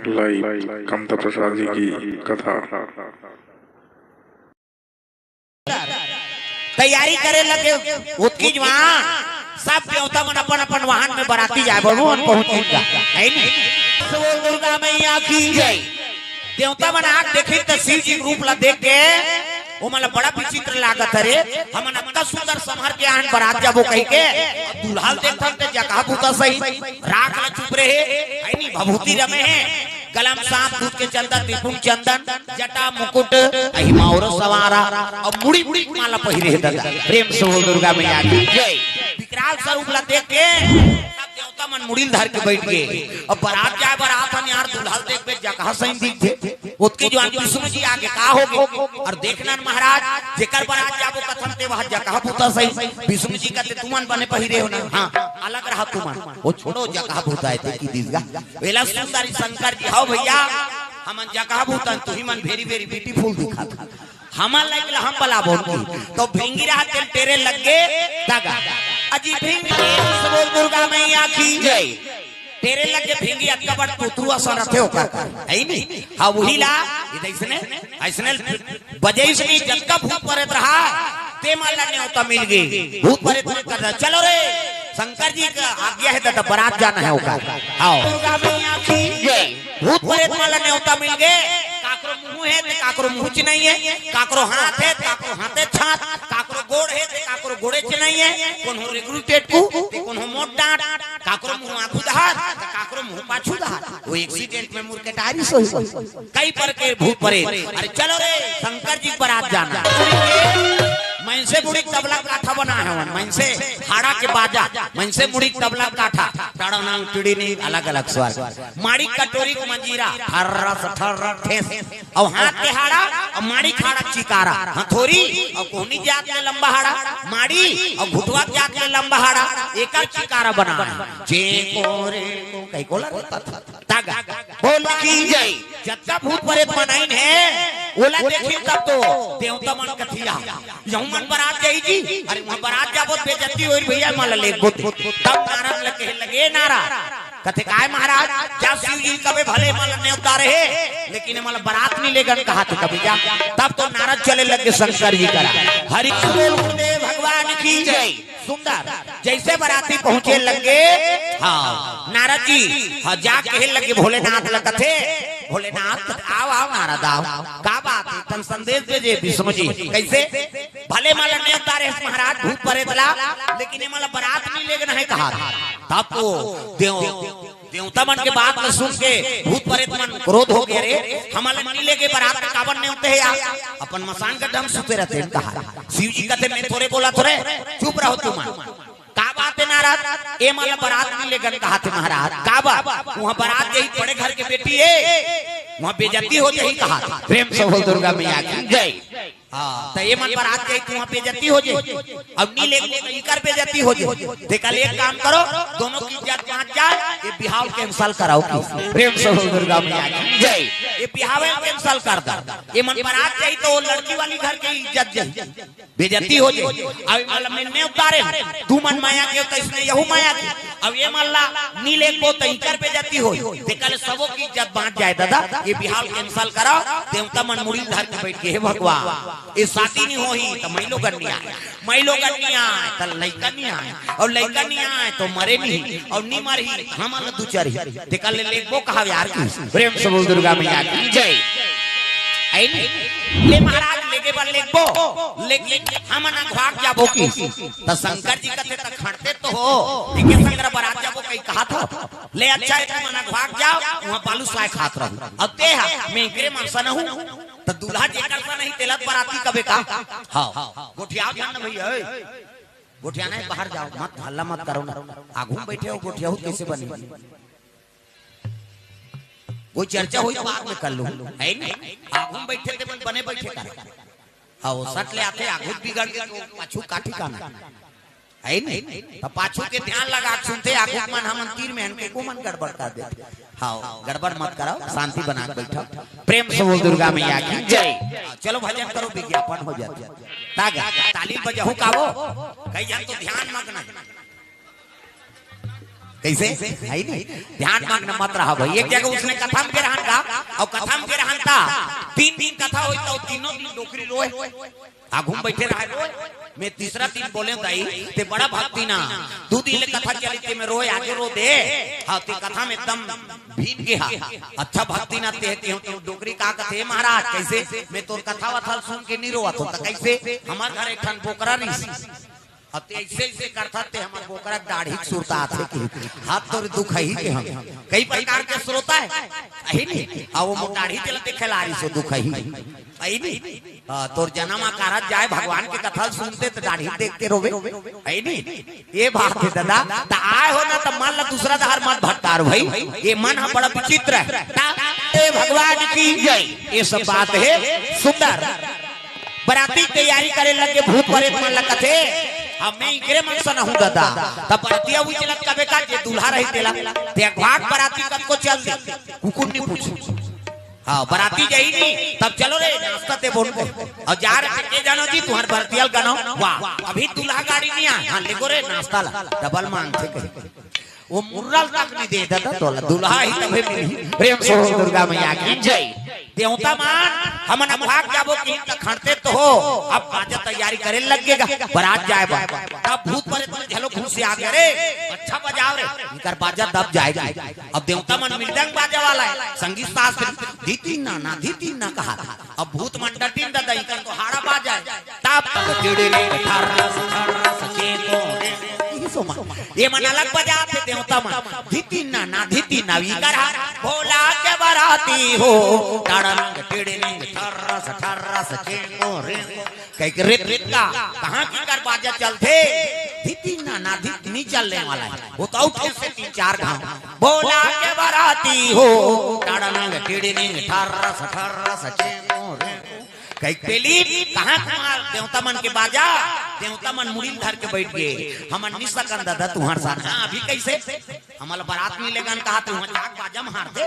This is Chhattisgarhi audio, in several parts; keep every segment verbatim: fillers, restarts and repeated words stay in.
लाइव कमता प्रसाद जी की कथा। तैयारी करे लगे, ओतकी जुवार सब देवता मन अपन अपन वाहन में बराती जाए, बाबू मन पहुंच जाएगा, है नी? बोल दुर्गा मैया की जय। देवता मन आके देखिन त शिव जी के रूप ला देख के ओमन ला बड़ा विचित्र लागत हे रे। हमन अतना सुंदर संभर के आन बरात जाबो कहि के, अब दूल्हा ल देखथन त जगह भूता सही, राख ला चुप रहे, है नी? भभूति रमे हे, गला म सांप, दूध के चंदन, त्रिपुंड चंदन, जटा मुकुट, अहि माउर सवारा, अउ मुड़ी मुड़ी माला पहिरे हे दादा। प्रेम से बोल दुर्गा मैया की जय। विकराल स्वरूप ला देख के सब देवता मन मुड़ी ल धर के बैठ गे। अब बरात जाए बर आथन यार, दूल्हा ल देखबे जगह सही दिखथे। ओतकी जुवार विष्णु जी आगे का होगे? अउ देखना न महाराज, जेकर बरात जाबो कथन ते वह जगह भूता सही। विष्णु जी कथे, तुमन बने पहिरे हो ना, हाँ, अलग रहा तुमन, वो छोड़ो, जगह भूता हे ते की दिस गा। वेला सुंदर शंकर जी, हव भैया, हमन जगह भूतन, तुही मन very very beautiful दिखत। हमन लाइक ला हम बलाबो की। तो भिंगी रहा तेल तेरे लगे दागा। अजी भिंगी, बोल दुर्गा मैया की जय। तेरे लगे भिंगी अतका बड़ पुतरू असन रथे ओकर, है नी? हाँ, वही ला, ये अइसने, अइसने बजइस नी, जतका भूत प्रेत रहा, ते मन ला नेवता मिल गे। भूत प्रेत मन कर, चलो रे, शंकर जी का आज्ञा हे, त बरात जाना हे ओकर। आओ। दुर्गा मैया की जय। भूत प्रेत मन ला नेवता मिल गे। काकरो मुंह हे, त काकरो मुंह चिन्हइये, काकरो हाथ हे, त काकरो हाथे छात, काकरो गोड़ हे, त काकरो गोड़े चिन्हइये, कोनो रेगुड़ी टेटकू, त कोनो मोट डांट, काकरो मुंह आगू डहर, त काकरो मुंह पाछू डहर। वो accident में मुड़ के टारी सोई। कई पर के भूत प्रेत। अरे चलो रे, शंकर जी के बरात जाना। मनसे मुड़ी के तबला काठा बनाए हवन, मनसे हाड़ा के बाजा, मनसे मुड़ी के तबला काठा, टाड़ा नांग टिड़ी नी, अलग-अलग स्वर। माड़ी कटोरी के मंजीरा, ठर्रस ठर्र ठेस। अउ हाथ के हाड़ा, अउ माड़ी के हाड़ा चिकारा, हथोरी, अउ कोहनी जात ले लंबा हाड़ा, माड़ी, अउ घुटवा जात ले लंबा हाड़ा, एकर चिकारा बनाए। जे को रे को, कई को ला रे तथा। तागा। बोल की जय। जतका भूत प्रेत मन आइन हे, ओला देखिन तब तो देवता मन कथिया। यहू मन बरात जाही जी, अरे वहाँ बरात जाबो त बेइज्जती होई भैया, मन ला लेगबो ते। तब नारद ल कहे लगे, नारद, कथे काय महाराज, जा शिव जी ल कबे भले मन ला नेवता रहे, लेकिन मन ला बरात नी लेगन कहाथे कबे जा। तब तो नारद चले लगे शंकर जी करा। हरि बोल गुरुदेव भगवान की जय। सुंदर, जइसे बराती पहुंचे लगे, हाँ, नारद जी, हाँ, जा कहे लगे भोलेनाथ ल कथे, भोलेनाथ, आओ, आओ नारद, आओ, का बात हे, तन संदेश भेजे विष्णु जी, कइसे? भले मन ला नेवता रहे महाराज भूत प्रेत ला, लेकिन ये मन ला बरात नी लेगन हे कहा। तब तो देव, देवता मन के बात ल सुन के भूत प्रेत मन क्रोध हो गे, रे, हमन ला नी लेगे बरात, काबर नेवते हे यार, अपन मसान गड्ढा म सुते रहितेन कहा। शिव जी कथे, मैं थोरे बोलत हों रे, चुप रहो तुमन। का बात हे नारद? ए मन ला बरात नी लेगन कहाथे महाराज। काबर? वहाँ बरात जाही बड़े घर के बेटी हे, वहाँ बेइज्जती हो जाही कहाथे। प्रेम से बोल दुर्गा मैया की जय। हाँ, त ए मन बरात जाही त वहाँ बेइज्जती हो जाही। अब नी लेगबो त इकर बेइज्जती हो जाही। तेकर ले एक काम करो, दोनों की इज्जत बाँच जाए, ये बिहाव cancel कराओ की। प्रेम से बोल दुर्गा मैया की जय। ये बिहाव cancel कर दो। ए मन बरात जाही त वो लड़की वाली घर के इज्जत जाही। बेइज्जती हो जाही। अब ए मन ला मैं नेवता रेहेंव, तुमन माया के हो त अइसने यहू माया के। अब ए मन ला नी लेगबो त इकर बेइज्जती होही। तेकर ले सबो की इज्जत बाँच जाए दादा। ये बिहाव cancel करो। देवता मन मुड़ी ल धर के बइठ गे, हे भगवान, ये शादी नी होही त माईलोगन नी आए, माईलोगन नी आए त लइका नी आए, अउ लइका नी आए त मरे नी, अउ नी मरही त हमन ला दुचरही। तेकर ले लेगबो कहाव यार की। प्रेम से बोल दुर्गा मैया की जय। अइ नी? ले महाराज लेगे बर लेगबो, लेकिन हमन अघवाक जाबो की। त शंकर जी कथे त खड़ते तो हो, एके संग बरात जाबो कहि कहाथव। ले अच्छा हे तुमन अघवाक जाव, वहाँ बालूसाय खात रहू। अब ते हा, मैं एकरे मन सन हूँ, त दूल्हा जेकर सन ही तेला बराती कबे का? हाँ, गोठियाव झन न भैया, ए। गोठियाना हे, बाहर जाव, मत हल्ला मत करो ना। आगू म बइठे हो, गोठियाहू त कइसे बनी? कोई चर्चा होही त बाद में कर लूँ, हे नी? आगू म बइठे ते मन बने बइठे कर। हाँ, वो सट ले आथे, आगू बिगड़ गे त पाछू का ठिकाना, हे नी? त पाछू के ध्यान लगा के सुनथे, आगू के मन हमन तीर में हन के को मन गड़बड़ कर देथे। हाँ, गड़बड़ मत करो, शांति बना के बइठो। प्रेम से बोल दुर्गा मैया की जय। चलो भजन करो, विज्ञापन हो जाथे। तागा, ताली बजाहू का वो? कई झन तो ध्यान मग्न हे। कइसे? हइ नहीं, ध्यान मग्न मत रहा भाई। एक जगह उसने कथा म गे रहन का, अउ कथा म गे रहन ता, तीन दिन कथा होई त तीनों दिन डोकरी रोय। आघू म बइठे रहा रोय। मैं तीसरा दिन बोलेंव, दाई, ते बड़ा भक्ति ना, दू दिन ले कथा चली ते में रोय, आगे रो दे। हाँ, ते कथा म एकदम भीन गे हा। अच्छा भक्ति ना ते, ते, ते डोकरी का कथे, "महाराज, कइसे? मैं तोर कथा वथा ल सुन के नहीं रोवत हों, त कइसे?" हमर घर एक ठन बोकरा रहिस। अब ते अइसे, अइसे करथस ते हमर बोकरा के दाढ़ी के सुरता आथे कि हाथ तोर दुखही के हम। कई प्रकार के श्रोता हे, अही नहीं? आ वो मोर दाढ़ी चलते खेला रहिस, दुखही। अही नहीं? आ, तोर जनम अकारथ जाय, भगवान के कथा ल सुनते त दाढ़ी देख के रोवे। अही नहीं? ये बात हे दादा, त आय हो ना त मन ला दूसरा डहर मत भटकार भाई। ये मन ह बड़ा विचित्र हे। त ए भगवान की जय। ये सब बात हे सुंदर। बराती के तैयारी करे लगे, भूत प्रेत मन ल कथे, "हम मैं इकरे मन सन हूँ दादा।" तब बरतिया उही चलत कबे का, जे दूल्हा रही तेला, ते अगवाट बराती कतको चल दे, कुकुर नहीं पूछ। हाँ, बराती जाही नहीं, तब चलो रे, नाश्ता ते बोन को। अउ जा रहे के जानो जी, तुम्हार बरतिया ल गनो, वाह, अभी दूल्हा गाड़ी नहीं आय, हाँ, लेगो रे नाश्ता ला, डबल मांगथे कहीं। वो मुर्रा ल तक नहीं दे दादा तोला, दूल्हा ही तभे मिलही। प्रेम से बोल दुर्गा मैया की जय। देवता मन, हमन अब भाग जाबो कि त खड़ते तो हो, अब बाजा तैयारी करे लग गेगा, बरात जाय बा। तब भूत प्रेत मन घलो घुसिया गे, "अरे, अच्छा बजाव रे, इकर बाजा दब जाय।" अब देवता मन मृदंग बाजा वाला हे, संगीत शास्त्री, "धितिन ना, ना, धितिन ना" कहा। अब भूत मन डटिन दादा, इकर तो हाड़ा बाजा हे। तब टिड़िड़िंग ठर्रस ठर्रस चेंगो। ये सो मन। ये मन अलग बजाथे देवता मन। धितिन ना, ना धितिन ना, इकर हा भोला के बराती हो। टड़ंग टिड़िड़िंग ठर्रस ठर्रस चेंगो रेंगो। कहिके रित रित का, कहाँ की कर बाजा चलथे? धितिन ना, ना धितिन नहीं चलने वाला हे। वो तो उठे से तीन चार घाव। भोला के बराती हो। टड़ंग टिड़िड़िंग ठर्रस ठर्रस चेंगो रेंगो। कहिके पेली, कहाँ तुम्हार देवता मन के बाजा? देवता मन मुड़ी ल धर के बइठ गे। हमन नि सकन दादा तुम्हार साथ। हाँ, अभी कइसे? हमला बरात मिलेगा न कहा, तुमन जाके बाजा मार दे।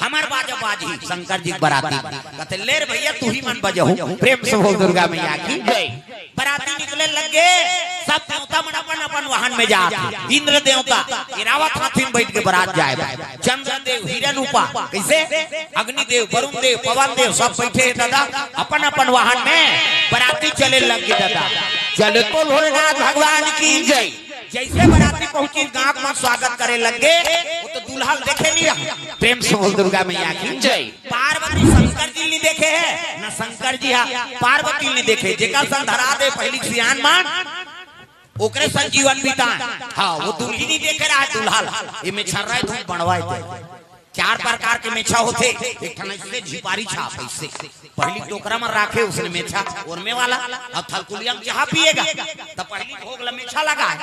हमर बाजा बाजही, शंकर जी के बराती। कथे, "ले रे भइया, तुही मन बजहू।" प्रेम से बोल दुर्गा मैया की जय। बराती निकले लग गे, सब देवता मन अपन अपन वाहन में जात हे। इंद्र देवता एरावत हाथी में बइठ के बरात जाय बा। चंद्र देव, हिरन उपा, कइसे? अग्नि देव, वरुण देव, पवन देव, सब बइठे हे दादा, अपन अपन वाहन में बराती चले लग गे दादा। चले तो भोलेनाथ भगवान की जय। जइसे बराती पहुंची, गांव में स्वागत करे लग गे, वो तो दूल्हा ल देखे नहीं रहा। प्रेम से बोल दुर्गा मैया की जय। पार्वती शंकर जी नहीं देखे हे, ना शंकर जी हा पार्वती नहीं देखे। जेकर संग धरा दे पहिली सियान मन, ओकरे संग जीवन बिताय। हाँ, वो दुल्ही नहीं देखे रहा हे दूल्हा ल। ये में छर्रा धूप बनवाए थे। चार प्रकार के मेछा होथे, एक ठन अइसे झिपारी छाप अइसे, पहिली टोकरा म राखे उसने मेछा ओरमे वाला, अउ थलकुलिया म चाहा पिएगा, त पहिली भोग ल मेछा लगाय,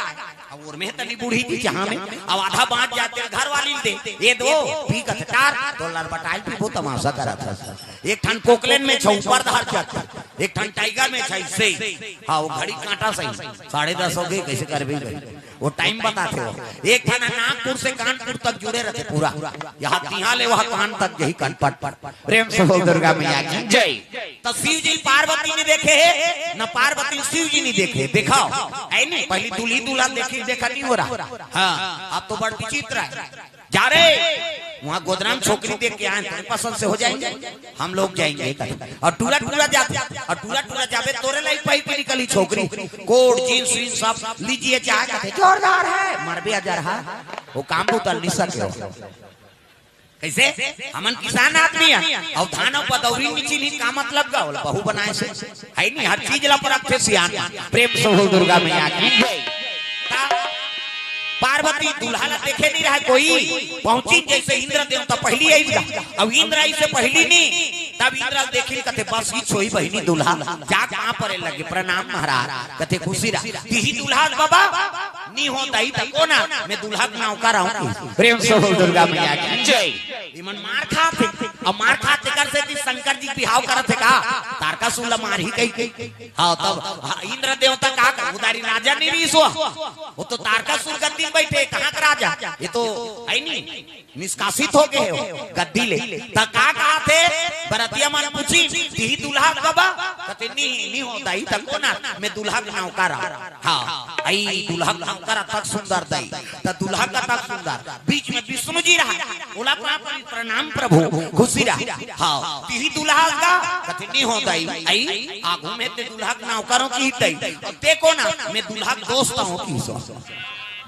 अउ ओरमे तनी बूढ़ी जी चाहा में, अउ आधा बाँच जाय तेला घर वाली ल दे, "ये दो, पी कथटार, तो लरबटाइल पीबो, तमाशा करत हस।" एक ठन कोकलेन मेछा ऊपर धर जाथे, एक ठन टाइगर मेछा अइसे, हाँ, वो घड़ी कांटा सही, साढ़े दस हो गे, कइसे करबे भाई? वो टाइम बताथे वो। एक ठन नागपुर से कानपुर तक जुड़े रहिथे पूरा। यहाँ तिहाँ ले वहाँ कान तक यही कनपट। प्रेम से बोल दुर्गा मैया की जय। त शिव जी पार्वती नहीं देखे हे, न पार्वती शिव जी नहीं देखे। देखाव, अइ नहीं, पहिली दूल्ही दूल्हा देखी, देखा नहीं हो रहा। हाँ, अब तो बड़ विचित्र हे। जा रे, वहाँ गोदना म छोकरी देख के आए, तेरे पसंद से हो जाएंगे, हम लोग जाएंगे। अउ टूरा टूरा जाबे, अउ टूरा टूरा जाबे, तोरे लाइक पहिर के निकलही छोकरी, कोट, जींस, वींस सब लीजिए, चाहे कथे, "जोरदार है, मरबे अजरहा।" वो काम बूता ल नहीं सके हो। कइसे? हमन किसान आदमी हन, अउ धान अउ पदौरी नहीं चिन्ही, का मतलब गा? ओला बहू बनाए से। हइ नहीं, हर चीज ला परखथे सियान। प्रेम से बोल दुर्गा मैया की जय। त पार्वती दूल्हा ला देखे नहीं रहा कोई, पहुंची जइसे इंद्र देवता पहिली आइस गा, अउ इंद्र आइस पहिली नहीं, तब इंद्र ल देखिन कथे, "बस ही छोई बहिनी दूल्हा।" जा पाँव परे लगे, "प्रणाम महाराज।" कथे, "खुशी रहा।" तिही दूल्हा बाबा, "नहीं हो दाई, त कोन आ, मैं दूल्हा के नौकर हूँ।" प्रेम से बोल दुर्गा मैया की जय। एमन मार खात हे, अउ मार खात तेकर सेती शंकर जी बिहाव करत हे का, तारकासुर ला मारही कहिके। हाँ, तब, हाँ, इंद्र देवता का कर, उधारी राजा नहीं रहिस हो, वो तो तारकासुर गद्दी में बैठे, कहाँ का राजा? ये तो है नहीं, निष्कासित हो गए हो गद्दी ले। त का कहा थे? बरतिया मन पूछी, तिही दुल्हा बबा? कथे, "नी, नी हो दाई, तनको ना, मैं दुल्हा के नौकर हूँ।" हाँ, आई दुल्हा के नौकर अतक सुंदर दाई, त दुल्हा का अतक सुंदर, बीच में विष्णु जी रहा, ओला प्रणाम, प्रणाम प्रभु, खुशी रहा। हाँ, तिही दुल्हा का? कथे, "नी हो दाई, आई आगू में ते दुल्हा के नौकर हूँ की दाई, अब देखो ना, मैं दुल्हा के दोस्त हूँ की सो।"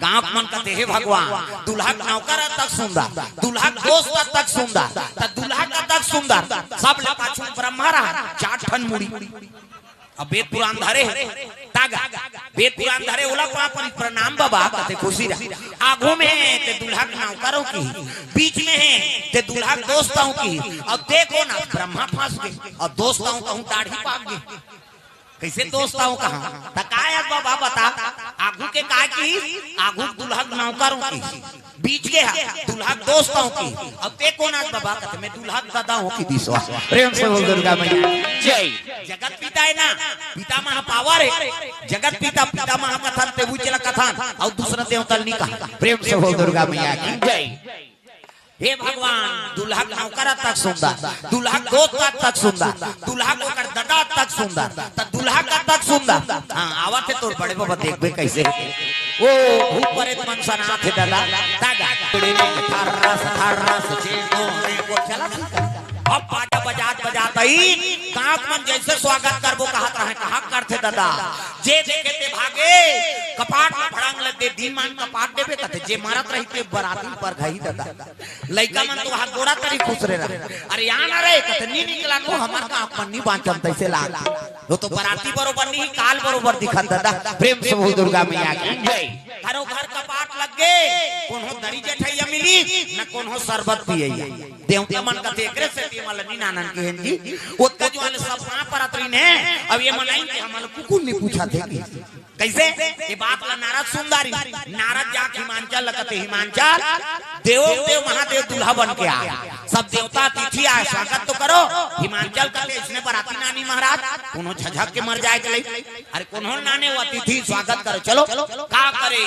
गाँव के मन कथे, "हे भगवान, दुल्हा के नौकर अतक सुंदर, दुल्हा के दोस्त अतक सुंदर, त दुल्हा का अतक सुंदर।" सब ले पाछू ब्रह्मा रहा, चार ठन मुड़ी। अब वेद पुराण धरे हे, तागा, वेद पुराण धरे, ओला पाँव परी, "प्रणाम बबा," कथे, "खुशी रहा।" आगू में हे ते दुल्हा के नौकर हूँ की, बीच में हे ते दुल्हा के दोस्त हूँ की, अब देखो ना, ब्रह्मा फंस गए, अउ दोस्त हूँ कहूँ दाढ़ी पाक गए। कैसे दोस्त हूँ कहाँ? त का यार बबा बता, आगू के का की, आगू के दुल्हा के नौकर हूँ की, बीच के हा दुल्हा के दोस्त हूँ की, अब ते कोन आस बबा? कथे, "मैं दुल्हा के ददा हूँ की दिसवा।" प्रेम से बोल दुर्गा मैया जय। जगत पिता है ना, पितामह पावर है, जगत पिता, पितामह कथन ते उचला कथन, अउ दूसरा देवता नहीं कहा। प्रेम से बोल दुर्गा मैया की जय। हे भगवान, दुल्हा के नौकर अतक सुंदर, दुल्हा के दोस्त अतक सुंदर, दुल्हा के ओकर ददा अतक सुंदर, त दुल्हा का अतक सुंदर। हाँ, आवत हे तोर बड़े बबा, देखबे कैसे। ओ, भूत प्रेत मन सनात हे ददा, तागा। थर्रस, थर्रस, चेनो, रे, वो चला। अब बाजा बजात बजात आई, गाँव मन जैसे स्वागत करबो कहत रहे, कहा करथे ददा। जे देखे ते भागे, कपाट में भड़ंग लग दे, दिन मान कपाट देबे कथे, जे मरत रही ते बराती पर घई ददा। लइका मन तो वहाँ गोड़ा तरी खुसरे रहे। अरे, यहाँ ना रहे, कथे, "नी निकला को, हमार का अपन नी बाँचन तैसे लाग।" वो तो बराती बरोबर नहीं, काल बरोबर दिखत ददा। प्रेम से बोल दुर्गा मैया की जय। घरो घर कपाट लग गे, कोनो दरी जठैया मिली, न कोनो शरबत पियैया। देवता मन कथे, "एकरे से ते मला नी नानन के हेन जी।" ओतका जुआन सब पाँव परत रहिन हे, अब ये मन आइन के हमला कुकुर नी पूछत हे कि। कैसे? ये बात ला नारद सुनदारी, नारद जाके हिमांचल ला कथे, "हिमांचल, देव देव महादेव दुल्हा बन के आए, सब देवता अतिथि आए, स्वागत तो करो।" हिमांचल कथे, "इसने बराती नानी महाराज, कोनो झझक के मर जाए के लई।" अरे कोनो नाने वो अतिथि स्वागत करो, चलो। का करे?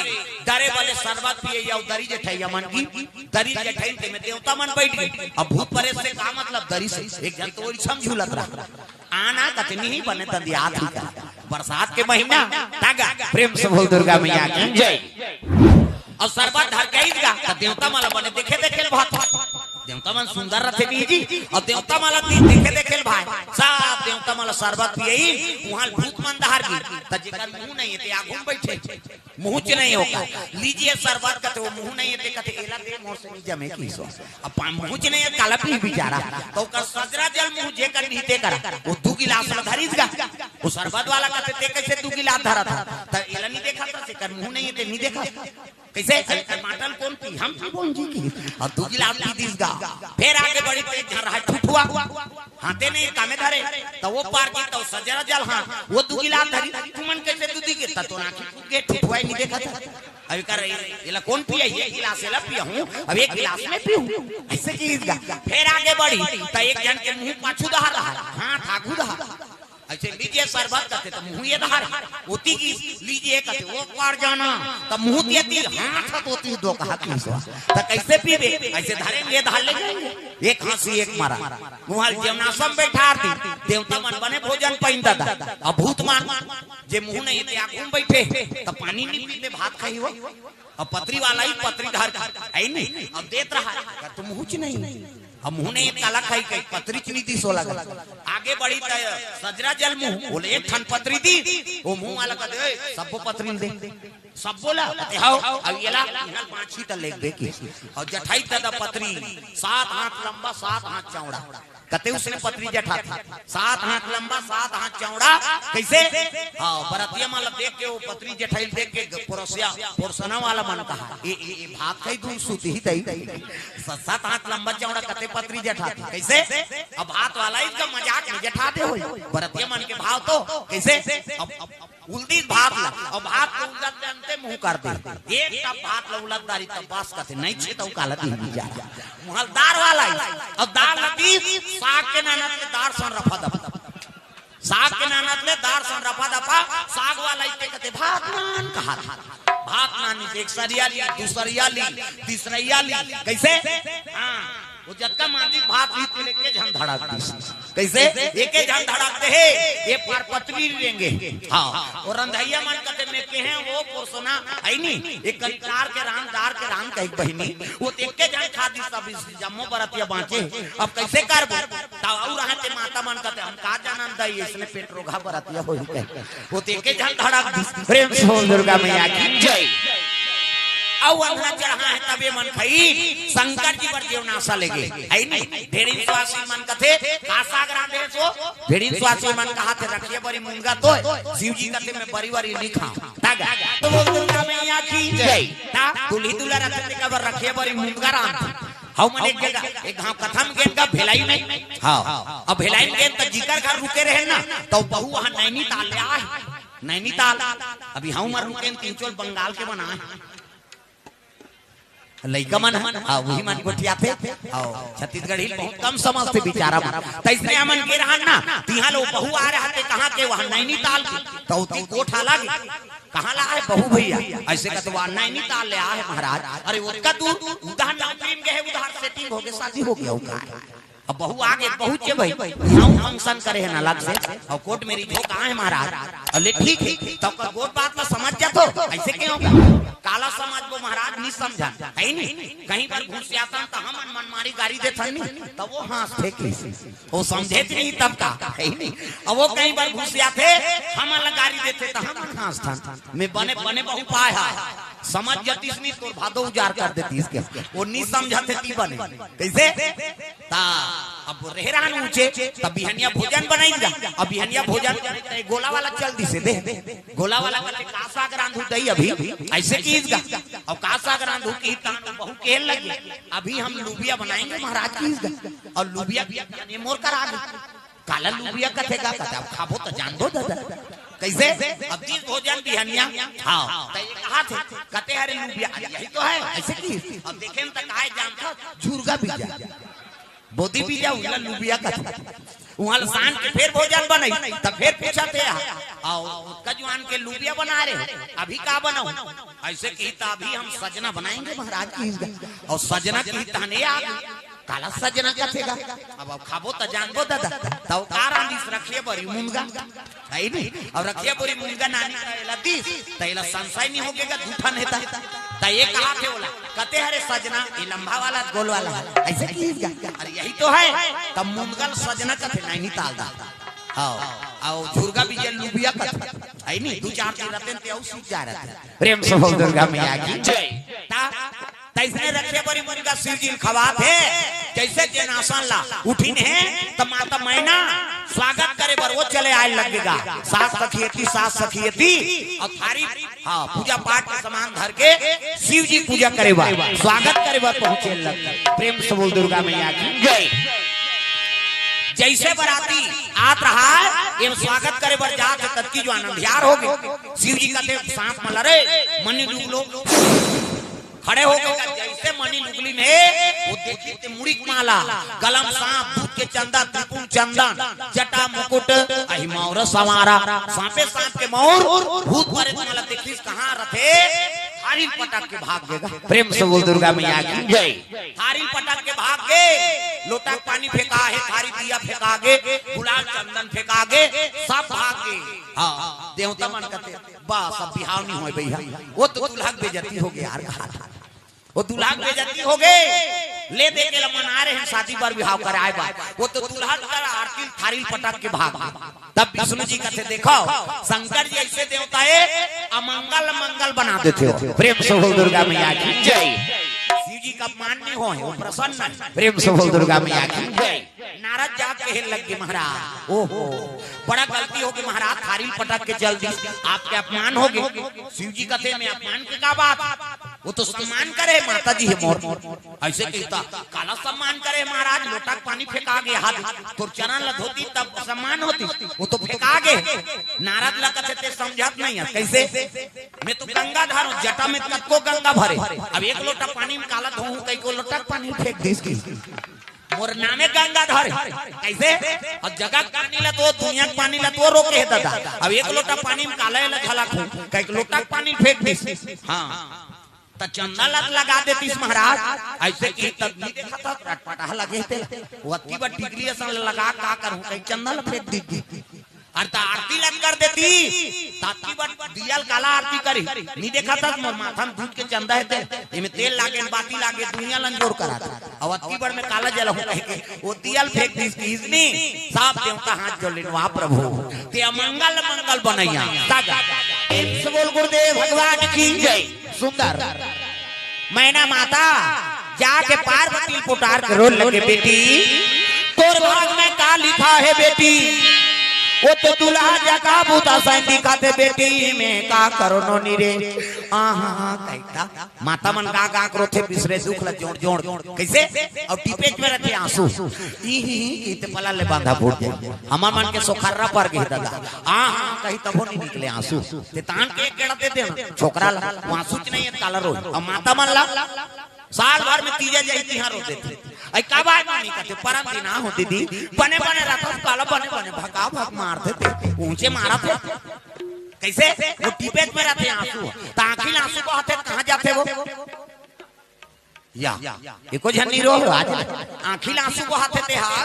दरे वाले शरबत पिए या दरी जठैया मन की, दरी जठैन ते में देवता मन बैठ गए। अब भूत प्रेत से का मतलब? दरी से एक जन तो ओरी छम झूलत रहा। आना कतनी ही बने तंदियात ही कर। बरसात के महीना, तागा, प्रेम से बोल दुर्गा मैया की जय। अउ शरबत धर के आइस गा, त देवता मन ला बने देखे देखे ल भात। देवता मन सुंदर रथे नहीं जी, अउ देवता मन ला देखे देखे ल भाई। सब देवता मन ला शरबत पियई, उहाँ भूत मन डहर गे, त जेकर मुँह नहीं हे, ते आगू में बैठे। मुँहच नहीं होता। लीजिए शरबत कथे, वो मुँह नहीं हे, ते कथे, "एला दे, मोर से नहीं जमे की सो।" अब पा-, मुँहच नहीं हे, काला पी बेचारा। त ओकर सजरा जल मुँह जेकर नहीं ते करा, वो दू गिलास ला धरिस गा। वो शरबत वाला कथे, "ते कैसे दू गिलास धरत हा?" त एला नहीं देखा था, सेकर मुँह नहीं हे, ते नहीं देखा। कैसे? "अरे टमाटर कौन पी? हम पी बोल जी की।" अउ दू गिलास पी दिस गा। फेर आगे बढ़ी, ते एक झन रहा ठुठुआ। हाथे नहीं कामे धरे, त वो पार की, त सजरा जल, हाँ, वो दू गिलास धरी, तुमन कैसे दू दी के, त तो आँखी फूट गए, ठुठुआई नहीं देखा था। अब कर, एला कौन पिया? ये गिलास एला पिया हूँ, अब एक गिलास में पीऊँ, ऐसे की गा। फेर आगे बढ़ी, त एक जन के मुँह पाछू दहा रहा, हाथ आगू दहा। ऐसे लीजिए शरबत कथे, त मुँह ये दहा रहा, ओती की लीजिए कथे, वो पार जाना, त मुँह देती, हाथ तो ओती दो कहा की सो। त कैसे पीबे? ऐसे धरेंगे, धार ले जाएंगे। एक हाँसी, एक मरा। मुहाल जेवनासम बैठार दी, देवता मन बने भोजन पाइन ददा। अब भूत मन, जे मुँह नहीं ते आगू में बैठे, त पानी नहीं पीबे, भात खाई हो। अब पतरी वाला ही पतरी धर, है नहीं? अब देत रहा, त मुँहच नहीं। अब मुँह नहीं, काला खाई कही, पतरीच नहीं दिस ओला। आगे बढ़ी त सजरा जल मुँह, बोले, "एक ठन पतरी दी।" वो मुँह वाला कथे, "ए, सब्बो पतरी दे।" सब बोला, "हाव।" अब एला इहाँ पाछी त लेगबे की। अउ जठई ददा पतरी, सात हाथ लंबा, सात हाथ चौड़ा। कते उसने पतरी जठा था, सात हाथ लंबा, सात हाथ चौड़ा। कैसे? हाँ, बरतिया मन ला देख के, वो पतरी जठई देख के, परोसिया, परोसना वाला मन कहा, "ए, ए, ए, भात खाई दूर सूती ही तई।" स-, सात हाथ लंबा चौड़ा कते पतरी जठा था। कैसे? अब भात वाला इसका मजाक में जठा दे होई। बरतिया मन के भाव तो कैसे? अब, अब उलदिस भात ला, अउ भात के उलदत ले अंते मुंह कर दे। एक टप भात ला उलद डारी तब बस कथे, नहीं छे तउ काला दी बिचारा। मुहलदार वाला ही। अउ दार ला दीस, साग के नानत ले दार सन रफा दफा। साग के नानत ले दार सन रफा दफा, साग वाला ही ते कथे, "भात नान," कहा था। भात नान ली, एक सरिया ली, दूसरिया ली, तीसरिया ली। कइसे? हाँ, वो जतका मांदिस भात ली, तेला एके झन धड़क दीस। कइसे? एके झन धड़क दे हे, ये पार पतली रेंगे। हाँ, वो रंधइया मन कथे में के हैं, वो पोरसोना है नी, एक करी डार के रांध, डार के रांध कही बहिनी, वो तो एके झन खा दीस, सब इस जम्मो बरतिया बांचे। अब कइसे करबो? तब अउ रहे ते माता मन कथे, "हम का जानन दई, इसने पेट रोगा बरतिया होही कहे।" वो तो एके झन धड़क दीस। प्रेम से बोल दुर्गा मैया की जय। अउ अंधरा चढ़ा है तबे मन खाई, शंकर जी बर जेवनासा लेगे। है नी? ढेरिन स्वासी मन कथे, "का साग रांधे सो?" ढेरिन स्वासी मन कहा थे, "रखिया बरी मुनगा तो है।" शिव जी कथे, "मैं बरी बरी नहीं खाऊं।" तागा। तो बोल दुर्गा मैया की जय। ता दुल्ही दुल्हा रखते का बर रखिया बरी मुनगा रांध। हव मन एक जगह, एक गांव कथा में गेन का भिलाई में। हाँ। अब भिलाई में गेन त जिकर घर रुके रहे ना, तो बहू वहां नैनीताल ले आए। नैनीताल। अभी हम रुके तीन चोल बंगाल के बना है। लइका मन है, हाँ, वही मन गोठियाथे। हाँ, छत्तीसगढ़ी बहुत कम समझते बेचारा मन। त इसने हमन के रहन ना, तिहां लो बहू आ रहा थे, कहाँ के? वहां नैनीताल के। तो उती कोठा लग, "कहाँ ला है बहू भैया?" ऐसे कहते, "वहां नैनीताल ले आ है महाराज।" "अरे, ओतका दूर?" "उधर नौकरी में गए, उधर सेटिंग हो गए, शादी हो गया, वो का है?" अब बहू आगे पहुंचे भाई, यहाँ फंक्शन करे है ना अलग से, और कोर्ट में रिझो कहाँ है महाराज? अले ठीक है, तो का गोट बात ला समझ जातो, ऐसे क्यों होगा? काला समझ वो महाराज नहीं समझा, है नहीं? कहीं पर घुसियाथन तो हम मनमारी गारी देथन नहीं, तो वो हंसथे कैसे? वो समझे थे नहीं तब का, है नहीं? अब वो कहीं पर घुसियाथे, हम अलग गारी देथे तो हम हंसथन। मैं बने, बने बहू पाए हा, समझ जतीस नहीं तोर भादो उजार कर देतीस के, वो नहीं समझा थे ती बने। कैसे? ता अब रहे रहन ऊंचे, तब बिहनिया भोजन बनाई जा। अब बिहनिया भोजन ते गोला वाला चल दिसे दे। गोला वाला कहते, "का साग रांधू दई अभी?" ऐसे कीस गा। अब का साग रांधू की तान बहू के लगे, "अभी हम लुबिया बनाएंगे महाराज," कीस गा। और लुबिया भी अपने मोर करा दे। काला लुबिया कथे गा, कहते, "अब खाबो तो जान दो दादा।" कैसे? अब दिस भोजन बिहनिया, हाँ, तो ये कहा थे, कहते, "अरे लुबिया, अरे यही तो है।" ऐसे कीस। अब देखे न तो काहे जानता, झुरगा बीजा। बोदी बीजा उला लुबिया कथे। वहां सान के फिर भोजन बनाई, तब फिर पूछा थे, "आओ, कजुआन के लुबिया बना रहे हो, अभी का बनाऊं?" ऐसे की, "तो अभी हम सजना बनाएंगे महाराज," कीस गा। और सजना की तहने आ गई। काला सजना कथे गा। अब, अब खाबो त जानबो दादा। तब का रांधिस, रखिया बरी मुनगा। है नहीं? अब रखिया बरी मुनगा नानी का एला दिस, त एला संशय नहीं होगे गा, दू ठन हे त। त ये कहा थे ओला, कहते, "अरे सजना, ये लंबा वाला, गोल वाला है।" ऐसे कीस गा। "अरे यही तो है।" तब मुनगा ल सजना कथे, नैनीताल दा। हाँ, आओ झुरगा बीजा ल लुबिया कथे। है नहीं? दू चार दिन रहते ते अउ सीख जा रहते। प्रेम से बोल दुर्गा मैया की जय। ता तइसने रखे बरी मुनगा शिव जी ल खवात हे, जइसे जेन आसन ला उठिन हे, त माता मैना स्वागत करे बर वो चले आए लगेगा। सास सखियती, सास सखियती, अउ थारी, हाँ, पूजा पाठ के सामान धर के शिव जी पूजा करे बर, स्वागत करे बर पहुंचे लग। प्रेम से बोल दुर्गा मैया की जय। जइसे बराती आत रहा हे, ये स्वागत करे बर जात हे, ततकी जो अंधियार हो गे। शिव जी कथे सांप मन ल, "अरे, मनी डूब लो।" खड़े हो गे, जइसे मनी लुगली में, वो देखी ते मुड़ी के माला, गला म सांप, दूध के चंदन, त्रिपुंड चंदन, जटा मुकुट, अहि मौर संवारा, सांपे सांप के मौर, भूत प्रेत मन ल देखिस कहाँ रथे, थारी ल पटक के भाग गेगा। प्रेम से बोल दुर्गा मैया की जय। थारी ल पटक के भाग गे, लोटा के पानी फेंका हे, थारी दिया फेंका गे, गुलाल चंदन फेंका गे, सब भाग गे। हाँ, देवता मन कथे, बस अब बिहाव नहीं होय भैया, वो तो दुल्हा के बेइज्जती हो गे यार, कहा था। वो दुल्हा के बेइज्जती हो गे, ले दे के ल मना रहे हैं शादी बर बिहाव कराए बर, वो तो दुल्हा कर आरती थारी ल पटक के भाग गे। तब विष्णु जी कथे, "देखो, शंकर जी ऐसे देवता हे, अमंगल मंगल बना देथे हो।" प्रेम से बोल दुर्गा मैया की जय। शिव जी का अपमान नहीं होय, वो प्रसन्न हे। प्रेम से बोल दुर्गा मैया की जय। नारद जाग के हे लग गे महाराज, "ओहो, बड़ा गलती हो गे महाराज, थारी ल पटक के चल दिस, आपके अपमान हो गे।" शिव जी कथे, "मैं अपमान के का बात?" वो तो सम्मान करे, माता जी हे मोर। अइसे कहिथे, काला सम्मान करे महाराज, लोटा के पानी फेंका गे, हाथ तोर चरण ल धोतिस तब सम्मान होतिस, वो तो फेंका गे। नारद ल कथे ते समझत नइ हे, कइसे? मैं तो गंगाधर हूँ, जटा में कतको गंगा भरे, अब एक लोटा पानी में काला धोहूँ, कहिके लोटा के पानी फेंक दिस कि मोर नामे गंगाधर हे। कइसे? अब जगा के पानी ल तो, दुनिया के पानी ल तो रोके हे दादा, अब एक लोटा पानी में काला ल झलकहूँ, कहिके लोटा के पानी फेंक दिस। हाँ, त चंदा ल लगा देतिस महाराज, अइसे कहिथे त नइ देखत हस, रटपटाह लगे हे तेला। वो अतकी बड़ टिकली असन लगा का करहूँ, कहिके चंदा ल फेंक दिस। अरे त आरती ल कर देतिस, त अतकी बड़ दिया ल काला आरती करही, नइ देखत हस मोर माथा में दूध के चंदा हे ते, एमे तेल लागे, बाती लागे, दुनिया ल अंजोर करा दे। अब अतकी बड़ में काला जलहूँ कहिके वो दिया ल फेंक दिस कि इसने सब देवता हाथ जोड़ लेन, वाह प्रभु, ते अमंगल मंगल बनइया। सागर। प्रेम से बोल गुरुदेव भगवान की जय। सुंदर। मैना माता जाके पार्वती ल पुकार के रोए लगे, बेटी, तोर भाग में का लिखा हे बेटी? वो तो दुल्हा जगा बूता सैं दिखत हे बेटी, मैं का करहूँ नी रे। आहा, कहिथे। माता मन गा गा के रोथे, बिसरे दुख ल जोड़ जोड़। कइसे? अउ टिपेच में रहिथे आंसू। ई ही ही कहिथे पला ले बांधा फूट जाय। हमर मन के सोखर्रा पर गे दादा। आहा, कही तभो नइ निकले आंसू। ते तान के एक गेड़ा दे दे ना, छोकरा ल, वो आंसू च नइ हे, काला रोय। अउ माता मन ला साल भर में तीजा जाही तिहां रो देथे। अई का बात नइ कथे, परन दिन आ हो दीदी, बने बने रथस काला, बने बने भका भक मार देथे, ऊंचे मारत हे। कइसे? वो टिपेच में रहिथे आंसू, त आंखी ल आंसू बहथे, कहां जाथे वो? या, एको झन नइ रो आज, आंखी ल आंसू बहथे ते हा।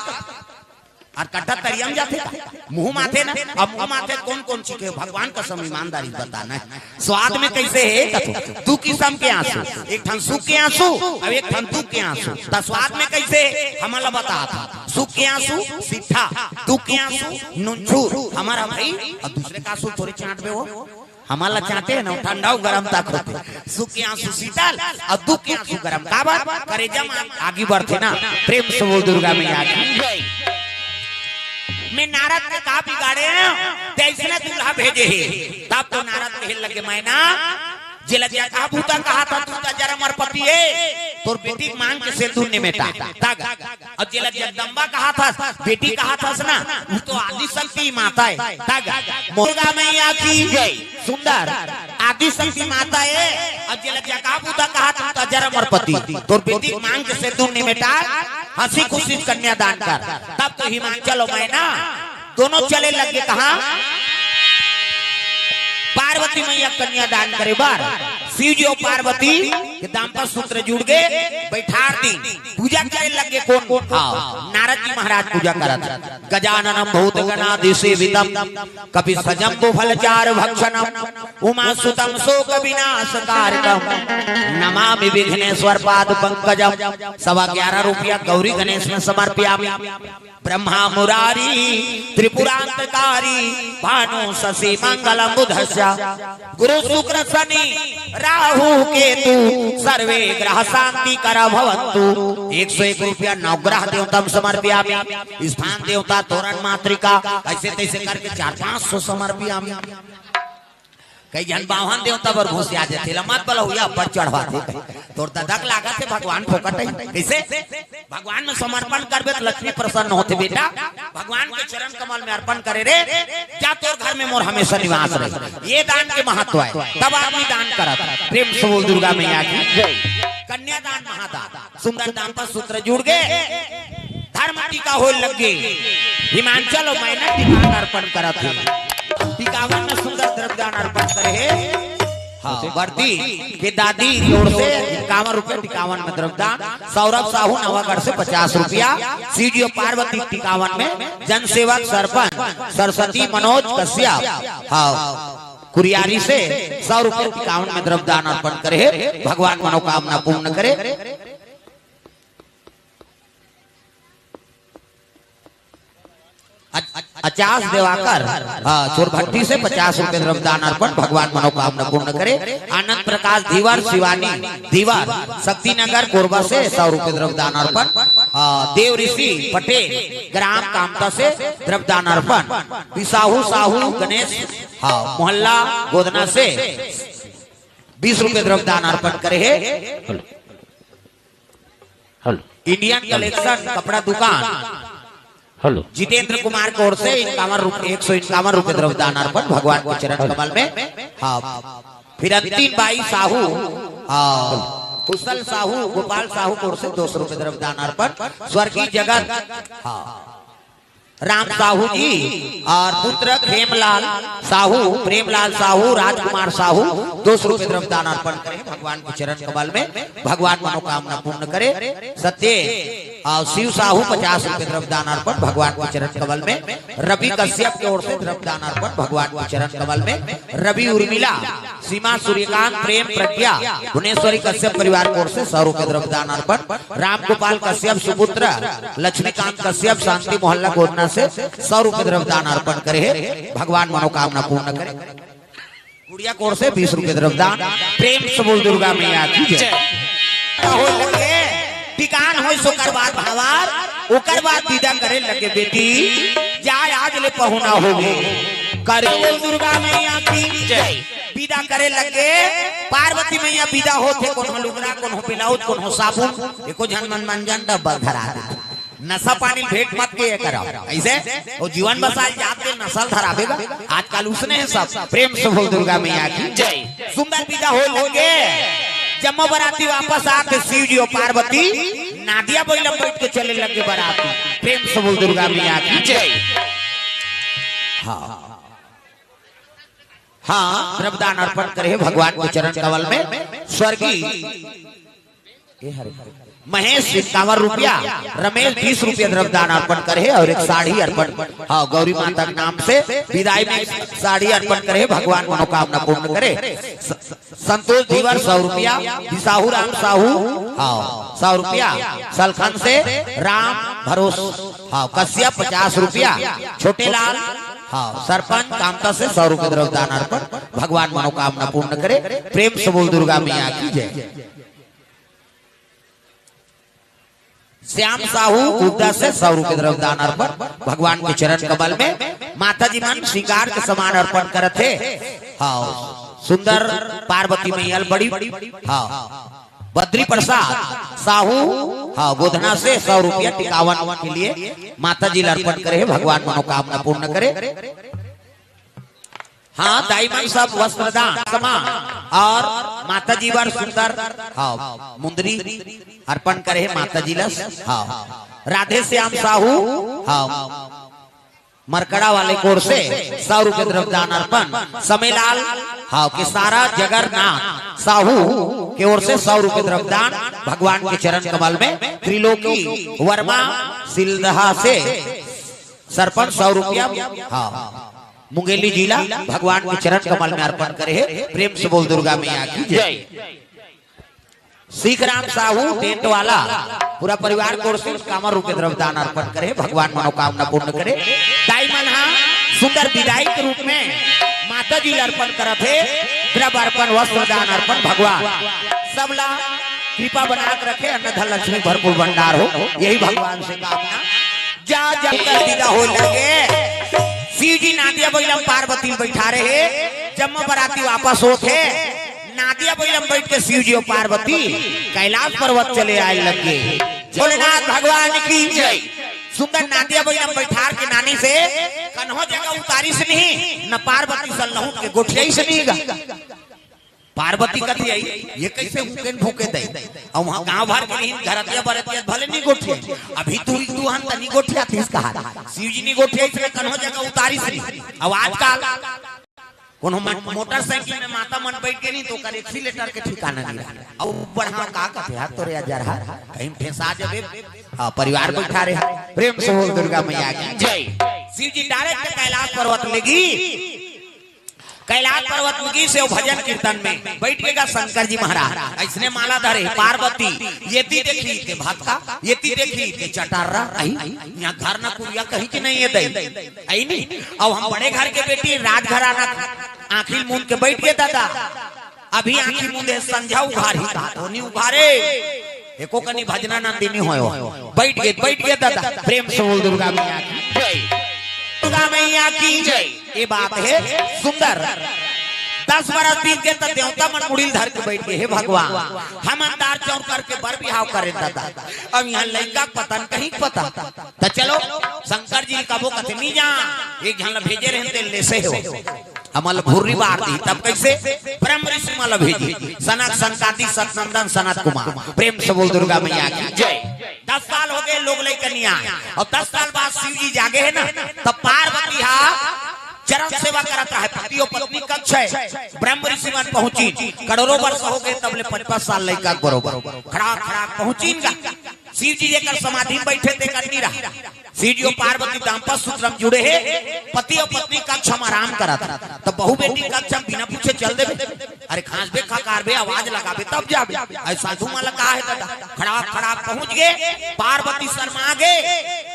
अउ कट्टा तरिया म जाथे का? मुंह म आथे ना। अब मुंह म आथे कोन कोन चीज के? भगवान कसम ईमानदारी बताना हे। स्वाद में कइसे हे कथो? दू किसम के आंसू, एक ठन सुख के आंसू अउ एक ठन दुख के आंसू। त स्वाद में कइसे हे हमन ल बताथंव। सुख के आंसू सीठा, दुख के आंसू नुनछूर। हमर हा भई, अउ दूसरे के आंसू थोरे चांटबे वो। हमन ला चांटे हे ना, ठंडा अउ गरम तक होथे। सुख के आंसू शीतल अउ दुख के आंसू गरम। काबर? करेजा म आगी बरथे ना। प्रेम से बोल दुर्गा मैया की। मैं नारद के का बिगाड़े हंव, ते अइसने दूल्हा भेजे हे। तब तो नारद कहे लगे, मैना, जेला जगह बूता कहाथस, तू त जरम अरपति ए, तोर बेटी के मांग के सेंदूर नइ मेटा। तग अउ जेला जगदम्बा कहाथस, बेटी कहाथस ना, वो तो आदि शक्ति माता ए। तग दुर्गा मैया की जय। सुंदर आदि शक्ति माता ए। अउ जेला जगह बूता कहाथस, त जरम अरपति, तोर बेटी के मांग के सेंदूर नइ मेटा, हंसी खुशी कन्यादान कर। तब तो हिमांचल अउ मैना दोनों चले लगे कहां? पार्वती मैया कन्यादान करे बर। शिव जी अउ पार्वती के दाम्पत्य सूत्र जुड़ गे, बइठार दिन पूजा करे लगे। कोन? हां, नारद जी महाराज पूजा करत। गजाननं भूतगणादिसेवितं कपित्थ जम्बूफलचारुभक्षणं उमासुतं शोकविनाशकारकं नमामि विघ्नेश्वर पाद पंकजं। सवा ग्यारह रुपया गौरी गणेश में समर्पयामि। ब्रह्मा मुरारी त्रिपुरांतकारी भानु शशि मंगलम बुधस्य गुरु शुक्र शनि राहु केतु सर्वे ग्रह शांति करा भवंतु। एक सौ एक रुपया नवग्रह देवता में समर्पयामि। स्थान देवता तोरण मातृका अइसे तइसे करके चार पांच सौ समर्पयामि। कई झन बावन देवता बर घुसिया जाथे, ला मत बलहुया अब्बड़ चढ़वाथे। तोर ददा के लागत हे भगवान फोकट हे। कइसे? भगवान में समर्पण करबे त लक्ष्मी प्रसन्न होथे बेटा। भगवान के चरण कमल में अर्पण करे रे, जा तोर घर में मोर हमेशा निवास रहे। ये दान के महत्व हे, तब आदमी दान करत। प्रेम से बोल दुर्गा मैया की जय। कन्यादान महादान। सुंदर दाम्पत्य सूत्र जुड़ गे, धर्म टीका होय लग गे। हिमांचल अउ मैना टीका अर्पण करत हे। टीकावन में सुंदर द्रव्यदान अर्पण करे हे। हां, बरती के दादी की ओर से इक्यावन रुपया टीकावन में द्रव्यदान। सौरभ साहू नवागढ़ से पचास रुपया। शिव जी अउ पार्वती टीकावन में जनसेवक सरपंच सरस्वती मनोज कश्यप। हां, कुरियारी से सौ रुपया टीकावन में द्रव्यदान अर्पण करे हे। भगवान मनोकामना पूर्ण करे। अ-, अचास देवाकर, हां, चोरभट्टी से पचास रुपया द्रव्यदान अर्पण, भगवान मनोकामना पूर्ण करे। आनंद प्रकाश धीवर, शिवानी धीवर, शक्तिनगर कोरबा से सौ रुपया द्रव्यदान अर्पण। हां, देव ऋषि पटेल, ग्राम कामता से द्रव्यदान अर्पण। बिसाहू साहू गणेश, हां, मोहल्ला गोदना से बीस रुपए द्रव्य दान अर्पण करे हे। हेलो। हेलो। इंडियन कलेक्शन कपड़ा दुकान। हेलो। जितेंद्र कुमार की ओर से इक्यावन रुपए, एक सौ इक्यावन रुपए द्रव्य दान अर्पण भगवान के चरण कमल में। हाँ। फिर अंतिम बाई साहू, हाँ, कुशल साहू, गोपाल साहू की ओर से दो सौ रुपए द्रव्य दान अर्पण। स्वर्गीय जगत, हाँ, राम साहू जी और पुत्र खेमलाल साहू, प्रेमलाल साहू, राजकुमार साहू, दो सौ रुपए द्रव्य दान अर्पण करे भगवान के चरण कमल में। भगवान मनोकामना पूर्ण करे। सत्य और शिव साहू पचास रुपए द्रव्य दान अर्पण भगवान के चरण कमल में। रवि कश्यप की ओर से द्रव्य दान अर्पण भगवान के चरण कमल में। रवि उर्मिला, सीमा सूर्यकांत, प्रेम प्रज्ञा, भुवनेश्वरी कश्यप परिवार की ओर से सौ रुपए द्रव्य दान अर्पण। रामगोपाल कश्यप सुपुत्र, लक्ष्मीकांत कश्यप, शांति मोहल्ला गोदना से सौ रुपए द्रव्य दान अर्पण करे हे। भगवान मनोकामना पूर्ण करे। गुड़िया की ओर से बीस रुपए द्रव्य दान। प्रेम से बोल दुर्गा मैया की जय। हो लगे, टिकान होइस ओकर बाद भावार, ओकर बाद विदा करे लगे बेटी, जाय आज ले पहुना होगे। करे बोल दुर्गा मैया की जय। विदा करे लगे, पार्वती मैया विदा होथे, कोनो लुगरा, कोनो ब्लाउज, कोनो साबुन, एको झन मन मंजन डब्बा धरा दे। नशा पानी भेंट मत के करो। ऐसे वो जीवन बसाल जात के नशा धरावेगा। आजकल उसने है सब। प्रेम से बोल दुर्गा मैया की जय। सुंदर विदा हो लगे। जम्मो बराती वापस आके शिव जी और पार्वती नादिया बैलम बैठ के चले लगे बराती। प्रेम से बोल दुर्गा मैया की जय। हाँ, हाँ, द्रव्यदान अर्पण करे हे भगवान के चरण कमल में। स्वर्गीय ए हरे। महेश इक्यावन रुपया, रमेश बीस रुपया द्रव्यदान अर्पण करे हे और एक साड़ी अर्पण, हाँ, गौरी माता के नाम से विदाई में साड़ी अर्पण करे हे। भगवान मनोकामना पूर्ण करे। स-, संतोष धीवर सौ रुपया, बिसाहू राम साहू, हाँ, सौ रुपया, सलखन से राम भरोस, हाँ, कश्यप पचास रुपया, छोटे लाल, हाँ, सरपंच कामता से सौ रुपया द्रव्यदान अर्पण। भगवान मनोकामना पूर्ण करे। प्रेम से बोल दुर्गा मैया की जय। श्याम साहू गुप्ता से सौ रुपया द्रव्यदान अर्पण भगवान के चरण कमल में। माता जी मन श्रृंगार के सामान अर्पण करत हे। हाँ, सुंदर पार्वती मैया बड़ी, हाँ, बद्री प्रसाद साहू, हाँ, गोधना से सौ रुपया टिकावन के लिए माता जी ला अर्पण करे हे। भगवान मनोकामना पूर्ण करे। हाँ, दाई मन सब वस्त्रदान समान और माता जी बर सुंदर, हाँ, मुंदरी अर्पण करे हे माता जी ला। हाँ, राधे श्याम साहू, हाँ, मरकड़ा वाले की ओर से सौ रुपया द्रव्यदान अर्पण। समेलाल, हाँ, के सारा जगन्नाथ साहू की ओर से सौ रुपया द्रव्यदान भगवान के चरण कमल में। त्रिलोकी वर्मा सिलदहा से सरपंच सौ रुपया, हाँ, मुंगेली जिला, भगवान के चरण कमल में अर्पण करे हे। प्रेम से बोल दुर्गा मैया की जय। जय। सीखराम साहू टेंट वाला पूरा परिवार की ओर से इक्यावन रुपया द्रव्यदान अर्पण करे, भगवान मनोकामना पूर्ण करे। दाई मन हा सुंदर विदाई के रूप में माता जी ला अर्पण करत हे, द्रव्य अर्पण, वस्त्र दान अर्पण। भगवान सबला कृपा बना के रखे, अन्न धन लक्ष्मी भरपूर भंडार हो, यही भगवान से कामना। जा जा कर विदा हो लगे, शिव जी नादिया बैलम पार्वती बैठा रहे, जम्मो बराती वापस होत हे, नादिया बैलम बैठ के शिव जी और पार्वती कैलाश पर्वत चले आए लगे। भोलेनाथ भगवान की जय। सुंदर नादिया बैलम बैठार के नानी से कन्हो जगह उतारिस नहीं, न पार्वती सन लहुट के गोठियाइस नहीं गा। पार्वती कथी आई, ये कैसे हुकेन भूके दे? और वहाँ गांव भर के नहीं, घरतिया बरतिया भले नहीं गोठिया, अभी तू तू हन तनी गोठियातिस कहा। शिव जी नहीं गोठियाइस नहीं, कन्हो जगह उतारिस नहीं। अब आजकल कोनो मन-, मोटरसाइकिल में माता मन बैठ के नहीं तो ओकर एक्सीलेटर के ठिकाना नहीं रहा। अब बढ़ा का कथे, "हाथ तोरे अजर हा, कहीं ठेसा जबे।" हाँ, परिवार बैठा रहे। प्रेम से बोल दुर्गा मैया की जय। शिव जी डायरेक्ट कैलाश पर्वत लेगी, कैलाश पर्वत लेगी से वो भजन कीर्तन में बैठ के गा शंकर जी महाराज। ऐसने माला धरे, पार्वती ये ती देखी के भक्ता, ये ती देखी के चटार रहा। आई, यहाँ घर ना कुरिया कहीं की नहीं है दई। आई नहीं। अब हम बड़े घर के बेटी, राजघराना, आंखी मूंद के बैठ गए दादा। अभी आंखी मूंदे, संझा उघार ही कहा, धोनी उघारे। एको कनी भजना नंदिनी होयो। बैठ गए, बैठ गए दादा। प्रेम से बोल दुर्गा मैया की जय। दुर्गा मैया की जय। ये बात है सुंदर। दस बरस बीत गे त देवता मन मुड़ी ल धर के बइठ गे, "हे भगवान, हमन दार चौर करके बर बिहाव करेन ददा, अब इहाँ लइका के पता न कहीं के पता।" त चलो, शंकर जी कबो कथे, "नी जा, एक झन ल भेजे रहेन, तेन लेसे हे वो, हमन ल भुर्री बार दी।" तब कइसे? ब्रह्म ऋषि मन ल भेजी, सनक, सनकादिक, सतनंदन, सनत कुमार। प्रेम से बोल दुर्गा मैया की जय। दस साल हो गे, लोग लइका नी आय, अउ दस साल बाद शिव जी जागे हे ना, तब पार्वती हा चरण सेवा करत रहे, पति अउ पत्नी कक्ष हे। ब्रह्म ऋषि मन पहुंचिन, करोड़ों वर्ष हो गे, तब ले पचपन साल लइका के बरोबर। खड़ा खड़ा पहुंचिन गा। शिव जी जेकर समाधि में बइठे, तेकर नी रहा। शिव जी अउ पार्वती दाम्पत्य सूत्र में जुड़े हे, पति अउ पत्नी कक्ष में आराम करत हे। त बहू बेटी कक्ष में बिना पूछे चल देबे? अरे, खांसबे, खकारबे, आवाज लगाबे, तब जाबे। अरे, साधु मन ला का हे ददा? खड़ा खड़ा पहुंच गे, पार्वती शर्मा गे,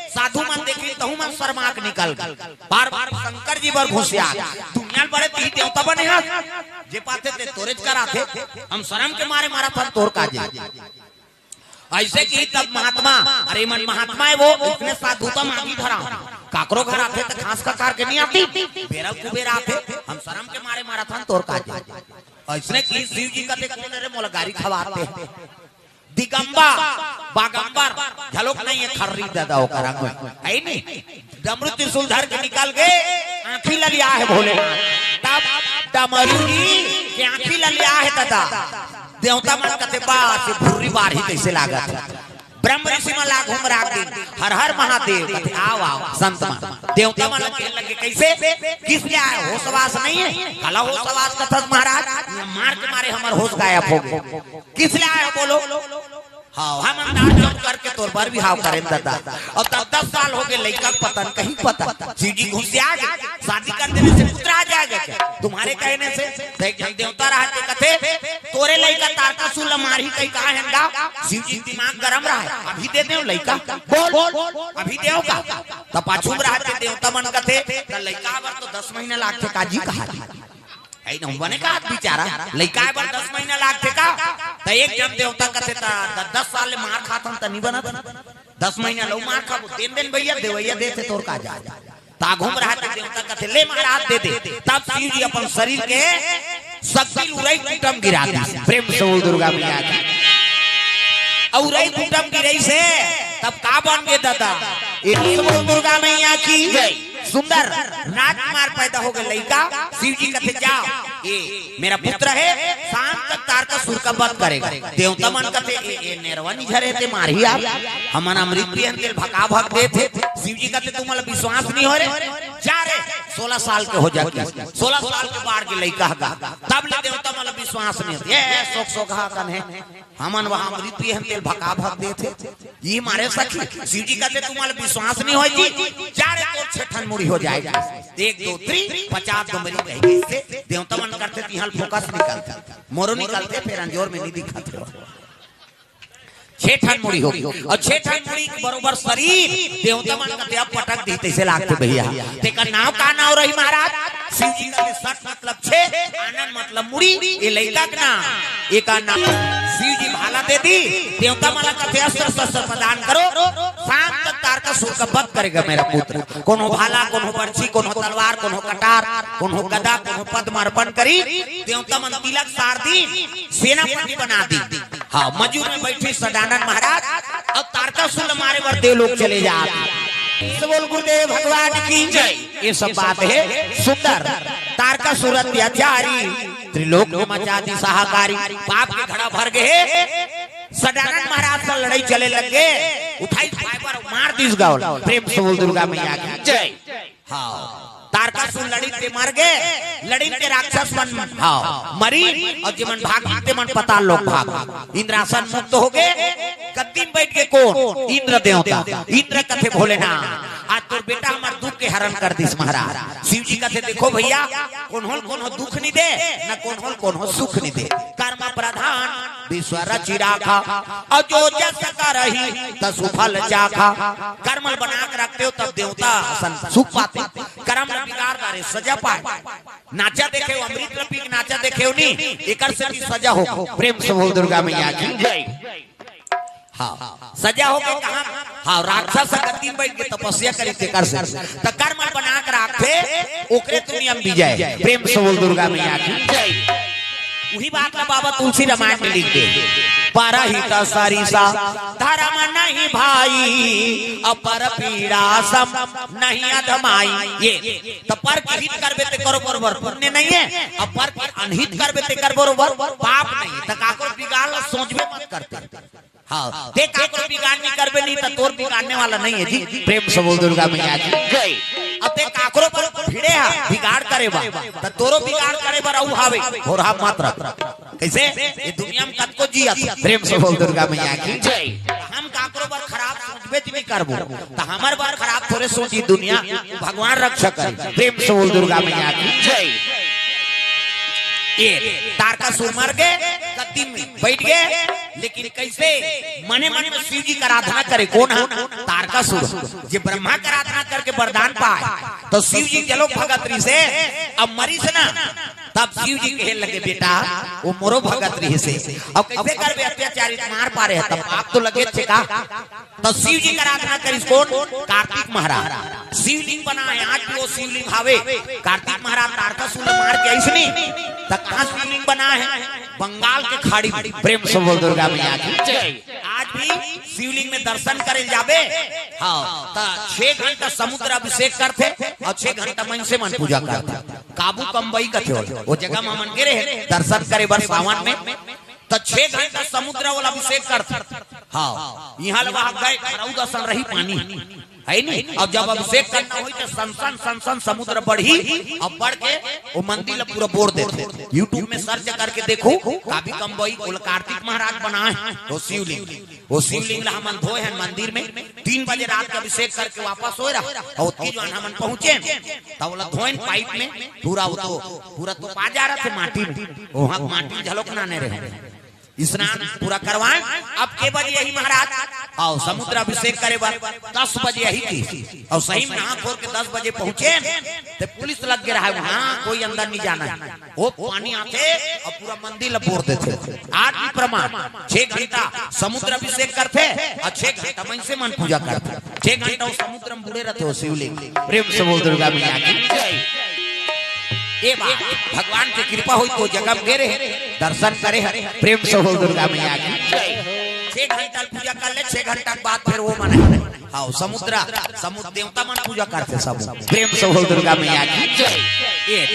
साधु मन देखिन, तहू मन शर्मा के निकल गे। पार्वती शंकर जी बर घुसिया गे, दुनिया ल बड़े तिही देवता बने हस, जे पाथे ते तोरेच कराथे, हम शरम के मारे मरत हन, तोर का जाय। अइसे किही तब महात्मा, अरे मन महात्मा हे वो, इसने साधु त मांगी धरा, काकरो घर आथे त खांस खकार के नी आथे, बेरा कुबेरा आथे, हम शरम के मारे मरत हन, तोर का जाय। अइसने किही शिव जी कथे, "कोन रे मोला गारी खवाथे?" दिगंबर, बागंबर, घलोक नहीं हे, खर्री ददा ओकर अंग हे नी। डमरू त्रिशूल धर के निकल गे, आंखी ललिया हे भोलेनाथ। तब डमरू जी के आंखी ललिया हे ददा। देवता मन कथे, "बस, ये भुर्री बार ही कइसे लागत हे?" ब्रह्म ऋषि मन ला घुमरा दिन, "हर हर महादेव।" कथे, "आव, आव, संत मन।" देवता मन ला कहे लगे, "कइसे? किस ले आय? होश वास नहीं हे?" "काला होश वास कथस महाराज? मार के मारे हमर होश गायब हो गे।" "किस ले आय हो, बोलो?" "हाँ, हमन दार चौर करके तोर बर बिहाव करेन ददा। अब दस दस साल हो गे, लइका के पता न कहीं पता।" शिव जी घुसिया गे, "शादी कर देने से पुत्र आ जाएगा क्या? तुम्हारे कहने से?" त एक झन देवता रहत हे, कथे, "तोरे लइका तारकासुर ल मारही कहीं कहा हन गा?" शिव जी दिमाग गरम रहा हे, "अभी दे देव लइका, बोल, अभी देव का?" त पाछू में रहत हे देवता मन कथे, "त लइका बर तो दस महीना लागथे काजी?" कहा हे न, बने कहा बिचारा, लइका बर दस महीना लागथे का? त एक झन देवता कथे, "त द-, दस साल ले मार खाथन त नी बनत, दस महीना लउ मार खाबो, देन देन भइया, देवइया देथे, तोर का जाय।" त आघू में रहत हे देवता कथे, "ले महाराज दे दे।" तब शिव जी अपन शरीर के शक्ति उरई कुटम गिरा दिस। प्रेम से बोल दुर्गा मैया की। अउ उरई कुटम गिरइस हे, तब का बन गे ददा? ए बोल दुर्गा मैया की जय। सुंदर राजकुमार पैदा हो गे लइका। शिव जी कथे, "जा, ये मेरा पुत्र हे, शाम तक तारकासुर का वध करेगा।" देवता मन कथे, "ए, ए नेरवा नी झरे ते मारही आप, हमन अमृत पियन तेल भका भक देथे।" शिव जी कथे, "तुमला विश्वास नी हो रे, जा रे, सोलह साल के हो जा।" सोलह साल के बाढ़ के लइका हगा, तब ले देवता मन ला विश्वास नी होथे। "ए सोख सोखा कन हे, हमन वहाँ अमृत पिए हन, तेल भका भक देथे, ये मारे सखी।" शिव जी कथे, "तुमला विश्वास नी होय जी, जा रे, तोर छे ठन मुड़ी हो जाएगा।" एक, दो, three, पचास डोमरी कहे कइसे देवता मन करथे, तिहाँ ले फोकस निकलथे, मोरो निकलथे, फेर अंजोर में नी दिखत हे। छे ठन मुड़ी हो गे, अउ छे ठन मुड़ी के बरोबर शरीर, देवता मन कथे अब पटक दिही तइसे लागथे भइया। तेकर नाव का नाव रही महाराज? शिव जी कथे सत मतलब छे, आनंद मतलब मुड़ी, ये लइका के नाम, एकर नाम। शिव जी भाला दे दिस, देवता मन ला कथे अस्त्र शस्त्र प्रदान करो, शाम तक तारकासुर का वध करेगा मेरा पुत्र। कोनो भाला, कोनो बरछी, कोनो तलवार, कोनो कटार, कोनो गदा, कोनो पद्म अर्पण करिस, देवता मन तिलक सार दिस, सेनापति बना दिस। हाँ, मयूर में बइठिस सदानंद महाराज, अउ तारकासुर ला मारे बर देवलोक चले जात। तो बोल गुरुदेव भगवान की जय। ये सब बात हे सुंदर। तारकासुर अत्याचारी, त्रिलोक में मचा दिस हाहाकारी। पाप के घड़ा भर गे हे। सदानंद महाराज से लड़ई चले लग गे, उठाइस फाइबर मार दिस गा ओला। प्रेम से बोल दुर्गा मैया की जय। हाँ, तारकासुर लड़िन ते मर गे, लड़िन ते राक्षस मन, हाँ, मरिन, अउ जेमन भागिन तेमन पताल लोक भागिन। इंद्रासन मुक्त हो गे, गद्दी में बइठ गे कोन? इंद्र देवता। इंद्र कथे भोलेनाथ, आज तोर बेटा हमर दुख के हरण कर दिस महाराज। शिव जी कथे, "देखो भइया, कोनो ल कोनो दुख नी दे, न कोनो ल कोनो सुख नी दे। कर्म प्रधान विश्व रचि राखा, अउ जो जस करही तसु फल चाखा।" कर्म ल बना के रखते हो तब देवता असन सुख पाथे। करम ल बिगाड़ डारे, सजा पाए। नाचा देखे हो, अमृत ल पी के नाचा देखे हो नी, एकर से भी सजा हो। प्रेम से बोल दुर्गा मैया की जय। हाँ, सजा होके कहाँ? हाँ, राक्षस ह गद्दी म बइठ के तपस्या करी तेकर से। त कर्म बना के राखथे, ओकरे दुनिया म विजय। प्रेम से बोल दुर्गा मैया की जय। उही बात ला बाबा तुलसी रामायण में लिख दे, "परहित सरिसा धर्म नहीं भाई, अपर पीड़ा सम नहीं अधमाई।" ये, त पर के हित करबे तेकर बरोबर पुण्य नहीं है, अउ पर के अनहित करबे तेकर बरोबर पाप नहीं है। त काकरो बिगाड़ ला सोचबे मत करते। हाँ, ते काकरो बिगाड़ नहीं करबे नहीं, त तोर बिगाड़ने वाला नहीं है जी। प्रेम से बोल दुर्गा मैया की जय। अब ते काकरो बर भिड़े हा बिगाड़ करे बर, त तोरो बिगाड़ करे बर अउ हावे, होरहा मत रख। कइसे? ये दुनिया म कतको जियत। प्रेम से बोल दुर्गा मैया की जय। हम काकरो बर खराब सोचबे च नहीं करबो, त हमर बर खराब थोरे सोची दुनिया, भगवान रक्षा करे। प्रेम से बोल दुर्गा मैया की जय। ये तारकासुर मर गे, गद्दी म बइठ गे, लेकिन कइसे? मने मन में शिव जी के आराधना करे। कोन हा? तारकासुर। जे ब्रह्मा के आराधना करके वरदान पाए, त शिव जी के लोग भगत रहिसे। अब मरिस ना, तब शिव जी कहे लगे, "बेटा, वो मोरो भगत रहिसे।" अब कइसे करबे, अत्याचारी मार पारे हे, तब पाप तो लगे थे का? त शिव जी के आराधना करिस कोन? कार्तिक महाराज। शिवलिंग बना है, आज भी वो शिवलिंग हावे। कार्तिक महाराज तारकासुर मार के अइसने, त कहाँ शिवलिंग बना है? बंगाल के खाड़ी में। प्रेम से बोल दुर्गा मैया की जय। आज भी शिवलिंग में दर्शन करे जाबे, हाँ, त छह घंटा समुद्र अभिषेक करथे अउ छह घंटा मनसे मन पूजा करथे। काबू कम्बई कथे ओला, वो जगह म हमन गे रहे दर्शन करे बर सावन में, त छह घंटा समुद्र वाला अभिषेक करथे। हाँ, इहाँ ले वहाँ गए, खरऊ दसन रही पानी, है नी? अब जब अभिषेक करना होई, त सन सन, सन सन समुद्र बढ़ी, अब बढ़ के वो मंदिर ला पूरा बोर देथे। YouTube में search करके देखो, काबू कम्बई, ओला कार्तिक महाराज बनाए, वो शिवलिंग, वो शिवलिंग ला हमन धोए हन मंदिर में। तीन बजे रात के अभिषेक करके वापस होए रहा, अउ ओतकी जुवार हमन पहुँचे, त ओला धोएन पाइप में, पूरा वो तो, पूरा तो पा जा रहा थे माटी में, वहाँ माटी झलक नाने रहे। स्नान पूरा करवाए। अब के बजे आही महाराज? अउ समुद्र अभिषेक करे बर दस बजे आही कि। अउ सही में नहा खोर के दस बजे पहुँचे, त पुलिस लग गे रहा, वहाँ कोई अंदर नहीं जाना है। वो पानी आथे अउ पूरा मंदिर ला बोर देथे। आज भी प्रमाण, छह घंटा समुद्र अभिषेक करथे अउ छह घंटा मनसे मन पूजा करथे। छह घंटा वो समुद्र में बूड़े रहिथे वो शिवलिंग। प्रेम से बोल दुर्गा मैया की जय। ये बात भगवान के कृपा होई त वो जगह में गे रहे, दर्शन करे हे। प्रेम से बोल दुर्गा मैया की जय। छह घंटा पूजा कर ले, छह घंटा के बाद फिर वो मने, हाँ, समुद्र, समुद्र देवता मन पूजा करथे सब। प्रेम से बोल दुर्गा मैया की जय। ये,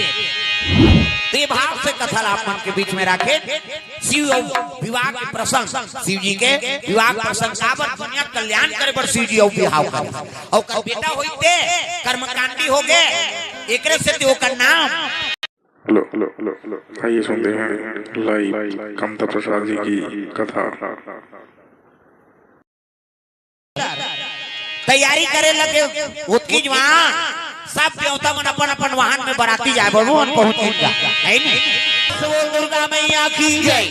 त ये भाव से कथा ला आप मन के बीच में राखे। शिव अउ विवाह के प्रसंग, शिव जी के विवाह के प्रसंग, काबर दुनिया के कल्याण करे बर शिव जी अउ विवाह करे। अउ ओकर बेटा होई ते कर्मकांडी हो गे, एकरे सेती ओकर नाम। Hello, hello, hello, hello. आइए सुनते हैं live कमता प्रसाद जी की कथा। तैयारी करे लगे, ओतकी जुवार सब देवता मन अपन अपन वाहन में बराती जाए, बाबू मन पहुंच गए, है नी? बोल दुर्गा मैया की जय।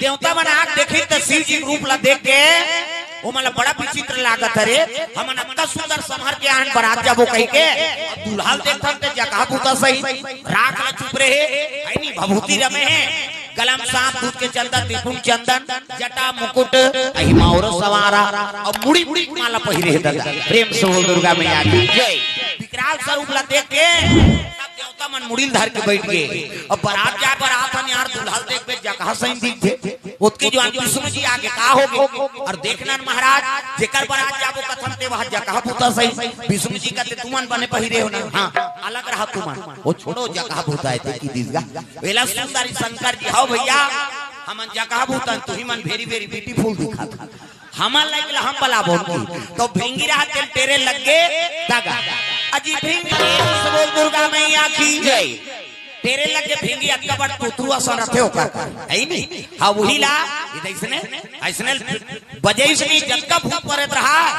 देवता मन आके देखिन त शिव जी के रूप ला देख के ओमन ला बड़ा विचित्र लागत हे रे। हमन अतका सुंदर संभर के आए हन बरात जाबो कहि के, अउ दूल्हा ल देखथन त जगह भूता सही, राख ला चुप रहे, है नी? भभूति रमे हे, गला म सांप दूध के चंदन, त्रिपुंड चंदन, जटा मुकुट, अहि मौर सवारा, अउ मुड़ी मुड़ी माला पहिरे हे दादा। प्रेम से बोल दुर्गा मैया की जय। विकराल स्वरूप ला देख के सब देवता मन मुड़ी ल धर के बइठ गे। अब बरात जाए, बरात हन यार, दूल्हा ल देखबे जगह सही दिखथे। ओतकी जुवार विष्णु जी आगे, का हो गे? अउ देखना महाराज, जेकर बरात जाबो कथन ते वहाँ जगह भूता सही। विष्णु जी कथे, "तुमन बने पहिरे हो ना, हाँ, अलग रहा तुमन, वो छोड़ो, जगह भूता हे ते कि दिस गा।" वेला सुंदर शंकर जी, "हव भइया, हमन जगह भूतन, तुही मन very very beautiful दिखत।" हमन लाइक ला हम बलाबो की। त भींगी रहा तेल टेरे लग गे, दगा। अजी भींगी, बोल दुर्गा मैया की जय। टेरे लग गे भींगी, अतका बड़ तोतरू असन रथे ओकर, है नी? हाँ, उही ला, ये अइसने, अइसने बजे अइसने जतका भूत परेत रहा,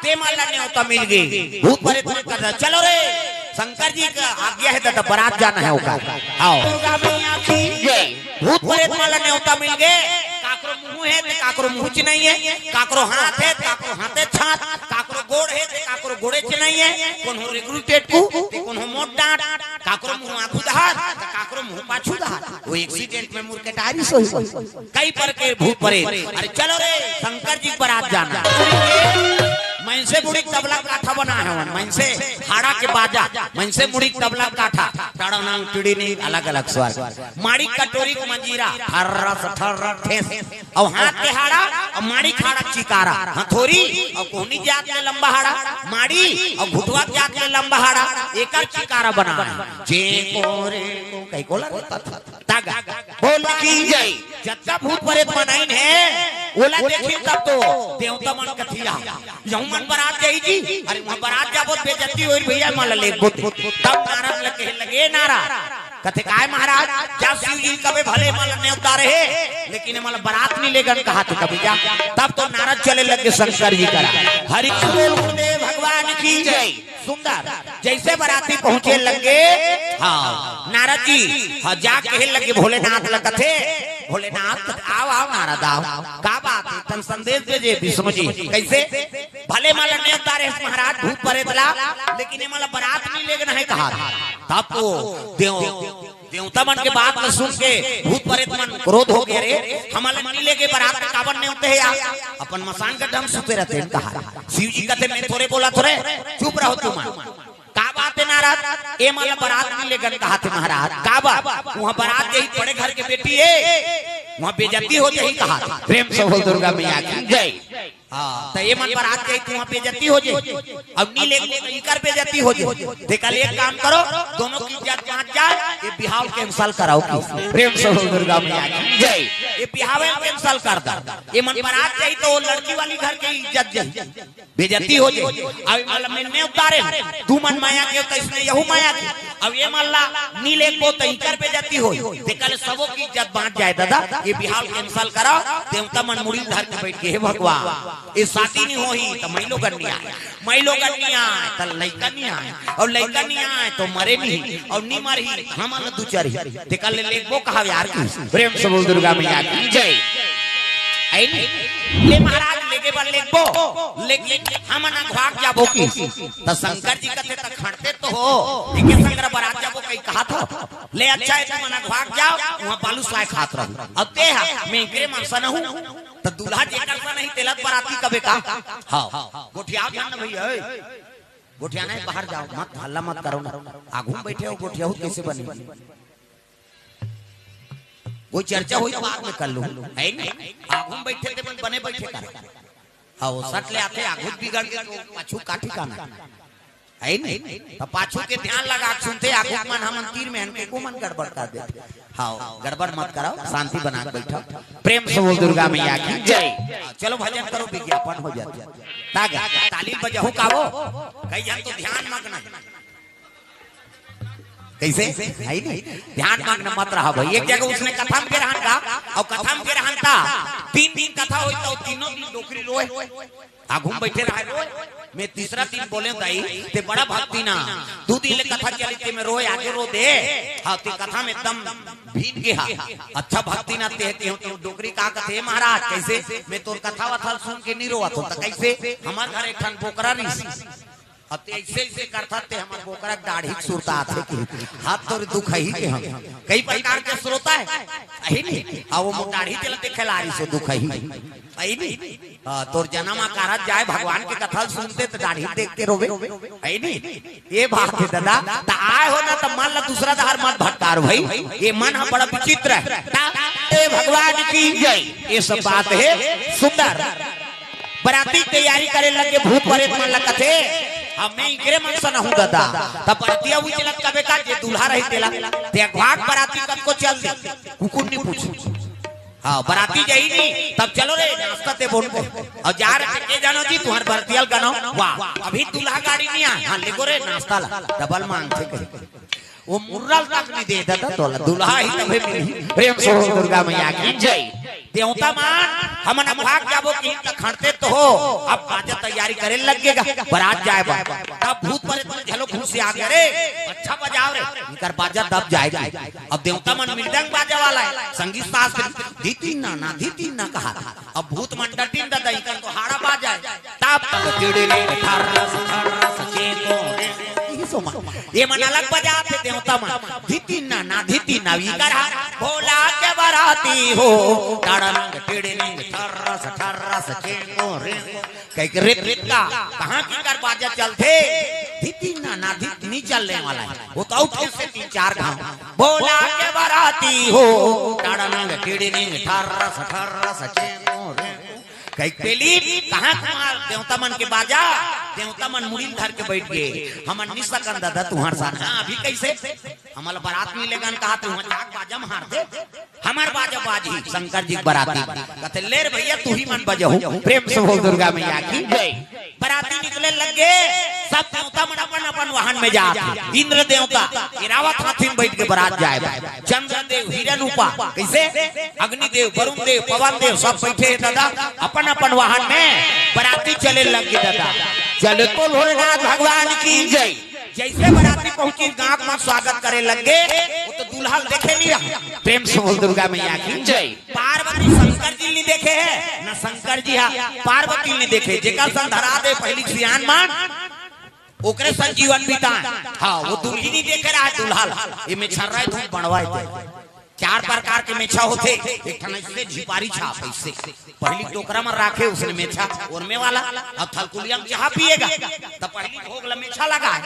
ते मन ला नेवता मिल गे। भूत परेत मन कर रहा, "चलो रे, शंकर जी का आज्ञा हे दादा, बरात जाना हे ओकर।" आओ। दुर्गा मैया की जय। भूत परेत मन ला नेवता मिल गे, काकरो मुंह हे त काकरो मुंह च नहीं हे, काकरो हाथ हे त काकरो हाथे छात, काकरो गोड़ हे ते काकरो गोड़े च नहीं है, कोनो रिक्रूटेड कु ते कोनो मोट डांट, काकरो मुंह आगू दहार ते काकरो मुंह पाछू दहार। वो एक्सीडेंट में मुर के टारी सोई। कई पर के भूत परे। अरे चलो रे, शंकर जी के बारात जाना। मनसे मुड़ी तबला काठा बना है, मनसे हाड़ा के बाजा, मनसे मुड़ी तबला काठा, टाड़ा नांग टिड़ी नहीं, अलग अलग स्वर। माड़ी कटोरी के मंजीरा, ठर्रस ठर्र ठेस। अउ हाथ के हाड़ा, अउ माड़ी खाड़ा चिकारा, हथोरी, अउ कोहनी जात ले लंबा हाड़ा, माड़ी, अउ घुटवा जात ले लंबा हाड़ा, एकर चिकारा बना है। जे को रे को, कई कोला रे तथा। तागा। बोल की जय। जतका भूत परेत मन आइन हे, ओला देखिन तब तो देवता मन कथिया। यहू मन बरात जाई जी। अरे वहाँ बरात जाबो त बेइज्जती होई भैया, मन ला लेगबो ते। तब नारद लगे लगे नारा। कथे काय महाराज, जा शिव जी कबे भले मन ला नेवता रहे, लेकिन मन ला बरात नहीं लेगन कहा थे कभी जा। तब तो नारद चले लगे शंकर जी करा। हरि बोल गुरुदेव भगवान की जय। सुंदर। जैसे बराती पहुंचे लगे, हाँ, नारद जी, हाँ, जा कहे लगे भोलेनाथ ल कथे, भोलेनाथ आओ, आओ नारद आओ, का बात है, तन संदेश भेजे विष्णु जी, कैसे? भले मन ला नेवता रहे महाराज भूत परेत ला, लेकिन ये मन ला बरात नहीं लेगना है कहा। तब तो देव देवता मन के बात ल सुन के भूत परेत मन क्रोध हो गए, रे हमन ला नहीं लेगे बरात, काबर नेवते हे यार, अपन मसान गड्ढा में सुते रहते हैं कहा। शिव जी कहते, मैं थोरे बोला थोरे, चुप रहो तुम। का बात है नारद, ए मन ला बरात नहीं लेगन कहा थे महाराज, का बात? वहाँ बरात जाही बड़े घर के बेटी है, वहाँ बेइज्जती हो जाही कहा थे। प्रेम से बोल दुर्गा मैया की जय। हाँ, त ए मन बरात जाही त वहाँ बेइज्जती हो जाही, अब नहीं लेगबो त इकर बेइज्जती हो जाही। ते कल एक काम करो, दोनों की इज्जत बाँच जाए, ये बिहाव कैंसिल कराओ की। प्रेम से बोल दुर्गा मैया की जय। ये बिहाव कैंसिल कर दा, ए मन बरात जाही त वो लड़की वाली घर के इज्जत जाही। बेइज्जती हो जाही। अब ए मन ला मैं नहीं उतारे, तू मन माया के, तैसने यहू माया के। अब ए मन ला नहीं लेगबो त इकर बेइज्जती होही। ते कल सबो की इज्जत बाँच जाए दादा, ये बिहाव कैंसिल कराओ। देवता मन मुड़ी धर के बैठ के, हे भगवान, ये शादी नहीं होही त मइलोगन नहीं आए, मइलोगन नहीं आए त लइका नहीं आए, अउ लइका नहीं आए त मरे नहीं, अउ नहीं मरही त हमन ला दुचरही। ते कल ले लेगबो कहा यार की। प्रेम से बोल दुर्गा मैया की जय। ऐ नहीं? ले महाराज लेगे बर लेगबो, लेकिन हमन अघवाक जाबो की। त शंकर जी कथे त खड़ते तो हो, एके संग बरात जाबो कही कहा था। ले अच्छा है तुमन अघवाक जाओ, वहाँ बालूसाय खात रहो। अब ते हा, मैं एकरे मन सन हूँ, त दूल्हा जेकर सन नहीं तेला बराती कबे का। हाँ, गोठियाओ ध्यान भैया, ए। गोठियाना है, बाहर जाओ, मत हल्ला मत करो ना। आगू में बैठे हो, गोठियाओ कैसे बने? कोई चर्चा होई त बाद में कर लो, है नहीं? आगू में बैठे थे, बने बैठे कर। हाँ, वो सट ले आते, आगू बिगड़ गए तो पाछू का ठिकाना, है नहीं? तो पाछू के ध्यान लगा के सुनते, आगू मन हमन तीर में हन के को मन गड़बड़ कर देते। हाँ, गड़बड़ मत कराओ, शांति बना के बैठो, प्रेम से बोल दुर्गा मैया की जय। चलो भजन करो, विज्ञापन हो जाते। तागा, ताली बजाहू का वो, कई जन तो ध्यान मग्न है। कैसे? है नहीं? ध्यान मग्न मत रहा भाई। एक जगह उसने कथा में के रहन का, अउ कथा में के रहन था, तीन दिन कथा होई त तीनों दिन डोकरी रोए। आगू में बैठे रहे रोए। मैं तीसरा दिन बोले, दाई, ते बड़ा भक्ति ना, दू दिन ले कथा चली ते में रोए, आगे रो दे। हाँ, ते कथा में एकदम भीन गे हा। अच्छा भक्ति ना ते, ते हो, ते डोकरी का कथे, महाराज, कैसे? मैं तोर कथा वथा सुन के नहीं रोवत हो, त कैसे? हमार घर एक ठन बोकरा रहिस। अब ते ऐसे, ऐसे करथस ते हमर बोकरा के दाढ़ी के सुरता आथे कि हाथ तोर दुखही के हम। कई प्रकार के श्रोता है, अही नहीं? आ वो मोर दाढ़ी तेला देखे ला रहिस, दुखही। अही नहीं? हाँ, तोर जन्म आ कारज जाए, भगवान के कथा सुनते त दाढ़ी देख के रोवे। अही नहीं? ये बात है दादा, त आए हो ना त मन ला दूसरा डहर मत भटकार भाई। ये मन हा बड़ा विचित्र है। त ए भगवान की जय। ये सब बात है सुंदर। बराती के तैयारी करे लगे, भूत परेत मन ला कथे, "अब मैं इकरे मन सन हूँ दादा।" तब बरतिया उही चलत कबे का, जे दूल्हा रही तेला, ते अघवाक बराती कतको चल दे, कुकुर नहीं पूछ। हाँ, बराती जाही नहीं, तब चलो रे, नाश्ता ते बोन को। अउ जा रे, के जानो जी, तुम्हार बरतिया ल गनो, वाह, अभी दूल्हा गाड़ी नहीं आ, हाँ, लेगो रे, नाश्ता ला, डबल मांगथे कहीं। वो मुर्रा ल तक नहीं दे दादा तोला, दूल्हा ही तभे मिली। प्रेम से बोल दुर्गा मैया की जय। देवता मन, हमन अघवाक जाबो कि त खड़ते तो हो, अब बाजा तैयारी करे लग गेगा, बरात जाए बा। तब भूत प्रेत मन घलो खुश आ गए, "अरे, अच्छा बजाव रे, इनकर बाजा दब जाएगी।" अब देवता मन मृदंग बाजे वाला हे, संगीत शास्त्री, "धिति ना ना, धिति ना" कहा। अब भूत मन डटिन ददा, इनकर तो हाड़ा बाजे। तब टिड़िड़िंग ठर्रस ठर्रस चेंगो। यही सो मन। ये मन अलग बजाथे देवता मन। धिति ना ना, धिति ना, इकर हा भोला के बराती हो। टड़ंग टिड़िड़िंग ठर्रस ठर्रस चेंगो रेंगो। कहिके रित रित का, कहाँ की कर बाजा चलथे? धिति ना ना, धिति नी चलने वाला हे। वो तो उठे से तीन चार घाव। भोला के बराती हो। टड़ंग टिड़िड़िंग ठर्रस ठर्रस चेंगो रेंगो। कहिके पेली, कहाँ तुम्हार देवता मन के बाजा? देवता मन मुड़ी ल धर के बइठ गे। हमन नी सकन ददा तुंहर साथ। हाँ, अभी कइसे? हमला बरात मिले गन कहा, तुंहर जाके बाजा मार दे। हमर बाजा बाजही, शंकर जी के बराती। कथे, "ले रे भइया, तुही मन बजहू।" प्रेम से बोल दुर्गा मैया की जय। बराती निकले लग गे, सब देवता मन अपन अपन वाहन में जात हे। इंद्र देवता ऐरावत हाथी में बइठ के बरात जाए बा। चंद्र देव, हिरण उपा, कइसे? अग्नि देव, वरुण देव, पवन देव, सब बइठे हे ददा, अपन अपन वाहन में बराती चले लग गे ददा। चलो तो भोलेनाथ भगवान की जय। जइसे बराती पहुंचिस, गांव म स्वागत करे लग गे, वो तो दूल्हा ल देखे नी रहा। प्रेम से बोल दुर्गा मैया की जय। पार्वती शंकर जी ल नी देखे हे, न शंकर जी हा पार्वती ल नी देखे। जेकर संग धरा दे पहिली सियान मन, ओकरे संग जीवन बिताए। हाँ, वो दुल्ही नी देखे रहा हे दूल्हा ल। ये में छर्रा हे, धूप बढ़वाए दे। चार प्रकार के मेछा होथे, एक ठन अइसे झिपारी छाप अइसे। पहिली टोकरा म राखे उसने मेछा, ओरमे वाला। अब थलकुलिया म चाहा पिएगा, त पहिली भोग ल मेछा लगाए।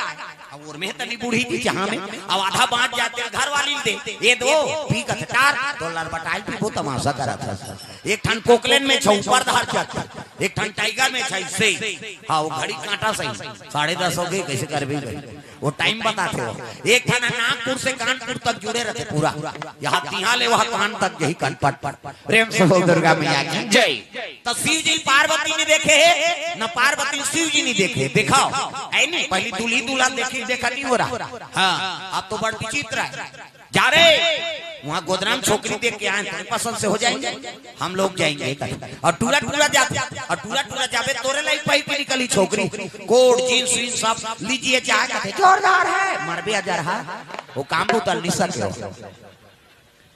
अब ओरमे तनी बूढ़ी जी चाहा में, अब आधा बाँच जाथे घर वाली ल दे, "ये दो, पी कथे टार, तो लरबटाइल पीबो, तमाशा करत हस।" एक ठन कोकलेन मेछा ऊपर धार जाथे, एक ठन टाइगर मेछा अइसे। हाँ, वो घड़ी कांटा सही, साढ़े दस हो गे, कइसे करबे भाई? वो टाइम बताथे वो। एक ठन नागपुर से कानपुर तक जुड़े रहिथे पूरा। यहाँ तिहाँ ले वहाँ कान तक यही कनपट। प्रेम से बोल दुर्गा मैया की जय। त शिव जी पार्वती ल नी देखे हे, न पार्वती शिव जी ल नी देखे हे। देखाव, हे नी? पहिली दूल्ही दूल्हा देखी, देखा नी हो रहा। हाँ, अब तो बड़ विचित्र हे। जा रे, वहाँ गोदना म छोकरी देख के आए, तेरे पसंद से हो जाएंगे, हम लोग जाएंगे। अउ टूरा टूरा जाबे, अउ टूरा टूरा जाबे, तोरे लाइक पहिर के निकलही छोकरी, कोट, जींस, वींस सब लीजिए, चाहे कथे जोरदार हे, मरबे अजरहा, वो काम बूता ल नी सके हो।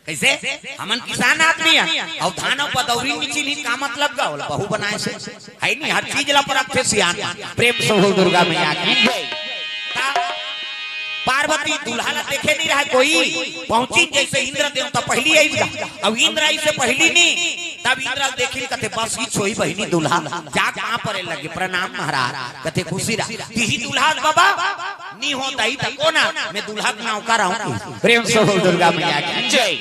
कइसे? हमन किसान आदमी हन, अउ धान अउ पदौरी ल नी चिन्ही, का मतलब गा ओला बहू बनाए से? हे नी, हर चीज ला परखथे सियान। प्रेम से बोल दुर्गा मैया की जय। त पार्वती दूल्हा ला देखे नी रहा कोई, पहुंचिन जइसे इंद्र देवता पहिली आइस गा। अब इंद्र आइस पहिली नी, तब इंद्र ल देखिन कथे, "बस हीच होही बहिनी दूल्हा।" जाके पाँव परे लगे, "प्रणाम महाराज।" कथे, "खुशी रहा।" तिही दूल्हा ल बाबा, नी हो दाई त कोन आ, मैं दूल्हा के नौकर आंव कि। प्रेम से बोल दुर्गा मैया की जय।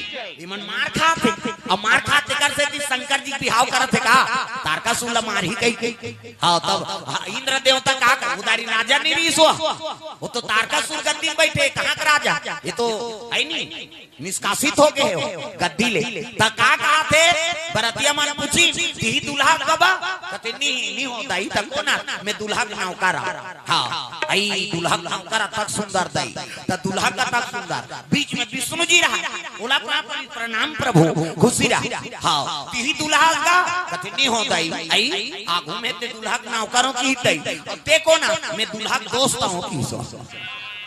इमन मार खात हे, अब मार खात हे तेकर सेती शंकर जी के बिहाव करत हे का? तारकासुर ला मारही कहिके। हाँ, तब, हाँ, इंद्र देवता का, का उदारी राजा नी रहिस वो। वो तो तारकासुर गद्दी म बइठे, कहाँ के राजा? ये तो हे नी, निष्कासित हो गे हे वो गद्दी ले। त का कहाथे? बरतिया मन पूछिन, "तिही दूल्हा के बाबा?" कथे, "नी, नी हो दाई, त कोन आ, मैं दूल्हा के नौकर आंव।" हाँ, अई दूल्हा के नौकर अतक सुंदर दाई, त दूल्हा कतक सुंदर। बीच में विष्णु जी रहा, ओला पाँव परी, "प्रणाम प्रभु, खुशी रहा।" हाँ, तिही दूल्हा का? कथे, "नी हो दाई, अई आगू में ते दूल्हा के नौकर आंव किहिस दाई, अउ ते कोन आ, मैं दूल्हा के दोस्त आंव किहिस।"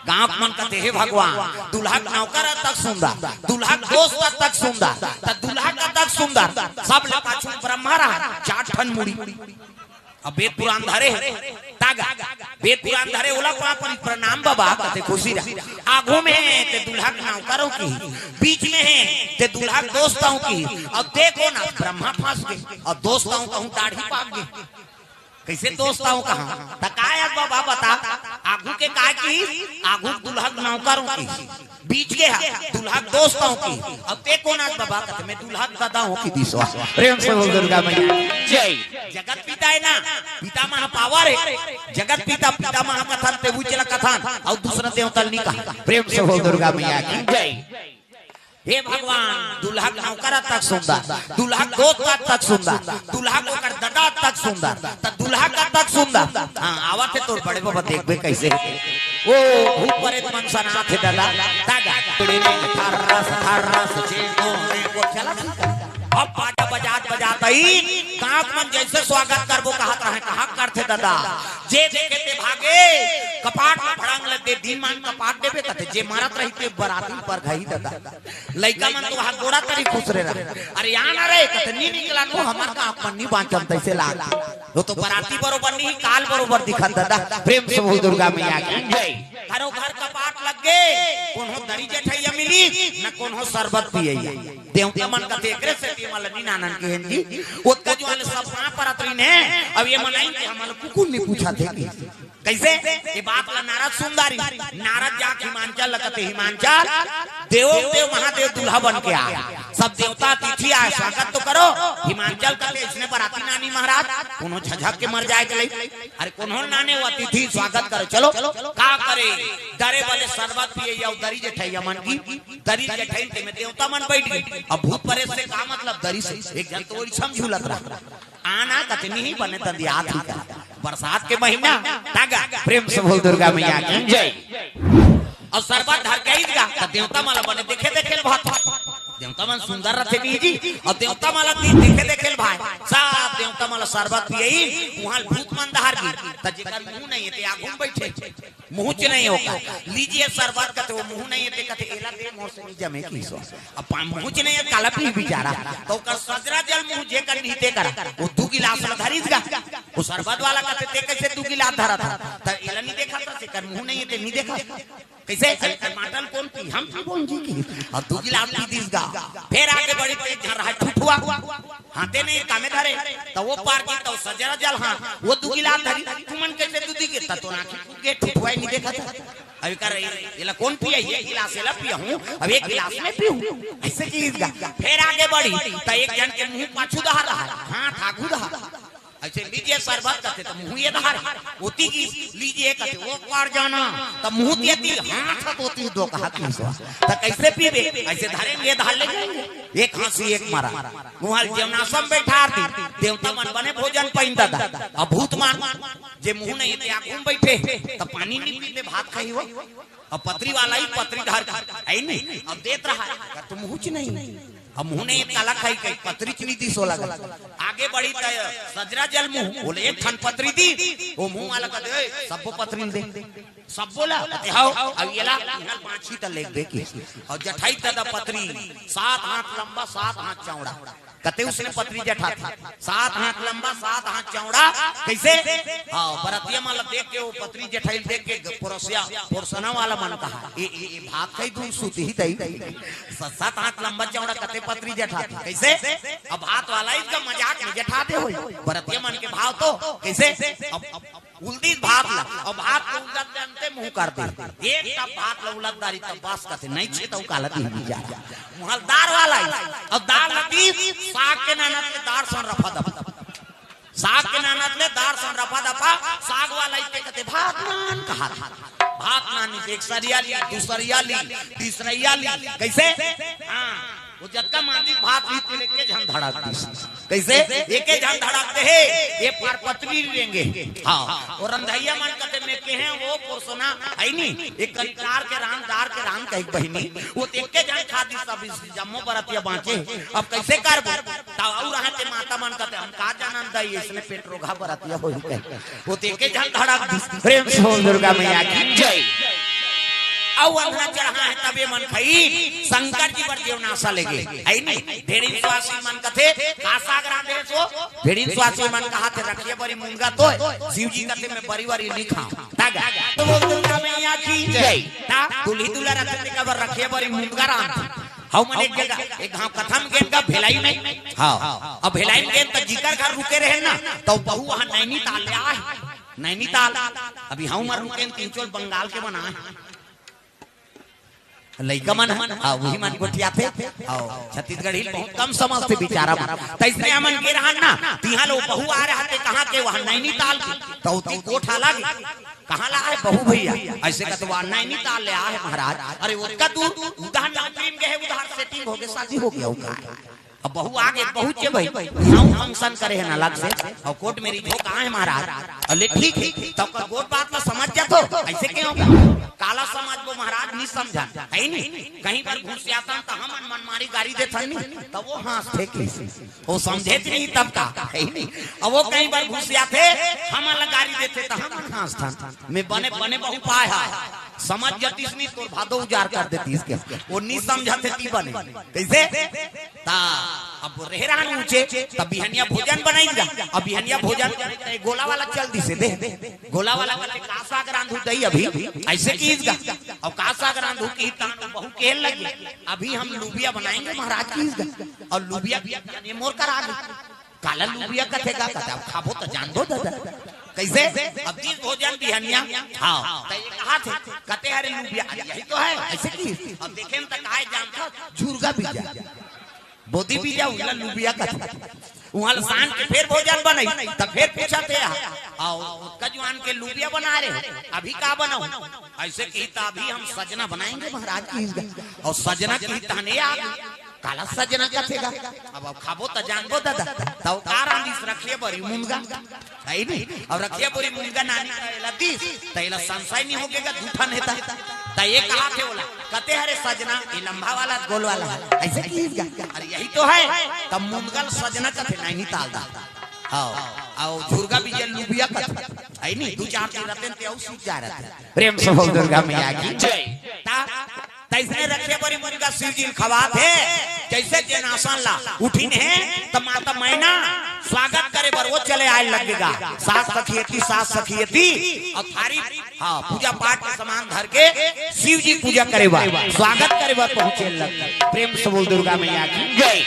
गांव के मन कथे, "हे भगवान, दूल्हा के नौकर अतक सुंदर, दूल्हा के दोस्त अतक सुंदर, त दूल्हा कतक सुंदर?" सब ले पाछू ब्रह्मा रहा, चार ठन मुड़ी। अब वेद पुराण धरे हे, त गा, वेद पुराण धरे, ओला पाँव परी, "प्रणाम बाबा," कथे, "खुशी रहा।" आगू में हे ते दूल्हा के नौकर आंव किहिस, बीच में हे ते दूल्हा के दोस्त आंव किहिस, अउ ते कोन आ, ब्रह्मा फंस गे, अउ दोस्त आंव कहूं दाढ़ी पाक गे। कइसे दोस्त आंव कहां? त काय अब बाबा बता, आगू के काय किहिस? आगू के दूल्हा के नौकर आंव किहिस, बीच के हा दूल्हा के दोस्त आंव किहिस, अउ ते कोन आस बाबा? कथे, "मैं दूल्हा के ददा आंव" किहिस। प्रेम से बोल दुर्गा मैया जय। जगत पिता हे ना, पितामह पावर हे, जगत पिता, पितामह कथन ते उचला कथन, अउ दूसरा देवता ल नी कहा। प्रेम से बोल दुर्गा मैया की जय। हे भगवान, दूल्हा के नौकर अतक सुंदर, दूल्हा के दोस्त अतक सुंदर, दूल्हा के ओकर ददा अतक सुंदर, त दूल्हा कतक सुंदर? हाँ, आवत हे तोर बड़े बाबा, देखबे कइसे। ओ, भूत प्रेत मन सनात हे ददा, त गा। थर्रस, थर्रस, चेंगो, रेंगो, चला ठीक हे। अब बाजा बजात बजात अइन, गांव के मन जइसे स्वागत करबो कहत रहे, कहाँ करथे ददा? जे देखे ते भागे, कपाट म फड़ांग लग दे, दिन मान कपाट देबे कथे, जे मारत रही ते बराती पर घई ददा। लइका मन तो हाथ गोड़ा तरी खुसरे रहा। अरे या ना रे, कथे नी निकला तो हमर का अपन नी बांचम तैसे लाग। वो तो बराती बरोबर नी, काल बरोबर दिखत ददा। प्रेम से बोल दुर्गा मैया की जय। घरो घर कपाट लग गे, कोनो दरी जेठैया मिली, न कोनो शरबत पियैया। देवता मन कथे एकरे से ती मला नी नानन के हेन जी। ओतका जुआन सब पाँव परत रहिन हे, अब ये मन आइन के हमला कुकुर नी पूछत हे कि। कइसे? ये बात ला नारद सुन डारिन। नारद जाके हिमांचल ल कथे, हिमांचल, देव देव महादेव दूल्हा बन के आय। सब देवता अतिथि आय, स्वागत तो करो। हिमांचल कथे इसने बराती नानी महाराज, कोनो झझक के मर जाय के लई। अरे कोनो नाने वो अतिथि स्वागत करो। चलो, का करे? दरे बले शरबत पियैया, दरी जेठैया मन की, दरी जेठैन ते में देवता मन बइठ गे। अब भूत परेत से का मतलब, दरी से एक झन तो ओरी छम झूलत रहा। आना कतनी ही बने तंदियात ही का। बरसात के महीना, तागा, प्रेम से बोल दुर्गा मैया की जय। अउ शरबत धर के आइस गा, त देवता मन ला बने देखे देखे ल भात। देवता मन सुंदर रथे नी जी, अउ देवता मन ला ती देखे देखे ल भाय। सब देवता मन ला शरबत पियई, उहाँ ल भूत मन डहार गे। त जेकर मुँह नहीं हे ते आगू म बइठे। मुँहच नहीं होगा। लीजिए शरबत कथे, वो मुँह नहीं हे ते कथे, एला दे मोर से नी जमे किसो। अब पा-, मुँहच नहीं हे, काला पी बेचारा। त ओकर सजरा जल मुँह जेकर नहीं ते करा, वो दू गिलास ला धरिस गा। वो शरबत वाला कथे, ते कइसे दू गिलास धरत हस? त एला नी देखत हस, एकर मुँह नहीं हे ते नी देखत। कइसे? अरे टमाटर कोन पी? हम पीबो जी की। अउ दू गिलास पी दिस गा। फेर आगे बढ़िस ते एक झन रहा ठुठुआ। हाथे नहीं कामे धरे। त वो पार गे त सजरा जल हाँ। वो दू गिलास धरिस। तुमन कइसे दू दी गे? त तोर आँखी फूट गे, ठुठुआ नी देखत हस। अब एकर एला कोन पिया? एक गिलास एला पिया हूँ, अब एक गिलास मैं पीहूँ। अइसे किहिस गा। फेर आगे बढ़िस त एक झन के मुँह पाछू डहार रहा, हाथ आगू रहा। अइसे लीजिए शरबत कथे त मुँह ये डहार, ओती गिस, लीजिए कथे ओ पार जाना, त मुँह ते एती, हाथ ह ओती डोकहा किहिस। त कइसे पीबे? अइसे धरेंगे, ये डहार ले जाएंगे। एक हाँसी एक मरा। मुँह ल जेवनासा म बइठार दिस, देवता मन बने भोजन पाइन ददा। अब भूत मन जे मुँह नहीं हे ते आगू म बइठे, त पानी नी पीबे, भात खाही वो। अब पतरी वाला ही पतरी धर के, हे नी? अब देत रहा, त मुँहच नहीं। अब मुँह नहीं हे त काला खाही कही, पतरीच नी दिस ओला गा। आगे बढ़िस त सजरा जल मुँह, ओला एक ठन पतरी दिस, वो मुँह वाला कथे, "ए, सब्बो पतरी ल दे।" सब्बो ला, कथे, "हव।" अब एला, एला बाँचही त लेगबे किहिस। अउ जेठाइस ददा पतरी, सात हाथ लंबा, सात हाथ चौड़ा। कते उसने पतरी जेठाथे, सात हाथ लंबा, सात हाथ चौड़ा, कइसे? हाँ, बरतिया मन ला देख के, वो पतरी जेठाई ल देख के ग-, परोसिया, परोसना वाला मन कहा, "ए, ए, ए, भात खाही दूर सुतही तई।" स-, सात हाथ लंबा चौड़ा कते पतरी जेठाथे, कइसे? अब भात वाला इसका मजाक में जेठाथे होई, बरतिया मन के भाव तो, कइसे? अब, अब उल्दिस भात ला, अउ भात के उल्दत जानते मुँह कर दे। एक टप भात ला उल्दत डारिस त बस कथे, नहीं छे त काला दिन नी जा। मुँह ल दार वाला ही, अउ दार ला दिस, साग के नानत ले दार सन रफा दफा। साग के नानत ले दार सन रफा दफा, साग वाला ही ते कथे, "भात नान," कहा। भात नान नी, एक सरिया ली, दू सरिया ली, तीसरइया ली, कइसे? हाँ। वो जतका मांदिस भात भी तेल एके झन धड़क दिस। कइसे? एके झन धड़क दे हे, ये पार पतरी रेंगे। हाँ, वो रंधइया मन कथे में के हे, वो पोसना हे नी, एक करी डार के रांध, डार के रांध कही बहिनी, वो तो एके झन खा दिस, सब इस जम्मो बरतिया बाँचे। अब कइसे करबो? तब अउ रहा ते माता मन कथे, "हम का जानन दई, इसने पेट रोगा बरतिया होही कही।" वो तो एके झन धड़क दिस। प्रेम से बोल दुर्गा मैया की जय। अउ अंधरा चढ़ा हे तब ये मन खाई, शंकर जी बर जेवनासा लेगे, हे नी? भेड़िन सुवासिन मन कथे, "का साग रांधे हस वो?" भेड़िन सुवासिन मन कहाथे, "रखिया बरी मुनगा तोय।" शिव जी कथे, "मैं बरी वरी नी खाँव।" तागा। त बोल दुर्गा मैया की जय। ता दुल्ही दुल्हा रथे तेकर बर रखिया बरी मुनगा रांध। हव मन एक जगह, एक घाँव कथा म गेन गा भिलाई में। हाँ। अब भिलाई में गेन त जिकर घर रुके रहेन ना, त बहू वहाँ नैनीताल ले आय। नैनीताल। अभी हव मन रुकेन तीन चोल बंगाल के मन आय। लइका मन ह, हाँ, उही मन गोठियाथे। हाँ, छत्तीसगढ़ी ल बहुत कम समझथे बिचारा मन। त अइसने हमन गे रहन ना, तिहाँ ले वो बहू आय रहथे, कहाँ के, वहाँ नैनीताल के। त ओती गोठ अलग हे। कहाँ ला आय बहू भइया? अइसे कथे, "वहाँ नैनीताल ले आय हे महाराज।" अरे ओतका दूर, उधर नौकरी म गे हे, उधर setting होगे, शादी होगे, अउ का? अब बहू आगे, बहू चे भाई, इहाँ function करे हे ना अलग से, अउ court marriage हो कहाँ हे महाराज? अरे ठीक हे, त ओकर गोठ बात ला समझ जाथो, अइसे के होगा? काला समझबो महाराज, नी समझन, हे नी? कहीं बर घुसियाथन त हमन मनमारी गारी देथन नी, त वो हाँसथे कइसे? वो समझे च नहीं तब का, हे नी? अब वो कहीं बर घुसियाथे, हमन ला गारी देथे त हमन हाँसथन। मैं बने, बने बहु पाय हा, समझ जतिस नी तोर भादो उजार कर देतिस के। वो नी समझत हे ती बने। कइसे? ता अब रेहे रहन ऊँचे, तब बिहनिया भोजन बनाइस गा। अब बिहनिया भोजन करे त गोला वाला चल दिसे दे। गोला वाला कथे, "का साग रांधहू दई अभी?" अइसे किहिस गा। अब "का साग रांधहू?" किहिस त बहू कहे लगे, "अभी हम लुबिया बनाएंगे महाराज," किहिस गा। अउ लुबिया ये मोर करा गे। काला लुबिया कथे गा, कथे, "अब खाबो त जानबो ददा।" कइसे? अब दिस भोजन बिहनिया, हाँ, त ये कहाथे, कथे, "अरे लुबिया, अरे यही तो है," अइसे किहिस। अब देखेन त काय जानथस, झुरगा बीजा। बोदी बीजा, उला लुबिया कथे। उहाँ ल सान के फेर भोजन बनई, त फेर पूछथे, "आओ, ओतका जुवान के लुबिया बना रहे, अभी का बनाऊं?" अइसे किहिस त अभी हम सजना बनाएंगे महाराज, किहिस गा। अउ सजना किहिस तहन ये आ गे। काला सजना कथे गा। अब, अब खाबो त जानबो ददा। त वो का रांधिस, रखिया बरी मुनगा। हे नी? अउ रखिया बरी मुनगा नानी त एला दिस, त एला संसय नी होगे गा, दू ठन हे त। त ये कहाथे ओला, कथे, "अरे सजना, ये लंबा वाला, गोल वाला हे।" अइसे किहिस गा। "अरे यही तो है।" तब मुनगा ल सजना कथे, नैनीताल डहर। हाँ, अउ झुरगा बीजा ल लुबिया कथे। हे नी? दू चार दिन रहिथे ते अउ सीख जाय रहिथे। प्रेम से बोल दुर्गा मैया की जय। ता तइसने रखिया बरी मुनगा शिव जी ल खवाथे, जइसे जेन आसन ला उठिन हे, त माता मैना स्वागत करे बर वो चले आय लगे गा। सास सखी एती, सास सखी एती, अउ थारी, हाँ, पूजा पाठ के सामान धर के शिव जी पूजा करे बर, स्वागत करे बर पहुँचे लगे। प्रेम से बोल दुर्गा मैया की जय।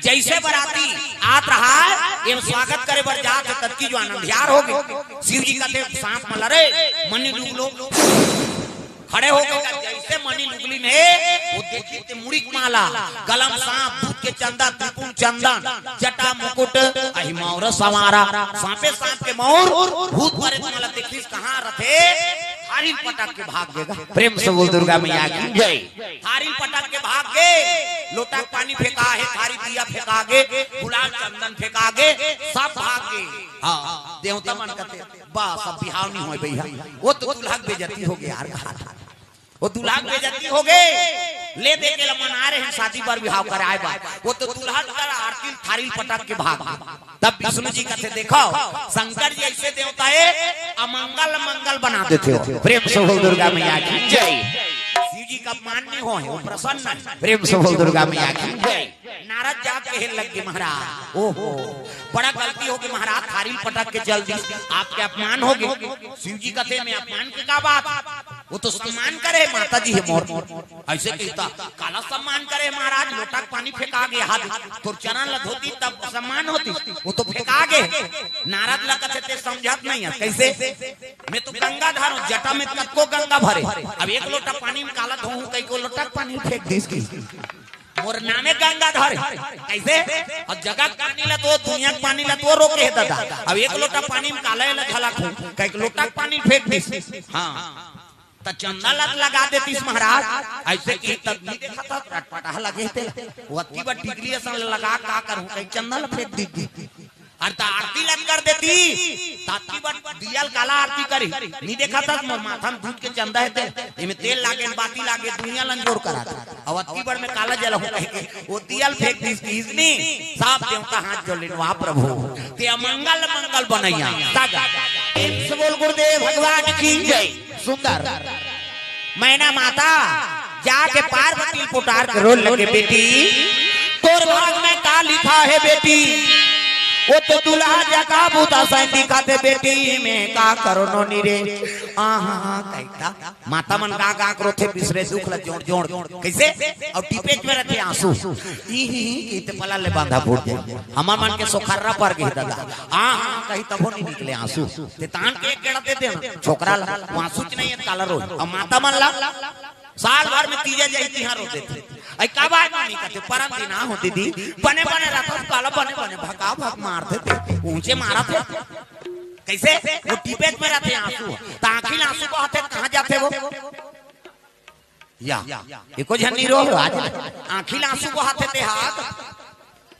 जइसे बराती आत रहा हे, एम स्वागत करे बर जात हे, ततकी जुवान अंधियार होगे। शिव जी कथे, "सांप मन ल रे, मनी लुक लो।" खड़े होगे गा, जइसे मनी लुगलिन हे, वो देखिस ते मुड़ी के माला, गला म सांप, दूध के चंदा, त्रिपुंड चंदन, जटा मुकुट, अहि मौर संवारा, सांपे सांप के मौर, भूत प्रेत मन ला देखिस, कहाँ रथे, थारी ल पटक के भाग गे गा। प्रेम से बोल दुर्गा मैया की जय। थारी ल पटक के भाग गे, लोटा के पानी फेंका हे, थारी दिया फेंका गे, गुलाल चंदन फेंका गे, सब भाग गे। हाँ, देवता मन कथे, बस अब बिहाव नी होय भैया, वो तो दूल्हा के बेइज्जती होगे यार, कहा था। वो दूल्हा के बेइज्जती होगे, ले दे के ल मना रहे हैं शादी बर बिहाव कराय बर। वो तो दूल्हा कर आरती ल थारी ल पटक के भाग गे। तब विष्णु जी कथे, "देखो, शंकर जी अइसे देवता हे, अमंगल मंगल बना देथे हो।" प्रेम से बोल दुर्गा मैया की जय। शिव जी का अपमान नहीं होय, वो प्रसन्न हे। प्रेम से बोल दुर्गा मैया की जय। नारद जाके कहे लग गे, "महाराज, ओहो, बड़ा गलती होगे महाराज, थारी ल पटक के चल दिस, आपके अपमान होगे।" शिव जी कथे, "मैं अपमान के का बात, वो तो सम्मान करे हे, माता जी हे मोर।" अइसे किहिस त, "काला सम्मान करे हे महाराज, लोटा के पानी फेंका गे, हाथ तोर चरण ल धोतिस तब सम्मान होतिस, वो तो फेंका गे।" नारद ल कथे, "ते समझत नहीं हे, कइसे? मैं तो गंगाधर हूँ, जटा में कतको गंगा भरे, अब एक लोटा पानी म काला धोहूँ, कहिके लोटा के पानी फेंक दिस कि मोर नामे गंगाधर हे।" कइसे? अउ जगा के पानी ल तो, दुनिया के पानी ल तो रोके हे ददा, अब एक लोटा पानी म काला एला झलकहूँ, कहिके लोटा के पानी फेंक दिस। हाँ, त चंदा ल लगा देतिस महाराज, अइसे किहिस त नी देखत हस, रटपटाह लगे हे तेला, वो अतकी बड़ टिकली असन लगा, का करहूँ, कहिके चंदा ल फेंक दिस। अरे त आरती ल कर देतिस, त अतकी बड़ दिया ल काला आरती करही, नी देखत हस मोर माथा म दूध के चंदा हे ते, एमे तेल लागे, बाती लागे, दुनिया ल अंजोर करात हे। अउ अतकी बड़ में काला जलहूँ कहिके, वो दिया ल फेंक दिस, किहिस नी, सब देवता हाथ जोड़ लिन, "वाह प्रभु, ते अमंगल मंगल बनइया।" सागर। प्रेम से बोल गुरुदेव भगवान की जय। सुंदर। मैना माता जाके पार्वती ल पुटार के रोय लगे, "बेटी, तोर भाग में का लिखा हे बेटी? वो तो दूल्हा जका बुता सैं दिखत हे बेटी, मैं का करहूँ नोनी रे।" आहा, कहिके माता मन गा गा के रोथे, बिसरे दुख ल जोड़ जोड़। कइसे? अउ टिपेच में रथे आंसू। ई ही ही कहिथे पला ले बांधा फूट जाय। हमर मन के सोखर्रा पर गे ददा। आहा, कही तभो नी निकले आंसू। ते तान के एक गेड़ा दे दे ना, छोकरा ल, वो आंसू च नहीं हे, काला रोय। अउ माता मन ल साल भर में तीजा जाही तिहां रो देथे। "अई का बात नोनी?" कथे, "परन दिन आहों दीदी, बने बने रथस, काला बने बने भका भक मारथे ते, ऊंचे मारथे।" कइसे? वो टिपेच में रथे आंसू, त आंखी ल आंसू बहथे, कहां जाथे वो? या, एको झन नी रो आज, आंखी ल आंसू बहथे ते हा।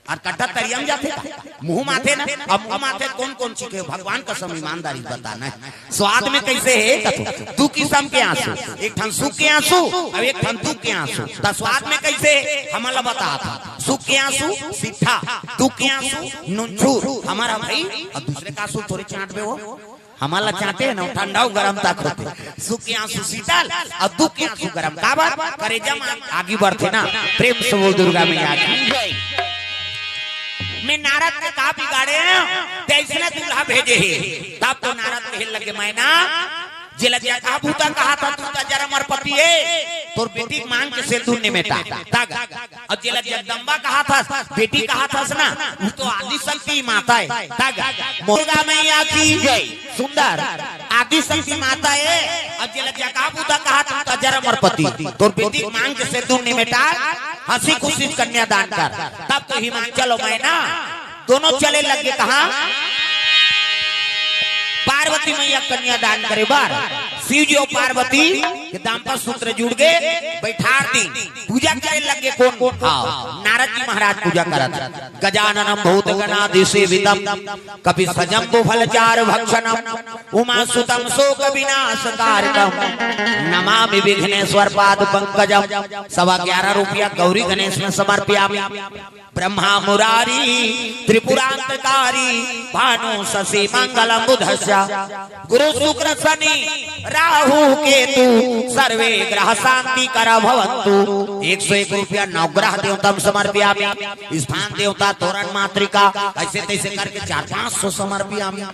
अउ कट्टा तरिया म जाथे का? मुंह म आथे ना। अब मुंह म आथे कोन कोन चीज हे? भगवान कसम ईमानदारी बताना हे। स्वाद में कइसे हे कथो? दू किसम के आंसू, एक ठन सुख के आंसू अउ एक ठन दुख के आंसू। त स्वाद में कइसे हे हमन ला बतात हंव। सुख के आंसू सिट्ठा, दुख के आंसू नुनछूर। हमर भाई, अब दूसरे के आंसू थोरे चांटबे वो। हमन ला चांटे न, ठंडा अउ गरम तक होथे। सुख के आंसू शीतल अउ दुख के आंसू गरम। काबर? करेजा म आगी बरथे ना। प्रेम से बोल दुर्गा मैया की। मैं नारद के का बिगाड़े हंव, तइसने दूल्हा भेजे हे। तब तो नारद कहे लगे, मैना, जेला जगह बूता कहत हस, तू त जरम अरपति हे, तोर बेटी के मांग के सेंदूर निमेटा। तग अउ जेला जगदम्बा कहत हस, बेटी कहत हस ना, वो तो आदि शक्ति माता हे। तग दुर्गा मैया की जय। सुंदर आदि शक्ति माता हे। अउ जेला जगह बूता कहत हस, त जरम अरपति, तोर बेटी के मांग के सेंदूर निमेटा, हंसी खुशी कन्यादान कर। तब तो हिमांचल अउ मैना दोनों चले लगे कहां? पार्वती मैया कन्यादान करे बर। शिव जी अउ पार्वती के दाम्पत्य सूत्र जुड़ गे, बइठार दीन। पूजा करे लगे कोन? हां, नारद जी महाराज पूजा करत हे। गजाननं भूतगणादिसेवितं कपित्थजम्बूफलचारु भक्षणं उमासुतं शोकविनाशकारकं नमामि विघ्नेश्वर पाद पंकजं। सवा ग्यारह रुपया गौरी गणेश में समर्पयामि। ब्रह्मा मुरारी त्रिपुरांतकारी भानु शशि मंगलम बुधस्य गुरु शुक्र शनि राहु केतु सर्वे ग्रह शांति कर भवंतु। एक सौ एक रुपया नवग्रह देवता में समर्पयामि। स्थान देवता तोरण मातृका ऐसे तैसे करके चार पांच सौ समर्पयामि।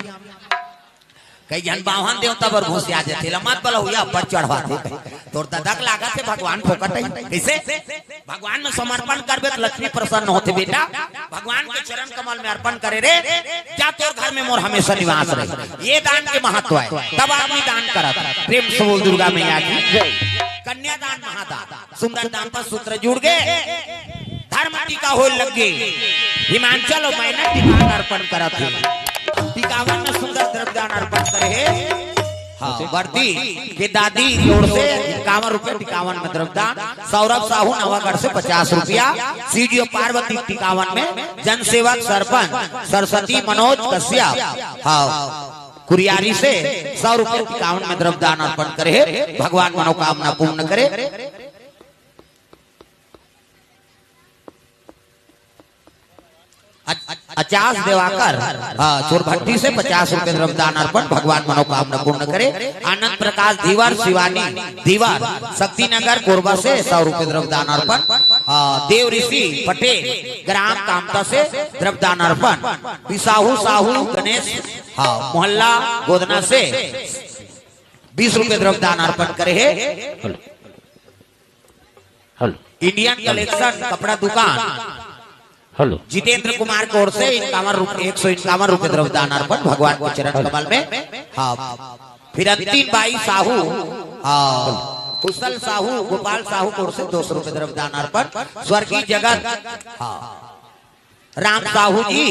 कई झन बावन देवता बर घुसिया जथे, ला मत बलहुया पर चढ़वाथे। तोर ददक लागत हे भगवान फोकट हे। कइसे? भगवान में समर्पण करबे त लक्ष्मी प्रसन्न होथे बेटा। भगवान के चरण कमल में अर्पण करे रे, जा तोर घर में मोर हमेशा निवास रहे। ये दान के महत्व हे, तब आदमी दान करत। प्रेम से बोल दुर्गा मैया की जय। कन्यादान महादान। सुंदर दाम्पत्य सूत्र जुड़ गे, धर्म टीका होय लग गे। हिमांचल अउ मैना टीका अर्पण करत हे। टीकावन में सुंदर द्रव्यदान अर्पण करे हे। हां, वर्दी के दादी की ओर से इक्यावन रुपया टीकावन में द्रव्यदान। सौरभ साहू नवागढ़ से पचास रुपया। शिव जी अउ पार्वती टीकावन में जनसेवक सरपंच सरस्वती मनोज कश्यप, हां, कुरियारी से सौ रुपया टीकावन में द्रव्यदान अर्पण करे हे। भगवान मनोकामना पूर्ण करे। अ-, अचास देवाकर, हां, चोरभट्टी से पचास रुपए द्रव्यदान अर्पण, भगवान मनोकामना पूर्ण करे। आनंद प्रकाश धीवर, शिवानी धीवर, शक्तिनगर कोरबा से सौ रुपए द्रव्यदान अर्पण। हां, देव ऋषि पटेल, ग्राम कामता से द्रव्यदान अर्पण। बिसाहू साहू गणेश, हां, मोहल्ला गोदना से बीस रुपए द्रव्यदान अर्पण करे हे। हेलो। इंडियन कलेक्शन कपड़ा दुकान, हेलो। जितेंद्र कुमार की ओर से इक्यावन रुपए, एक सौ इक्यावन रुपए द्रव्यदान अर्पण भगवान के चरण कमल में। हां, फिर अंतिम बाई साहू, हां, कुशल साहू, गोपाल साहू की ओर से दो सौ रुपए द्रव्यदान अर्पण। स्वर्गीय जगत, हां, राम साहू जी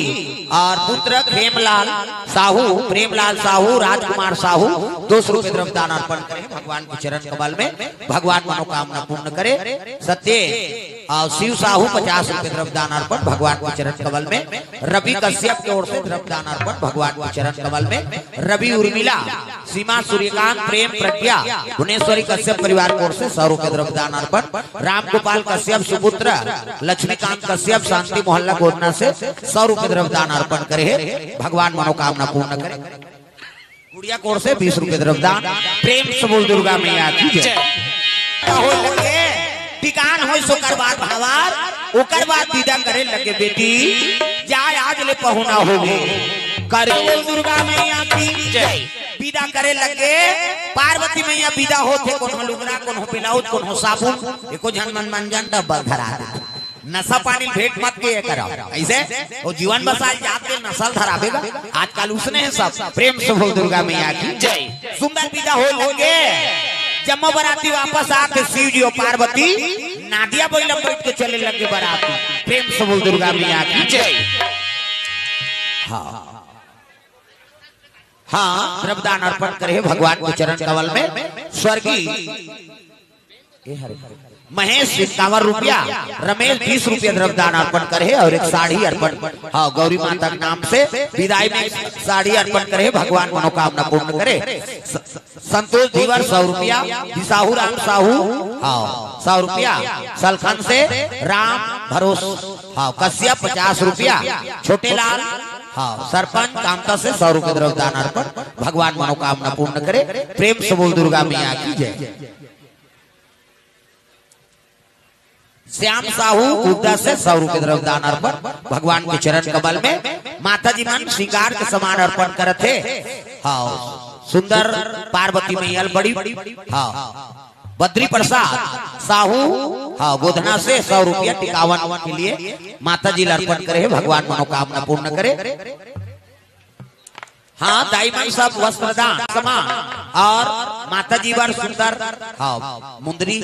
अउ पुत्र खेमलाल साहू, प्रेमलाल साहू, राजकुमार साहू, दो सौ रुपए द्रव्यदान अर्पण करे भगवान के चरण कमल में, भगवान मनोकामना पूर्ण करे। सत्य अउ शिव साहू पचास रुपए द्रव्यदान अर्पण भगवान के चरण कमल में, रवि कश्यप की ओर से द्रव्यदान अर्पण भगवान के चरण कमल में, रवि उर्मिला, सीमा सूर्यकांत, प्रेम प्रज्ञा, भुवनेश्वरी कश्यप परिवार की ओर से सौ रुपए द्रव्यदान अर्पण, राम गोपाल कश्यप सुपुत्र, लक्ष्मीकांत कश्यप शांति मोहल्ला गोदना से सौ रुपए द्रव्यदान अर्पण करे हे, भगवान मनोकामना पूर्ण करे। गुड़िया की ओर से बीस रुपए द्रव्यदान। प्रेम से बोल दुर्गा मैया की जय। का होय लगे, टिकान होय सोकर बाद भावार, ओकर बाद विदा करे लगे बेटी, जाय आज ले पहुना होगे। करे बोल दुर्गा मैया की जय। विदा करे लगे, पार्वती मैया विदा होथे, कोनो लुगरा, कोनो ब्लाउज, कोनो साबुन, एको झन मन मंजन डब्बल धरा दे। नशा पानी भेंट मत के करो। अइसे वो जीवन बसाय जात के नशा ल धराबे गा। आजकल उसने हे सब। प्रेम से बोल दुर्गा मैया की जय। सुंदर विदा होय लगे। जम्मो बराती वापस आके शिव जी अउ पार्वती नादिया बइला बइठ के चले लगे बराती। प्रेम से बोल दुर्गा मैया की जय। हां। हां, द्रव्यदान अर्पण करे हे भगवान के चरण कमल में। स्वर्गीय ए हरे। महेश इक्यावन रुपया, रमेश बीस रुपया द्रव्यदान अर्पण करे हे अउ एक साड़ी अर्पण, हाँ, गौरी माता के नाम से विदाई में साड़ी अर्पण करे हे, भगवान मनोकामना पूर्ण करे। स-, स-, संतोष धीवर सौ रुपया, बिसाहू राम साहू, हाँ, सौ रुपया, सलखन से राम भरोस, हाँ, कश्यप पचास रुपया, छोटे लाल, हाँ, सरपंच कामता से सौ रुपया द्रव्यदान अर्पण, भगवान मनोकामना पूर्ण करे। प्रेम से बोल दुर्गा मैया की जय। श्याम साहू गुप्ता से सौ रुपया द्रव्यदान अर्पण, भगवान के चरण कमल में माता जी मन श्रृंगार के सामान अर्पण करत हे। हाँ, सुंदर पार्वती मैया ल बड़ी, हाँ, बद्री प्रसाद साहू, हाँ, गोधना से सौ रुपया टिकावन के लिए माता जी ल अर्पण करे हे, भगवान मनोकामना पूर्ण करे। हाँ, दाई मन सब वस्त्रदान सामान अउ माता जी बर सुंदर, हाँ, मुंदरी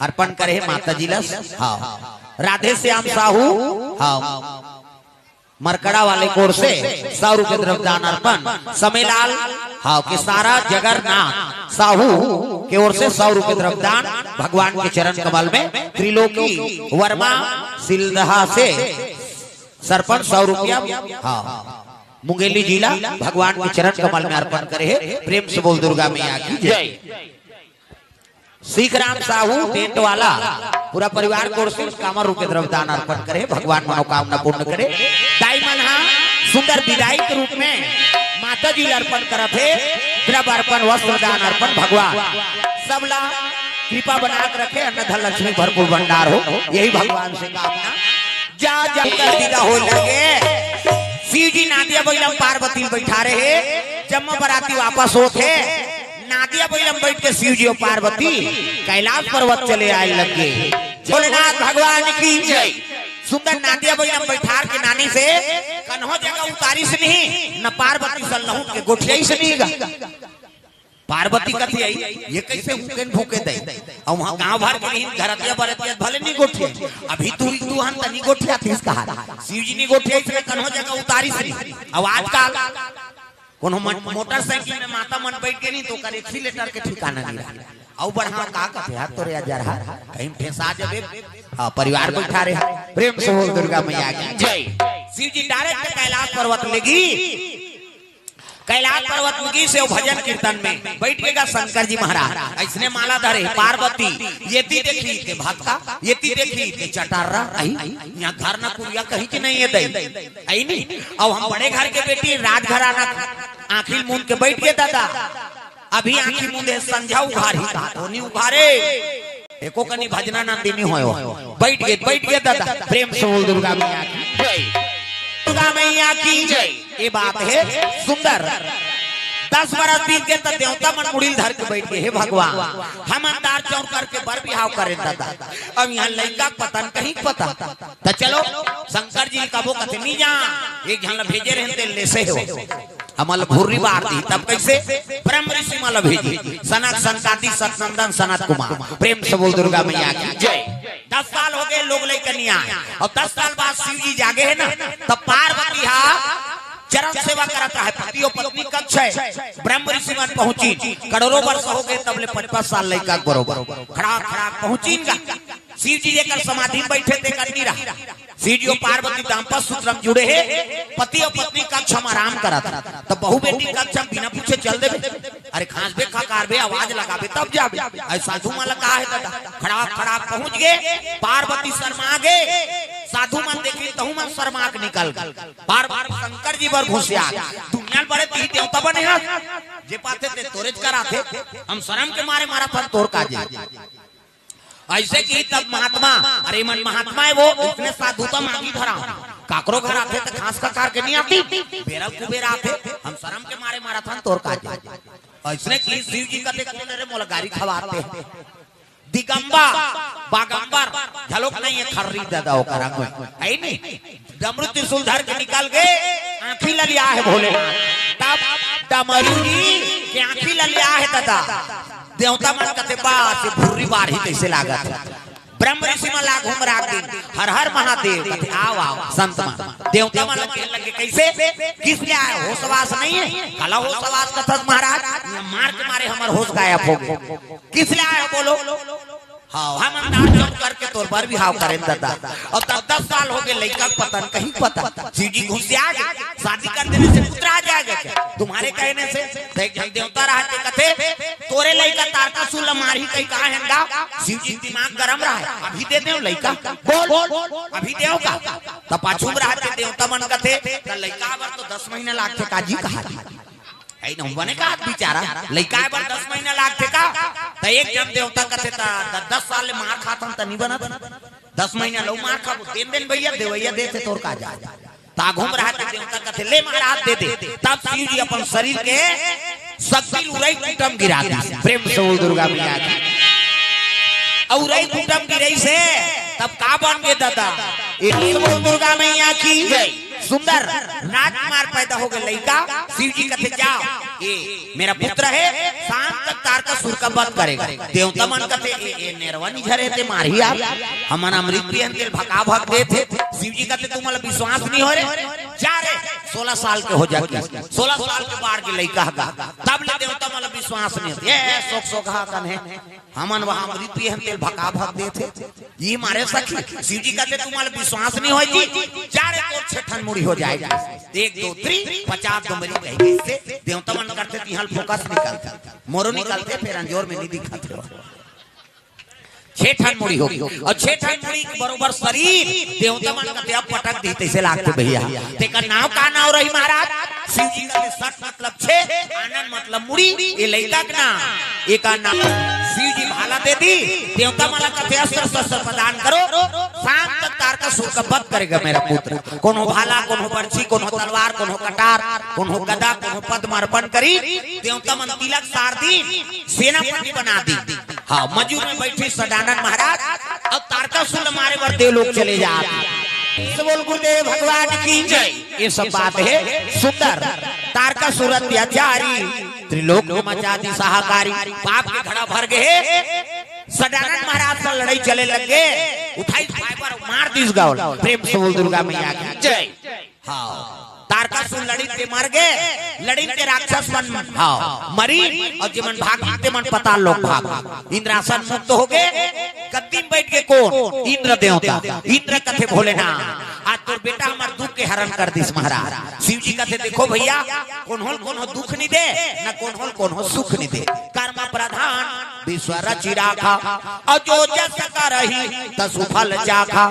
अर्पण करे हे माता जी ल। हाँ, राधे श्याम साहू, हाँ, मरकड़ा वाले कोर से सौ रुपया द्रव्यदान अर्पण, समेलाल, हाँ, के सारा जगरनाथ साहू के ओर से सौ रुपया द्रव्यदान भगवान के चरण कमल में, त्रिलोकी वर्मा सिलदहा से सरपंच सौ रुपया, हाँ, मुंगेली जिला भगवान के चरण कमल में अर्पण करे हे। प्रेम से बोल दुर्गा मैया की जय। सीखराम साहू टेंट वाला पूरा परिवार कोर से इक्यावन रुपया द्रव्यदान अर्पण करे हे, भगवान मनोकामना पूर्ण करे। दाई मन हा सुंदर विदाई के रूप में माता जी ल अर्पण करत हे, द्रव्य अर्पण, वस्त्र दान अर्पण। भगवान सबला कृपा बना के रखे, अन्न धन लक्ष्मी भरपूर भंडार हो, यही भगवान से कामना। जा जा कर विदा होय लगे। शिव जी नादिया बइला म पार्वती ल बइठारे हे, जम्मो बराती वापस होत हे। नादिया बइला म बइठ के शिव जी अउ पार्वती कैलाश पर्वत चले आय लगे। भोलेनाथ भगवान की जय। सुंदर नादिया बइला म बइठार के नानी से कन्हो जगह उतारिस नहीं, न पार्वती सन लहुट के गोठियाइस नहीं गा। पार्वती कथे आई, ये कैसे हुकेन भूके दे? अउ वहाँ गाँव भर के नहीं, घरतिया बरतिया भले नहीं गोठिया। अभी तू, तू हन तनी गोठिया थीस कहा। शिव जी नहीं गोठिया, इसने कन्हो जगह उतारिस नहीं। अउ आजकल कोनो मन-, मोटरसाइकिल में माता मन बइठ के नहीं, तो ओकर एक्सीलेटर के ठिकाना नहीं रहा। अउ बढ़ा का कथे, "हाथ तोरे आ जा रहा, कहीं ठेसा जबे।" हाँ, परिवार बइठारे हे। प्रेम से बोल दुर्गा मैया की जय। शिव जी डायरेक्ट कैलाश पर्वत लेगी। कैलाश पर्वत में गिस हे भजन कीर्तन में बइठ गे गा शंकर जी महाराज। अइसने माला धरे, पार्वती येती देखी ते भक्ता, येती देखी ते चटर्रा। अई, यहाँ घर न कुरिया कहीं कि नहीं हे दई। अई नहीं, अब हम बड़े घर के बेटी, राजघराना, आँखी ल मूंद के बइठ गे दादा। अभी आँखी मूंदे, संझा उघारही का, तो नहीं उघारे। एको कनी भजना नंदिनी होय हो। बइठ गे, बइठ गे दादा। प्रेम से बोल दुर्गा मैया की जय। दुर्गा मैया की जय। ये बात हे सुंदर। दस बरस बीत गे त देवता मन मुड़ी ल धर के बइठ गे, "हे भगवान, हम अंधार चौर करके बर बिहाव करेन दादा, अब यहाँ लइका के पता न कहीं के पता।" त चलो शंकर जी ल कबो कथे नहीं जा, एक झन ल भेजे रहेन ते लेसे हो। हमन ल भुर्री बार दी, तब कैसे? ब्रह्म ऋषि मन ल भेजी, सनक सनकादि सतनंदन सनत कुमार। प्रेम से बोल दुर्गा मैया की जय। दस साल हो गे, लोग लइका नहीं आय, अउ दस साल बाद शिव जी जागे हे ना, तब पार्वती हा चरण सेवा करत रहे, पति अउ पत्नी कक्ष हे, ब्रह्म ऋषि मन पहुंचिन, करोड़ों वर्ष हो गे, तब ले पचपन साल लइका के बरोबर खड़ा खड़ा पहुंचिन गा। शिव जी जेकर समाधि में बइठे ते कर नहीं रहा। शिव जी अउ पार्वती दाम्पत्य सूत्र में जुड़े हे, पति अउ पत्नी कक्ष में आराम करत। त बहू बेटी कक्ष में बिना पूछे चल देबे? अरे खांसबे, खकारबे, आवाज लगाबे तब जाबे। अरे साधु मन ल का हे दादा, खड़ा खड़ा पहुंच गे, पार्वती शर्मा गे, साधु मन देखिन तहू मन शर्मा के निकल गे। पार्वती शंकर जी बर घुसिया गे, दुनिया में बड़े तीन देवता बने हस, जे पाथे ते तोरेच कराथे, हम शरम के मारे मारत हन तोर काजे। अइसे कि तब महात्मा, अरे मन महात्मा हे वो, इसने साधु त मांगी धरा, काकरो घर आथे त खांस खकार के नहीं आती, बेरा कुबेरा आथे, हम शरम के मारे मारत हन तोर काजे। अइसने कि शिव जी कथे, "कोन रे मोला गारी खवाथे?" दिगंबर, बागंबर, झलोक नहीं हे खर्री दादा ओकर अंग में। हे नहीं? डमरू त्रिशूल धर के निकल गे, आँखी ललिया हे भोलेनाथ। तब डमरू जी के आँखी ललिया हे दादा। देवता मन कथे, "बस, ये भुर्री बारही कइसे लागत हे?" ब्रह्म ऋषि मन ला घुमरा दिन, "हर हर महादेव," कथे, "आव, आव, संत मन।" देवता मन लगे, लगे, "कइसे? किस ले आय? होश वास नहीं हे?" "काला होश वास कथस महाराज? ये मार के मारे हमर होश गायब हो गे।" "किस ले आय हो बोलो?" हाँ, हम अंधार चौक करके तोर बर बिहाव करेन ददा। अउ तब दस साल हो गे, लइका के पता न कहीं पता। शिव जी गुस्सिया गे, शादी कर देने से पुत्र आ जाएगा क्या? तुम्हारे कहने से। त एक झन देवता रहते कथे, तोरे लइका तारकासुर ल मारही कहीं कहा है ना? शिव जी दिमाग गरम रहा है, अभी दे देव लइका। बोल, अभी देव का? त पाछू में रहते देवता मन कथे, त लइका बर तो दस महीना लागथे काजी कहा। है न, बने का बिचारा, लइका बर दस महीना लागथे का? त एक झन देवता कथे, त द-, दस साल ले मार खाथन त नी बनत। दस महीना लउ मार खाबो, देन देन भैया, देवैया देथे तोर का जा। त आघू में रहते देवता कथे, ले महाराज दे दे। तब शिव जी अपन शरीर के शक्ति उरई कुटम गिरा दी। प्रेम से बोल दुर्गा मैया की। अउ उरई कुटम गिरई से तब का बन गे ददा? ए बोल दुर्गा मैया की जय। सुंदर राजकुमार पैदा हो गे लइका। शिव जी कथे, जाव, ए मेरा पुत्र है, शाम तक तारकासुर का वध करेगा। देवता मन कथे, ए, ए नेरवा निझर हे ते मारही आप, हमन अमृत पियन तेल भका भक देथे। शिव जी कथे, तुमला विश्वास नहीं हो रे, जा रे, सोलह साल के हो जा के। सोलह साल के बाढ़ के लइका हगा, तब ले देवता मन ला विश्वास नहीं होथे। ए, सोख सोखा कन हे, हमन वहाँ अमृत पियन तेल भका भक देथे। ये मारे सखी, शिव जी कथे, तुमला विश्वास नहीं होय जी, जा रे, तोर छेठन मुड़ी हो जाएगा। एक, दो, तीन, पचास दो मेरी कही गई से, देवता मन करथे, तिहां ले फोकस निकलथे, मोरो निकलथे, फेर अंजोर में नहीं दिखत हे। छेठन मुड़ी हो गे, अउ छेठन मुड़ी के बरोबर शरीर, देवता मन कथे अब पटक दी, तइसे लागथे भैया। तेकर नाव का नाव रही महाराज? शिव जी कथे सत मतलब छे, आनंद मतलब मुड़ी, ये लइका के नाम, एकर नाम। शिव जी भाला दे दी, देवता मन ला कथे अस्त्र शस्त्र प्रदान करो, शाम तक तारकासुर का वध करेगा मेरा पुत्र। कोनो भाला, कोनो बरछी, कोनो तलवार, कोनो कटार, कोनो गदा, कोनो पद्म अर्पण करी। देवता मन तिलक सार दी, सेनापति बना दी। हाँ, मयूर में बैठे सडानंद महाराज अउ तारकासुर मारे बर देवलोक चले जात। बोल गुरुदेव भगवान की जय। ये सब बात हे सुंदर। तारकासुर अत्याचारी, त्रिलोक में मचा दिस हाहाकारी। पाप के घड़ा भर गे हे। सडानंद महाराज से लड़ई चले लग गे, उठाइस फाइबर मार दिस गा ओला। प्रेम से बोल दुर्गा मैया की जय। हाँ, तारकासुर लड़िन ते मर गे, लड़िन ते राक्षस मन, हाँ, मरिन, अउ जेमन भागिन तेमन पताल लोक भागिन। इंद्रासन मुक्त हो गे, गद्दी में बैठ गे कोन? इंद्र देवता। इंद्र कथे भोलेनाथ, आज तोर बेटा हमर दुख के हरण कर दिस महाराज। शिव जी कथे, देखो भैया, कोनो ल कोनो दुख नहीं दे, न कोनो ल कोनो सुख नहीं दे। कर्म प्रधान विश्व रचि राखा, अउ जो जस करही तसु फल चाखा।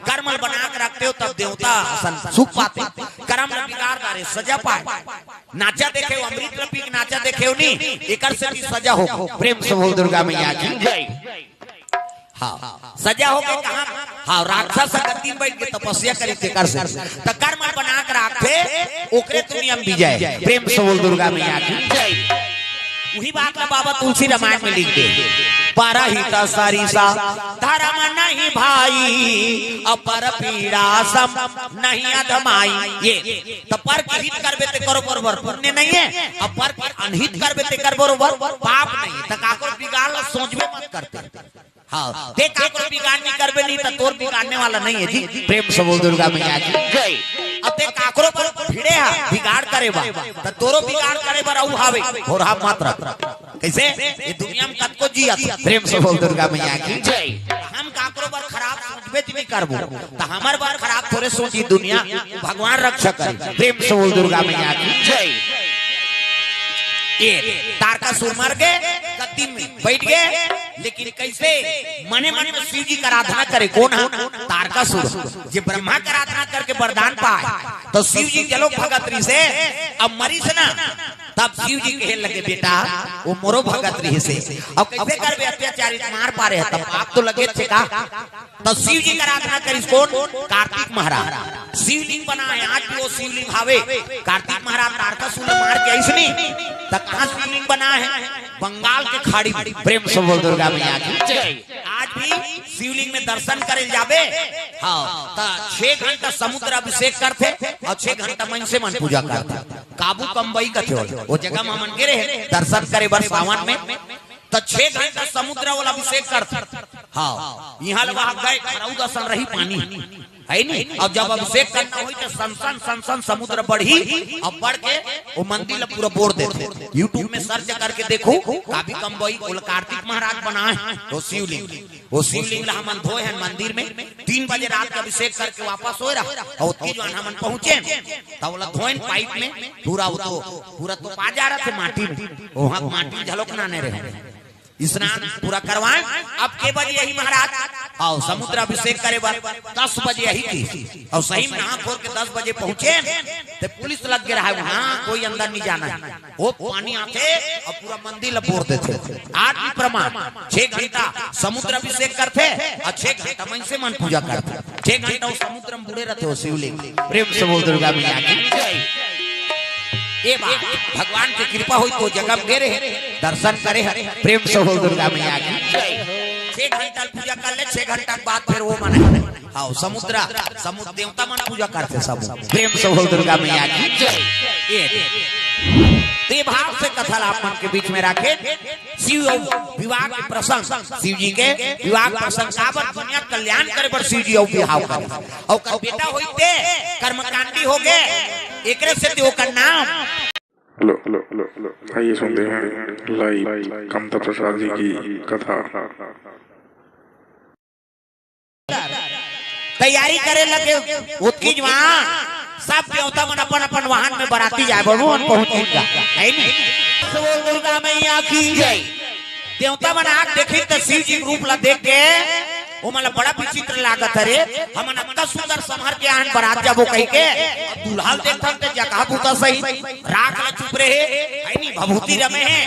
कर्म ल बना के रखते हो तब देवता असन सुख पाथे। कर्म ल बिगाड़ डारे सजा पाए। नाचा देखे हो, अमृत ल पी के नाचा देखे हो नी, एकर से भी सजा हो। प्रेम से बोल दुर्गा मैया की जय। हाँ, सजा हो गे कहाँ? हाँ, राक्षस गद्दी में बैठ के तपस्या करी तेकर से। त कर्म बना के राखथे, ओकरे दुनिया में विजय। प्रेम से बोल दुर्गा मैया की जय। उही बात ला बाबा तुलसी रामायण में लिख दे, परहित सरिसा धर्म नहीं भाई, अपर पीड़ा सम नहीं अधमाई। ये त पर के हित करबे तेकर बरोबर पुण्य नहीं हे, अउ पर के अनहित करबे तेकर बरोबर पाप नहीं हे। त काकरो बिगाड़ ला सोचबे मत करते। हाँ, ते काकरो बिगाड़ नहीं करबे नहीं त तोर बिगाड़ने वाला नहीं हे जी। प्रेम से बोल दुर्गा मैया की जय। अब ते काकरो बर भिड़े हा बिगाड़ करे बर, त तोरो बिगाड़ करे बर अउ हावे, होरहा मत रख। कइसे? ये दुनिया में कतको जियत। प्रेम से बोल दुर्गा मैया की जय। हम काकरो बर खराब सोचबे च नहीं करबो, त हमर बर खराब थोरे सोची दुनिया, भगवान रक्षा करे। प्रेम से बोल दुर्गा मैया की जय। ये तारकासुर मर गे, गद्दी में बैठ गे, लेकिन कइसे? मने मन में शिव जी के आराधना करे। कोन हा? तारकासुर। जे ब्रह्मा के आराधना करके वरदान पाए, त शिव जी के लोक भगत रिहिसे, अब मरिस ना, तब शिव जी कहे लगे, बेटा, वो मोरो भगत रिहिसे। अब कइसे करबे, अत्याचारी मार पारे हे, तब पाप तो लगेच हे का? त शिव जी के आराधना करिस कोन? कार्तिक महाराज। शिवलिंग बना हे, आज भी वो शिवलिंग हावे। कार्तिक महाराज तारकासुर मार के आइस नी, त कहाँ शिवलिंग बना हे? बंगाल के खाड़ी में। प्रेम से बोल दुर्गा मैया की जय। आज भी शिवलिंग में दर्शन करे जाबे, हाँ, त छह घंटा समुद्र अभिषेक करथे अउ छह घंटा मनसे मन पूजा करथे। काबू कम्बई कथे ओला, वो जगह में हमन गे रहे दर्शन करे बर सावन में, त छह घंटा समुद्र वाला अभिषेक करथे। हाँ, इहाँ ले वहाँ गए, खरौद असन रही पानी। है नी? अब जब अभिषेक करना होई तो सन सन सन सन समुद्र बढ़ी, अब बढ़ के वो मंदिर ला पूरा बोर देथे। YouTube में सर्च करके देखो, काबी कम्बई, ओला कार्तिक महाराज बनाए, वो शिवलिंग, वो शिवलिंग ला हमन धोए हन मंदिर में। तीन बजे रात के अभिषेक करके वापस होए रहा, और ओतकी जुवार हमन पहुंचे, तब ओला धोएन पाइप में, पूरा वो तो, पूरा तो पा जा रहा थे माटी में, वहां माटी झलोक नाने रहे। स्नान पूरा करवाए। अब के बजे आही महाराज? आओ, समुद्र अभिषेक करे बर दस बजे आही की। और सही में नहा खोर के दस बजे पहुंचे, ते पुलिस लग गया है वहां, कोई अंदर नहीं जाना है। वो पानी आथे और पूरा मंदिर ला बोर देथे। आज भी प्रमाण, छह घंटा समुद्र अभिषेक करथे और छह घंटा मनसे मन पूजा करथे। छह घंटा वो समुद्र में बूड़े रहथे वो शिवलिंग। प्रेम से बोल दुर्गा मैया की जय। ये बात भगवान के कृपा होई तो जगह में गे रहे, दर्शन करे हरे। प्रेम से बोल दुर्गा मैया की जय। छह घंटा पूजा कर ले, छह घंटा के बाद फिर वो मने। हाँ, समुद्र, समुद्र देवता मन पूजा करथे सब। प्रेम से बोल दुर्गा मैया की जय। ये, तो ये भाव से कथा ला आप मन के बीच में राखे। शिव अउ विवाह के प्रसंग, शिव जी के विवाह के प्रसंग काबर दुनिया के कल्याण करे बर शिव जी अउ बिहाव करे। अउ ओकर बेटा होई ते कर्मकांडी हो गे, एकरे सेती ओकर नाम। Hello, hello, hello, hello. आइए सुनते हैं लाइव कमता प्रसाद जी की कथा। तैयारी करे लगे, ओतकी जुवार सब देवता मन अपन अपन वाहन में बराती जाए, बबू मन पहुंच जाए, है नी? बोल दुर्गा मैया की जय। देवता मन आके देखिन त शिव जी के रूप ला देख के ओमन ला बड़ा विचित्र लागत हरे। हमन अतका सुंदर संभर के आन बरात जाबो कहि के, अब दूल्हा ल देखथन त जगह भूता सही, राख ला चुप रहे, है नी? भभूति रमे हे,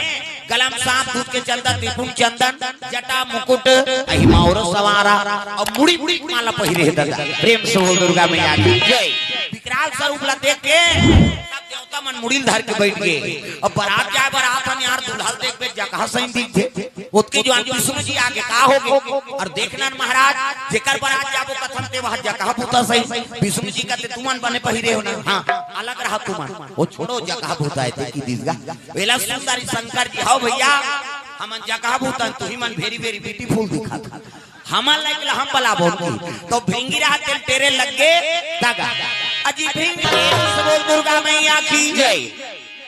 गला म सांप, दूध के चंदन, त्रिपुंड चंदन, जटा मुकुट, अहिमा और सवारा, अउ मुड़ी मुड़ी माला पहिरे हे दादा। प्रेम से बोल दुर्गा मैया की जय। विकराल स्वरूप ला देख के सब देवता मन मुड़ी ल धर के बैठ गे। अब बरात जाए, बरात हन यार, दूल्हा ल देखबे जगह सही दिखथे। ओतकी जुवार विष्णु जी आगे का हो गे? अउ देखना न महाराज, जेकर बरात जाबो कथन ते वह जगह भूता सही। विष्णु जी कहते, तुमन बने पहिरे हो ना? हाँ, अलग रहा तुमन। वो छोड़ो, जगह भूता है, ते की दिस गा। वेला सुंदर शंकर जी, हव भैया, हमन जगह भूतन, तुही मन very, very beautiful दिखत। हमन लाइक ला हम बलाबो की, तो भिंगी रहा तेल टेरे लग गे, दागा। अजी भिंगी, बोल दुर्गा मैया की जय।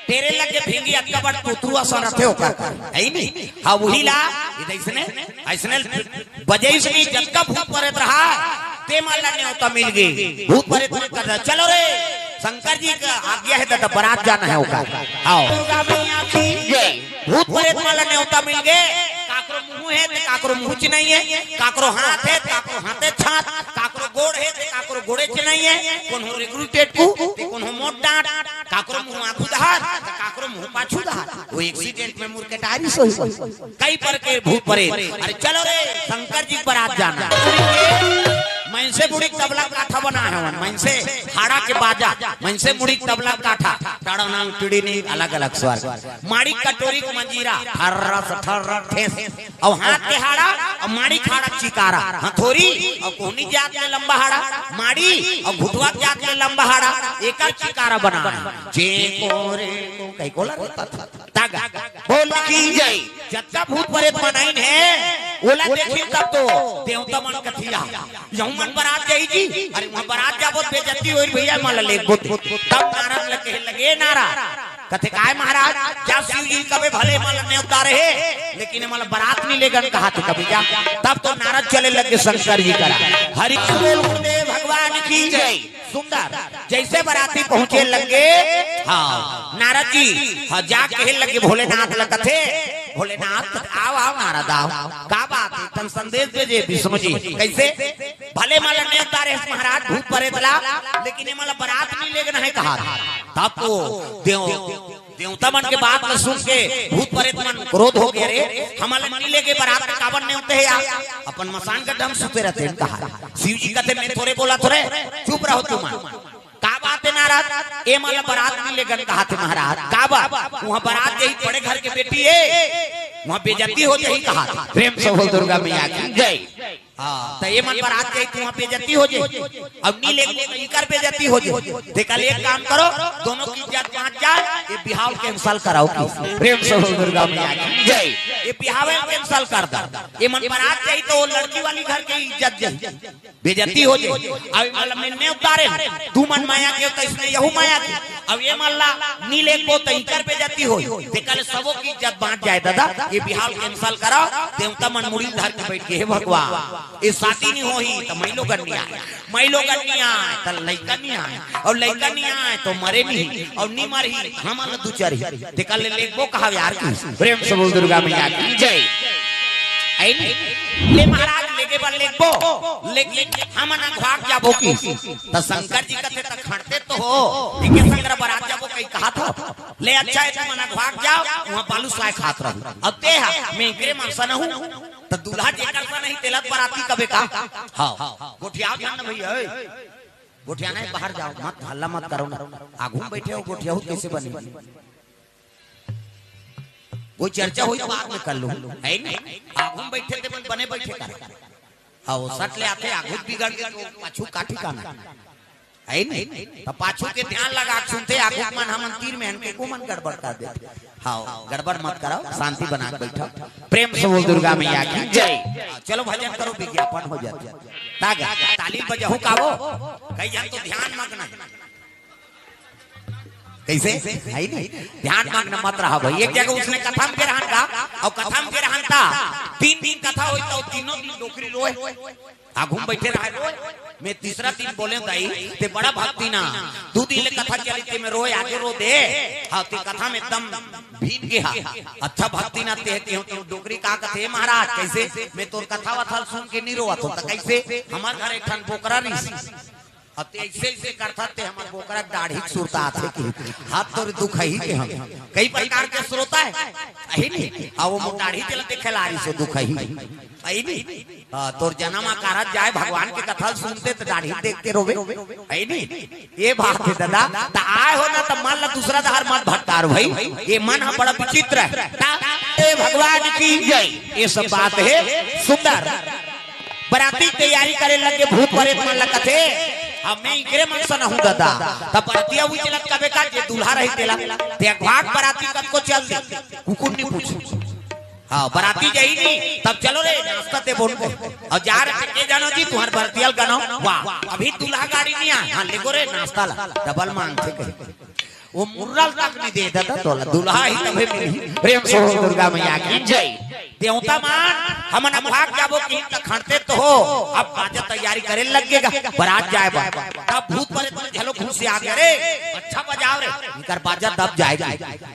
टेरे लग गे भिंगी, अतका बड़ तुतरू असन रथे ओकर, है नी? हाँ, वही ला, ये अइसने, अइसने बजइस नी, जतका भूत परेत रहा, ते मन ला नेवता मिल गे। भूत परेत मन कर, चलो रे, शंकर जी का आज्ञा है, त बरात जाना है ओकर। आओ। दुर्गा मैया की जय। भूत परेत मन ला नेवता मिल गे। काकरो मुंह है, त काकरो मुंह चिन्हइये, काकरो हाथ है, त काकरो हाथे छात, काकरो गोड़ है, त काकरो गोड़े चिन्हइये, कोनो रेगरू टेटकू, त कोनो मोट डांट, काकरो मुंह आगू धार, त काकरो मुंह पाछू धार। वो एक्सीडेंट में मुर के टारी सोई। कई पर के भूत परेत। अरे चलो रे, शंकर जी के बरात जाना। मनसे मुड़ी के तबला काठा बना है वन, मनसे हाड़ा के बाजा, मनसे मुड़ी के तबला काठा, टाड़ा नांग टिड़ी नी, अलग-अलग स्वर। माड़ी कटोरी के मंजीरा, ठर्रस ठर्र ठेस। अउ हाथ के हाड़ा, अउ माड़ी के हाड़ा चिकारा, हथोरी, अउ कोहनी जात ले लंबा हाड़ा, माड़ी, अउ घुटवा के जात ले लंबा हाड़ा, एकर चिकारा बना है। जे को रे को, कई को ला रहता था। तागा। बोल की जय। जतका भूत परेत मन आइन हे, ओला देखिन तब तो देवता मन कथिया। यहू मन बरात जाही जी, अरे वहाँ बरात जाबो त बेइज्जती होई भैया, मन ला लेगबो ते। तब नारद ल कहे लगे, नारद, कथे काय महाराज, जा शिव जी कबे भले मन ला नेवता रहे, लेकिन मन ला बरात नहीं लेगन कहा थे कभी जा। तब तो नारद चले लगे शंकर जी करा। हरि बोल गुरुदेव भगवान की जय। सुंदर, जैसे बराती पहुंचे लगे, हाँ, नारद जी, हाँ, जा कहे लगे भोलेनाथ ल कथे, भोलेनाथ, आओ, आओ, नारद, आओ। का बात है? तन संदेश भेजे विष्णु जी। कैसे? भले मन ला नेवता रहे महाराज, भूत परेत ला, लेकिन ये मन ला बरात नहीं लेगन है कहा। तब तो देव, देवता मन के बात ला सुन के भूत परेत मन क्रोध हो गए, रे, हमन ला नहीं लेगे बरात में, काबर नेवते हे यार? अपन मसान गड्ढा में सुते रहते हैं, कहा। शिव जी कहते, मैं थोड़े बोला थोड़े, चुप रहो तुम। का बात है नारद? ए मन ला बरात नहीं लेगन कहा थे महाराज। का बात? वहाँ बरात जाही बड़े घर के बेटी है, वहाँ बेइज्जती हो जाही कहा थे। प्रेम से बोल दुर्गा मैया की जय। हाँ, त ये मन बरात जाही त उहाँ बेइज्जती हो जाही। अब नी लेगबो त इकर बेइज्जती हो जाही। त कल एक काम करो, दोनों की इज्जत बाँच जाए, ये बिहाव cancel कराओ कि। प्रेम से बोल दुर्गा मैया की जय। ये बिहाव cancel कर दा। ये मन बरात जाही त वो लड़की वाली घर के इज्जत जाही, बेइज्जती हो जाही। अब ये मन ला मिलने उतारे, तुमन माया के त इसने यहू माया के। अब ये मन ला नी लेगबो त इकर बेइज्जती होही। त कल सबो की इज्जत बाँच जाए दादा, ये बिहाव cancel कराओ। देवता मन मुड़ी धर के बइठ गे, हे भगवान, ये शादी नी होही त माई लोगन नी आए, माई लोगन नी आए त लइका नी आए, अउ लइका नी आए त मरे नी, अउ नी मरही त हमन ला दुचरही। त कल ले लेगबो कहाव यार कि। प्रेम से बोल दुर्गा मैया की जय। अइ नी? ले महाराज लेगे बर लेगबो, लेकिन हमन अघवाक जाबो कि। त शंकर जी कथे त खंड़ते तो हो, एके संग बरात जाबो कहि कहाथव। ले अच्छा हे, तुमन अघवाक जाव, उहाँ बालूसाय खात रहू। अब ते हा, मैं एकरे मन सन हूँ, त दूल्हा जेकर सन ही तेला बराती कबे का। हाँ, गोठियाव झन न भइया, ए। गोठियाना हे, बाहर जाव, मत हल्ला मत करो ना। आघू म बइठे हो, गोठियाहू कइसे बनी? कोई चर्चा होही त बाद में कर लूँ, हे नी? आघू म बइठे ते मन बने बइठे कर। हाँ, वो सट ले आथे, आघू बिगड़ गे त पाछू का ठिकाना। हे नी? त पाछू के ध्यान लगा के सुनथे, आघू मन हमन तीर में हन के को मन गड़बड़ कर देथे। हाँ, गड़बड़ मत कराओ, शांति बना के बइठो। प्रेम से बोल दुर्गा मैया की जय। हाँ, चलो भजन करो, विज्ञापन हो जाथे। तागा, ताली बजाहू का वो? कई झन तो ध्यान मग्न हे। कइसे? हे नी? ध्यान मग्न मत रहा भई। एक जगह उसने कथा म गे रहन गा, अउ कथा म गे रहन त तीन दिन कथा होइस त तीनों दिन डोकरी रोए। आघू म बइठे रहय रोए। मैं तीसरा दिन बोलेंव दाई, ते बड़ा भक्ति ना। दू दिन ले कथा चलिस ते में रोए, आगे रो दे। हाँ, ते कथा म एकदम भींज गे हा। अच्छा भक्ति ना ते, ते, ते डोकरी का कथे, "महाराज, कइसे? मैं तोर कथा वथा ल सुन के नी रोवत हों, त कइसे?" हमर घर एक ठन बोकरा रिहिस। अब ते अइसे, अइसे करथस ते हमर बोकरा के दाढ़ी के सुरता आथे कि हाथ तोर दुखही के हम। कई प्रकार के श्रोता हे, हे नी? अउ वो दाढ़ी तेला देखे ला रिहिस दुखही। हे नी? हाँ, तोर जनम अकारथ जाय, भगवान के कथा ल सुनते त दाढ़ी देख के रोबे। हे नी? ये बात हे दादा, त आय हो ना त मन ला दूसरा डहर मत भटकार भई। ये मन ह बड़ा विचित्र हे। त ए भगवान की जय। ये सब बात हे सुंदर। बराती के तैयारी करे लगे, भूत परेत मन ला कथे, "अब मैं इकरे मन सन हूँ ददा।" तब बरतिया उही चलत कबे का, जे दूल्हा रही तेला, ते अघवाक बराती कतको चल दे, कुकुर नी पूछे। हाँ, बराती जाही नी, तब चलो रे, नाश्ता दे बोल दे। अउ जा रे, के जानो जी, तुँहर बरतिया ल गनो, वाह, अभी दूल्हा गाड़ी नी आय, हाँ, लेगो रे, नाश्ता ला, डबल मांगथे कहे। वो मुर्रा ल तक नी दे ददा तोला, दूल्हा ही तभे मिलही। प्रेम से बोल दुर्गा मैया की जय। देवता मन, हमन अघवाक जाबो किहिन त खंड़ते तो हो। अब बाजा तैयारी करे लग गे गा, बरात जाय बर। तब भूत परेत मन घलो घुसिया गे, "अरे, अच्छा बजाव रे, इकर बाजा दब जाय।"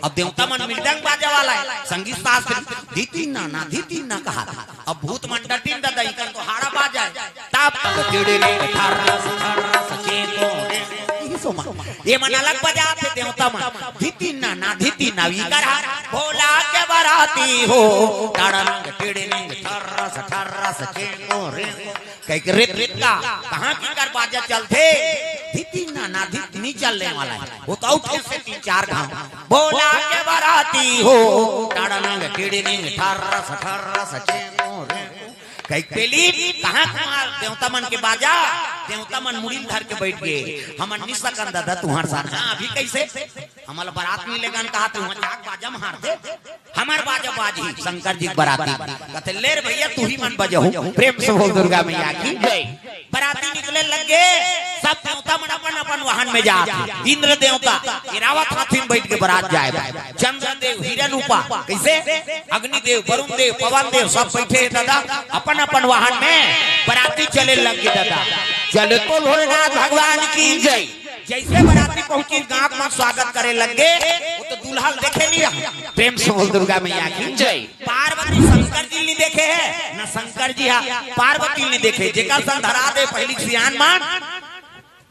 अब देवता मन मृदंग बाजा वाला हे, संगीत शास्त्र, धितिन ना, धितिन ना कहा। अब भूत मन डटिन ददा, इकर तो हाड़ा बाजा हे। तब टिड़िड़िंग ठर्रस ठर्रस चेंको। ये मन अलग बजाथे देवता मन। धितिन ना, धितिन ना, इकर हा भोला के बराती हो। टड़ंग टिड़िड़िंग ठर्रस ठर्रस चेंको रे। कहिके रित रित का, कहाँ की कर बाजा चलथे? धितिन ना, धितिन नी चलने वाला हे। वो तो उठे से तीन चार घाव। भोला के बराती हो। टड़ंग टिड़िड़िंग ठर्रस ठर्रस चेंको रे। कहिके पेली, कहाँ तुम्हर देवता मन के बाजा? देवता मन मुड़ी ल धर के बइठ गे। हमन नी सकन ददा तुँहर सन। हाँ, अभी कइसे? हमन ला बरात नी लेगन कहा, तुँहर जाके बाजा म हार दे। हमर बाजा बाजही, शंकर जी के बराती। कथे, "ले रे भइया, तुही मन बजहू।" प्रेम से बोल दुर्गा मैया की जय। बराती निकले लग गे, सब देवता मन अपन अपन वाहन में जात हे। इंद्र देवता ऐरावत हाथी म बइठ के बरात जाय बर। चंद्र देव हिरण उपा, कइसे? अग्नि देव, वरुण देव, पवन देव सब बइठे हे ददा, अपन अपन वाहन में बराती चले लग गे ददा। चलो तो भोलेनाथ भगवान की जय। जइसे बराती पहुँचिस, गाँव म स्वागत करे लग गे, वो तो दूल्हा ल देखे नी रहा। प्रेम से बोल दुर्गा मैया की जय। पार्वती शंकर जी ल नी देखे हे, ना शंकर जी हा पार्वती ल नी देखे। जेकर सन धरा दे पहिली सियान मन,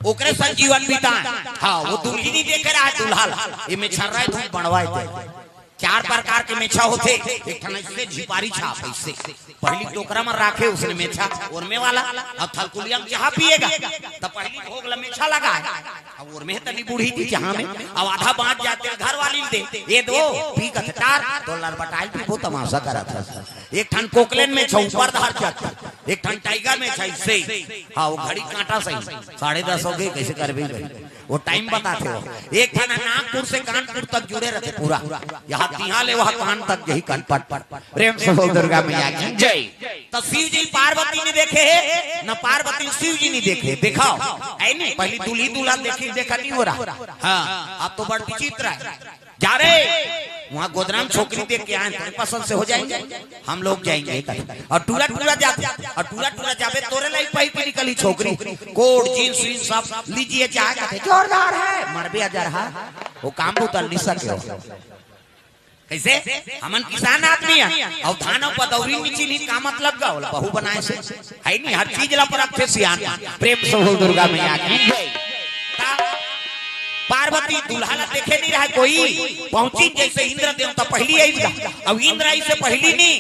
ओकरे सन जीवन बिताय। हाँ, वो दुल्ही नी देखे रहा हे दूल्हा ल। ये मेछर्रा हे, धूप बढ़वाय दे। चार प्रकार के मेछा होथे, एक ठन अइसे झिपारी छाप, अइसे। पहिली टोकरा म राखे उसने मेछा, ओरमे वाला, अब थलकुलिया म चाहा पिएगा, त पहिली भोग ल मेछा लगाय। अब ओरमे तनी बूढ़ी जी चाहा में, अब आधा बाँच जाथे, घर वाली ल दे, "ये दो, पी कथे टार, तो लरबटाइल पीबो, तमाशा करत हस।" एक ठन कोकलेन मेछा ऊपर धर जाथे। एक ठन टाइगर में छै से। हाँ, वो घड़ी कांटा सही। साढ़े दस हो गए, कैसे करबे भाई? वो टाइम बताथे वो। एक ठन नागपुर से कानपुर तक जुड़े रहिथे पूरा। यहाँ तिहा ले वहाँ कान तक, यही कनपट। प्रेम से बोल दुर्गा मैया की जय। त शिव जी पार्वती नइ देखे हे, न पार्वती शिव जी नइ देखे हे। देखाव, हे नहीं? पहली दूल्ही दूल्हा देखी, देखा नइ हो रहा। हाँ, अब तो बड़ विचित्र हे। जा रे, वहाँ गोदराम छोकरी देख के आए, तेरे पसंद से हो जाएंगे, हम लोग जाएंगे। और टूरा टूरा जाथे, और टूरा टूरा जाबे, तोरे लाइक पहिर के निकली छोकरी, कोट, जींस, वींस सब लीजिए, चाहे कहते जोरदार है, मरबे अजर हा, वो काम उतर नइ सके हो। कैसे? हमन किसान आदमी हे, अउ धान अउ पदौरी नइ चिन्ही, का मतलब गा ओला बहू बनाए से? हे नहीं, हर चीज ला परखथे सियान। प्रेम से बोल दुर्गा मैया की जय। त पार्वती दूल्हा ला देखे नइ रहे कोई, पहुंची जैसे इंद्र देवता पहली आइस गा। अब इंद्र आइस पहली नइ,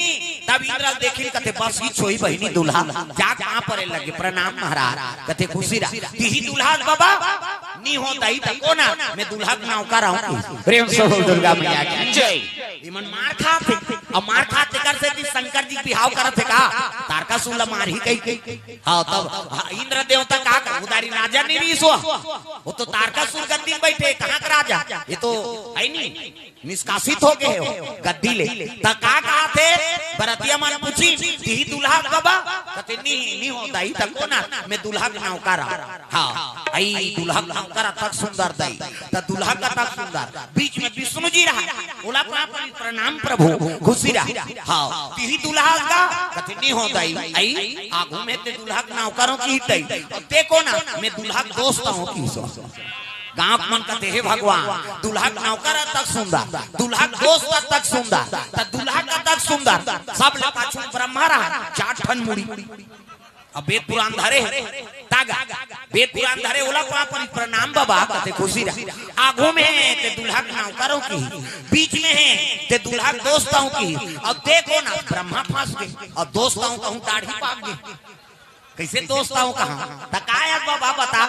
तब इंद्र ला देखिन कथे, "बस ई छोई बहिनी दूल्हा।" जा कहाँ परे लगे, "प्रणाम महाराज।" कथे, "खुशी रहा।" "तिही दूल्हा बाबा?" "नइ हो दाई, त कोन आय?" "मैं दूल्हा के नौकर हूँ।" प्रेम से बोल दुर्गा मैया की जय। इमन मार खात हे, अब मार खात तेकर सेती शंकर जी बिहाव करत हे का? तारकासुर ला मारही कहिके। हाँ, तब, हाँ, इंद्र देवता का, का उधारी राजा नइ रहिस हो। वो तो तारकासुर गद्दी में बैठे, कहाँ का राजा? ये तो हे नहीं, निष्कासित हो गए हो गद्दी ले। त का कहत हे? बरतिया मन पूछी, "तिही दूल्हा बाबा?" कथे, "नइ, नइ हो दाई, त कोन आय?" "मैं दूल्हा के नौकर हूँ।" हाँ, अई दूल्हा के नौकर अतक सुंदर दाई, त दूल्हा कतक सुंदर। बीच में विष्णु जी रहा, ओला पाँव परी, "प्रणाम प्रभु।" खुशी रहा। हाँ, "तिही दूल्हा गा?" कथे, "नइ हो दाई।" "अई आगू में ते दूल्हा के नौकर हूँ किहिस दाई, अउ ते कोन आय?" "मैं दूल्हा के दोस्त हूँ किहिस हो।" गाँव के मन कथे, "हे भगवान, दूल्हा के नौकर अतक सुंदर, दूल्हा के दोस्त अतक सुंदर, त दूल्हा कतक सुंदर।" सब ले पाछू ब्रह्मा रहा, चार ठन मुड़ी। अब वेद पुराण धरे हे, त गा, वेद पुराण धरे, ओला पाँव परी, "प्रणाम बाबा।" कथे, "खुशी रहा।" आगू में हे ते दूल्हा के नौकर हूँ किहिस, बीच में हे ते दूल्हा के दोस्त हूँ किहिस, अउ ते कोन आय? ब्रह्मा फंस गे, अउ दोस्त हूँ कहूँ दाढ़ी पाक गे। कैसे दोस्त हूँ कहूँ? त का आय बाबा बता,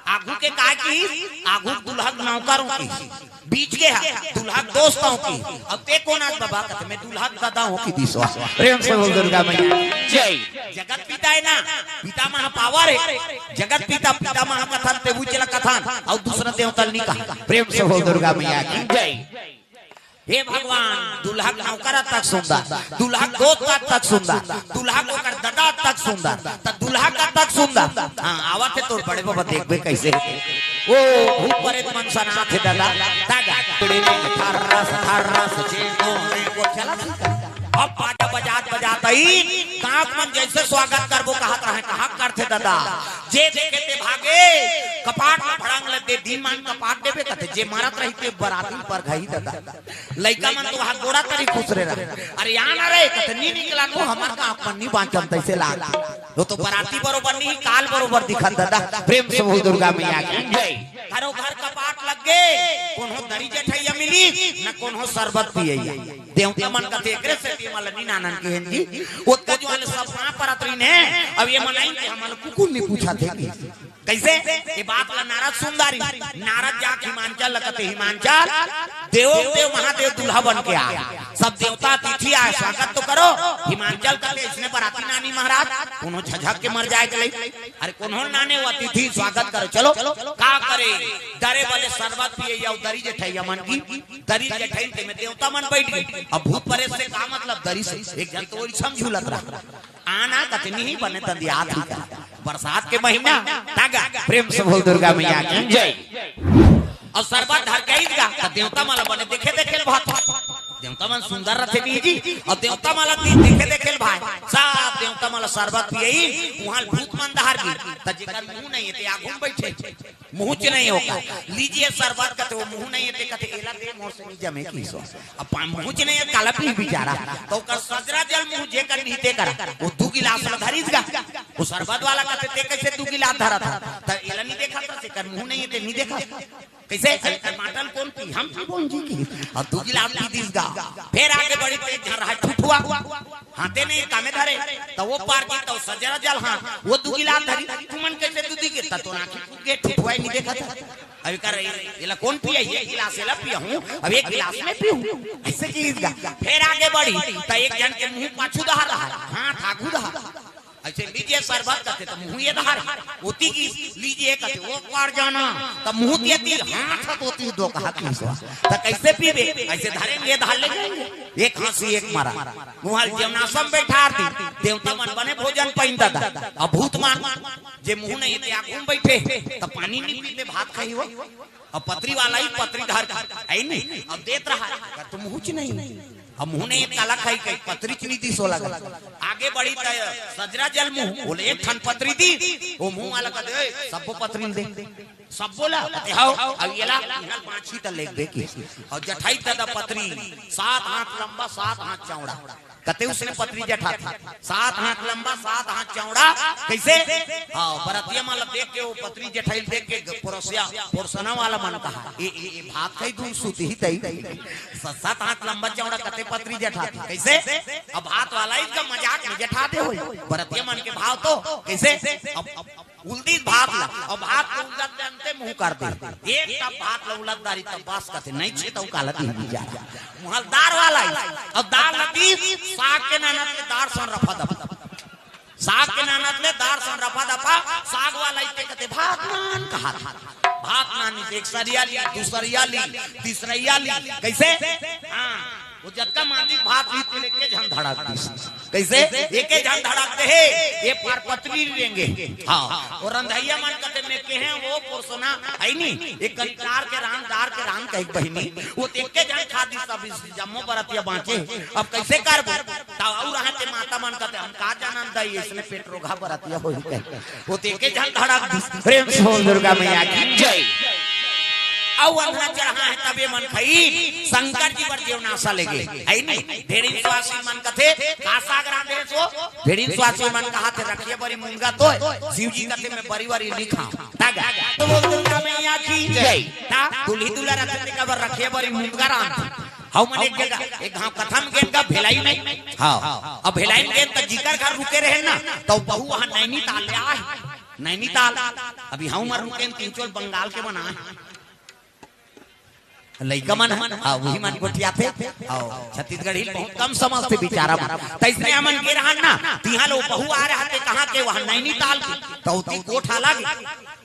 आगू के का किहिस? आगू के दूल्हा के नौकर हूँ किहिस, बीच के हा, दूल्हा के दोस्त हूँ किहिस, अउ ते कोन आय बाबा? कथे, "मैं दूल्हा के ददा हूँ" किहिस। प्रेम से बोल दुर्गा मैया जय। जगत पिता हे ना, पितामह पावर हे। जगत पिता, पितामह कथन, ते उचला कथन, अउ दूसरा देवता नइ कहा। प्रेम से बोल दुर्गा मैया की जय। हे भगवान, दूल्हा के नौकर अतक सुंदर, दूल्हा के दोस्त अतक सुंदर, दूल्हा के ओकर ददा अतक सुंदर, त दूल्हा कतक सुंदर। हाँ, आवत हे तोर बड़े बाबा, देखबे कैसे। ओ, भूत प्रेत मन सनाथे ददा, ददा। थर्रस, थर्रस, चेंदो, ने को चला। अब बाजा बजात बजात अइन, गाँव मन जैसे स्वागत करबो कहत रहे, कहाँ करथे ददा? जे देखे ते भागे, कपाट में फड़ंग लग दे, दिन मान कपाट देबे कथे, जे मारत रही ते बराती पर घई ददा। लइका मन तो वहाँ गोड़ा तरी खुसरे रहे। "अरे, आ ना रे," कथे, "नइ निकला तो हमर गाँव मन नइ बाँचन तैसे लाग।" वो तो बराती बरोबर नइ, काल बरोबर दिखत ददा। प्रेम से बोल दुर्गा मैया की जय। घरो घर कपाट लग गे, कोनो दरी जठइया मिली, न कोनो शरबत पियइया। देवता मन कथे, "एकरे सेती मला नइ नानन किहेन जी, ओतका जुवार ले सब पाँव परत रहिन हे, अब ये मन आइन के हमला कुकुर नइ पूछत हे।" कैसे? ये बात ला नारद सुन डारिन। नारद जाके हिमांचल ला कथे, "हिमांचल, देव देव महादेव दूल्हा बन के आय, सब देवता अतिथि आय, स्वागत तो करो।" हिमांचल कथे, "इसने बराती नानी महाराज, कोनो झझक के मर जाय चले।" "अरे कोनो नाने, वो अतिथि, स्वागत करो।" "चलो।" का करे? दरे बले शरबत पियइया, दरी जठइया मन की, दरी जठइन ते में देवता मन बैठ गे। अब भूत प्रेत से का मतलब? दरी से। एक झन तो ओरी छम झूलत रहा। "आ ना," कथे, "नइ बने, तंदियात ही का।" बरसात के महीना, त गा, प्रेम से बोल दुर्गा मैया की जय। अउ शरबत धर के आइस गा, त देवता मन ला बने देखे देखे ल भात। देवता मन सुंदर रथे नहीं जी, अउ देवता मन ला देखे देखे ल भाय, सब देवता मन ला शरबत पियई, उहाँ भूत मन डहर गे, त जेकर मुँह नइ हे ते आगू म बइठे। मुँहच नइ हे ओकर। "लीजिए शरबत," कथे, वो मुँह नइ हे ते कथे, "एला दे, मोर से नइ जमे," किहिस। अब पा-, मुँहच नइ हे, काला पीही बिचारा। त ओकर सजरा जल मुँह जेकर नइ हे तेकर, वो दू गिलास ला धरिस गा। वो शरबत वाला कथे, "ते कइसे दू गिलास धरत हस? त एला नइ देखत हस, एकर मुँह नइ हे ते नइ देखत हस?" कइसे? "अरे, टमाटर कोन पीही? हम पीबो जी," किहिस। अउ दू गिलास पी दिस गा। फेर आगे बढ़िस ते एक झन रहा ठुठुआ। हाँ, ते नइ कामे धरे, त वो पार गे, त वो सजरा जल, हाँ, वो दू गिलास धरिस, "तुमन कइसे दू दी गे?" त तोर आँखी फूट गे, ठुठुआ नइ देखत हस। अब एकर, एला कोन पियही? एक गिलास एला पियहूँ, अब एक गिलास मैं पीहूँ। अइसे किहिस गा। फेर आगे बढ़िस, त एक झन के मुँह पाछू डहर रहा, हाथ आगू डहर। अइसे लीजिए शरबत कथे त मुहूं ये धार, ओती गिस, लीजिए कथे ओ पार जाना, त मुहूं ते एती, हाथ ह ओती दो कहा गिस। त कइसे पीबे? अइसे धरेंगे, ये धार ले जाएंगे। एक हांसी एक मरा। मुहाल जेवनासम बइठार दी, देवता मन बने भोजन पाइन ददा। अब भूत मन जे मुहूं नइ हे ते आगू म बइठे, त पानी नइ पीते, भात खाही हो। अब पतरी वाला ही पतरी धर के, हइ नी? अब देत रहा, त मुहूं च नइ हे। अब मुहूं नइ हे त काला खाही कहि, पतरी च नइ दिस ओला। आगे बढ़ी त सजरा जल मुहूं, ओला एक ठन पतरी दिस, ओ मुहूं वाला कथे, "ए, सब्बो पतरी ल दे।" सब्बो ला, कथे, "हव।" अब एला, इहां बांचही त लेगबे कि। अउ जठाई ददा पतरी, सात हाथ लंबा, सात हाथ चौड़ा। कते उसने पतरी जठाथे, सात हाथ लंबा, सात हाथ चौड़ा। कइसे? हव, बरतिया मन ला देख के, ओ पतरी जठाई ल देख के, परोसिया, पोरसना वाला मन कहा, "ए, ए, ए, भात खाही दूर सुतही तई।" स-, सात हाथ लंबा चौड़ा कते पतरी जठाथे। कइसे? अब भात वाला ही का मजाक में जठा दे होही। बरतिया मन के भाव तो कइसे? अब, अब उलदिस भात ला, अउ भात के उलदत ले अंते मुहूं कर दे। एक टप भात ला उलद डारिस त बस कथे, "नइ छे त काला दिही जा।" मुहाल दार वाला ही, अउ दार ला दिस, साग के नानत ले दार सन रफा दफा। साग के नानत ले दार सन रफा दफा, साग वाला ही ते कथे, "भात नान," कहा। भात नानिस, एक सरिया ली, दू सरिया ली, तीसरइया ली। कइसे? हां। ओ जतका मांदिस भात ली तेला एके झन धड़क दिस। कइसे? एके झन धड़क दे हे, ए पार पतरी रेंगे। हां, ओ रंधइया मन कथे में केहेंव ओ पोरसना, हइ नी? एक करी डार के रांध, डार के रांध कहिके बहिनी। ओ त एके झन खा दिस, सब जम्मो बरतिया बांचे। अब कइसे करबो? त अउ रहा ते माता मन कथे, "हम का जानन दई, अइसने पेट रोगहा बरतिया होही कहि।" ओ त एके झन धड़क दिस। प्रेम से बोल दुर्गा मैया की जय। अउ अंधरा चढ़ा हे तब ए मन खई, शंकर जी बर जेवनासा लेगे, हइ नी? भेड़िन सुवासिन मन कथे, "का साग रांधे हस ओ?" भेड़िन सुवासिन मन कहाथे, "रखिया बरी मुनगा तोय।" शिव जी कथे, "में बरी वरी नइ खांव।" त गा। त बोल दुर्गा मैया की जय। त दुल्ही दुल्हा रथे तेकर बर रखिया बरी मुनगा रांध। हव मन एक जगह, एक घांव कथा म गेन गा भिलाई में। हव। अब भिलाई में गेन त जिकर घर रुके रहेन ना, त ओ बहू उहां नैनीताल ले आहे। नैनीताल। अभी हव मन रुकेन तीन चोल बंगाल के मन आहे। लइका मन ह, हां, उही मन गोठियाथे। अउ छत्तीसगढ़ी ल बहुत कम समझथे बिचारा मन। त अइसने हमन गे रहन ना, तिहां ले ओ बहू आय रहिथे, कहां के, उहां नैनीताल के। त ओती गोठ अलग हे।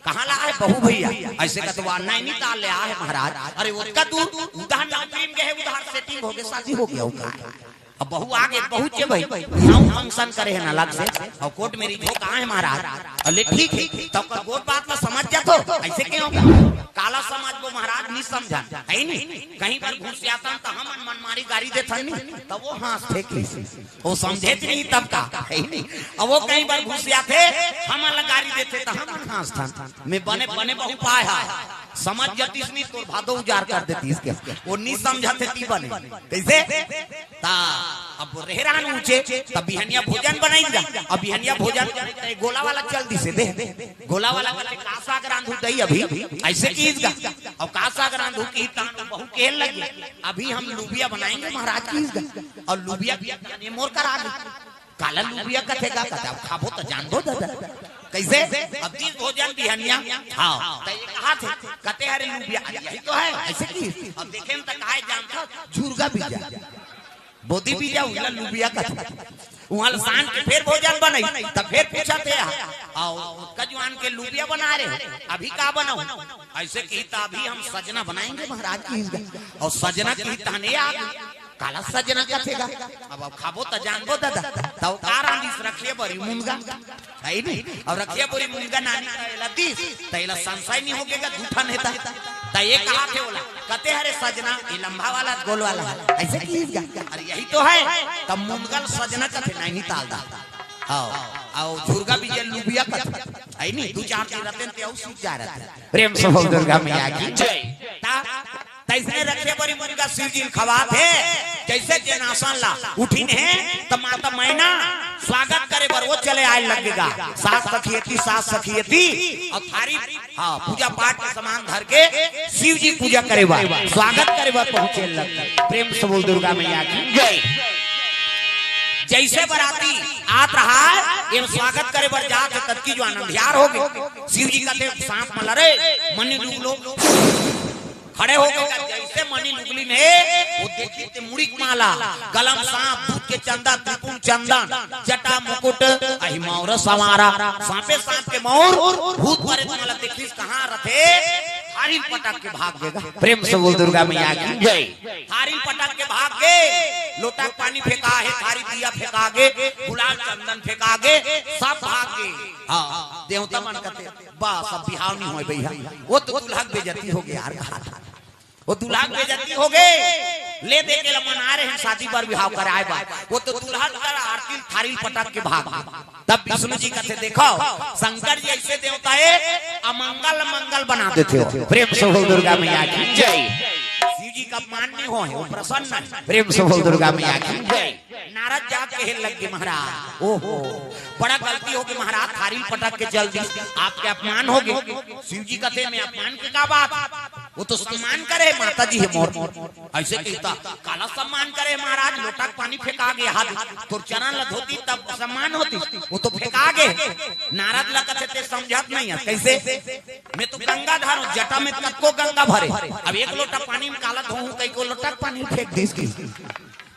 कहां ले आहे बहू भइया? अइसे कथे, "उहां नैनीताल ले आहे महाराज।" अरे ओतका दूर, उधार नौकरी म गे हे, उधार setting होगे, शादी होगे, अउ का हे? अब बहू आगे, बहू चे भाई, इहां function करे हे ना अलग से, अउ court marriage हो कहां हे महाराज? अउ ले ठीक हे, त ओकर गोठ बात ला समझ जाथो, अइसे के होगा? काला समझबो महाराज, नइ समझन, हइ नी? कहीं बर घुसियाथन त हमन मनमारी गारी देथन नी, त ओ हांसथे कइसे? ओ समझे च नइ तब का, हइ नी? अब ओ कहीं बर घुसियाथे, हमन ला गारी देथे त हमन हांसथन। में बने, बने बहू पाय हा। समझ जतिस नी तोर भादो उजार कर देतिस के। ओ नइ समझत हे ती बने। कइसे? त अब रेहे रहन ऊंचे, त बिहनिया भोजन बनाइन गा। अब बिहनिया भोजन बनाइन त गोला वाला चल दिस हे दे। गोला वाला कथे, "का साग रांधहूं दई अभी?" अइसे किहिस गा। अउ "का साग रांधहूं?" किहिस त बहू केहे लगे, "अभी हम लुबिया बनाएंगे महाराज," किहिस गा। अउ लुबिया, बिहनिया मोर करा गे। काला लुबिया कथे गा, कथे, "अब खाबो त जानबो ददा।" कइसे? अब दिस भोजन बिहनिया, हां। त ए कहाथे, कथे, "अरे लुबिया, अरे यही तो है," अइसे किहिस। अब देखेन त काय जानथस, झुरगा बीजा। बोदी बीजा, उला लुबिया कथे। उहां ले सान के फेर भोजन बनई, त फेर पूछथे, "अउ ओतका जुवान के लुबिया बना रहे, अभी का बनाऊं?" अइसे किहिस त, "अभी हम सजना बनाएंगे महाराज," किहिस गा। अउ सजना किहिस तहन ए आगे। काला सजना कथे गा? अब, अब खाबो त जानबो ददा। त ओ का रांधिस? रखिया बरी मुनगा। हइ नी? अउ रखिया बरी मुनगा नानी त एला दिस, त एला संशय नइ होगे गा, दू ठन हे त। त ए कहाथे ओला, कथे, "अरे सजना, ए लंबा वाला, गोल वाला हे।" अइसे किहिस गा, "अरे यही तो है।" त मुनगा ल सजना कथे, नैनीताल डहर। हव, अउ झुरगा बीजा ल लुबिया कथे। हइ नी? दू चार दिन रहिथे ते अउ सीख जाय रहिथे। प्रेम से बोल दुर्गा मैया की जय। त तइसने रखिया बरी मुनगा शिव जी ल खवाथे, जइसे जेन आसन ला उठिन हे, त माता मैना स्वागत करे बर ओ चले आय लगे गा। सास सखी एती, सास सखी एती, अउ थारी, हां, पूजा पाठ के सामान धर के शिव जी पूजा करे बर, स्वागत करे बर पहुंचे लगे। प्रेम से बोल दुर्गा मैया की जय। जइसे बराती आत रहा हे, एम स्वागत करे बर जात हे, ततकी जुवान अंधियार होगे। शिव जी कथे सांप मन ल, "अरे मनी लुग लो।" खड़े होगे गा, जइसे मनी लुगलिन हे, ओ देखिस ते मुड़ी के माला, गला म सांप, दूध के चंदा, त्रिपुंड चंदन, जटा मुकुट, मौर संवारा, सांपे सांप के मौर, भूत परेत मन ला देखिस कहाँ रथे, थारी ल पटक के भाग गे गा। प्रेम से बोल दुर्गा मैया की जय। थारी ल पटक के भाग गे, लोटा के पानी फेंका हे, थारी दिया फेंका गे, गुलाल चंदन फेंका गे, सब भाग गे। हाँ, देवता मन कथे, बस अब बिहाव नहीं होय भैया, वो तो दूल्हा के बेइज्जती हो गे यार, कहा था। वो दूल्हा के बेइज्जती हो गे, ले दे के ला मना रहे हैं शादी बर बिहाव कराए बर। वो तो दूल्हा कर आरती थारी पटक के भाग गे। तब विष्णु जी कथे, देखो, शंकर जी ऐसे देवता हे, अमंगल मंगल बना देथे हो। प्रेम से बोल दुर्गा मैया की जय। शिव जी का अपमान नहीं होय, वो प्रसन्न हे। प्रेम से बोल दुर्गा मैया की जय। नारद जाके कहे लग गे, महाराज, ओहो, बड़ा गलती हो गे महाराज, थारी ल पटक के चल दिस, आपके अपमान हो गे। शिव जी कथे, मैं अपमान के का बात, वो तो सम्मान करे, माता जी हे मोर। ऐसे कहता, काला सम्मान करे महाराज, लोटा के पानी फेंका गे हाथ, तोर चरण ला धोती तब सम्मान होती, वो तो फेंका गे। नारद ला कथे, ते समझत नहीं हे, कैसे? मैं तो गंगाधर हूँ, जटा में कतको गंगा भरे, अब एक लोटा पानी में काला धोहूँ, कई को लोटा के पानी फेंक दिस की।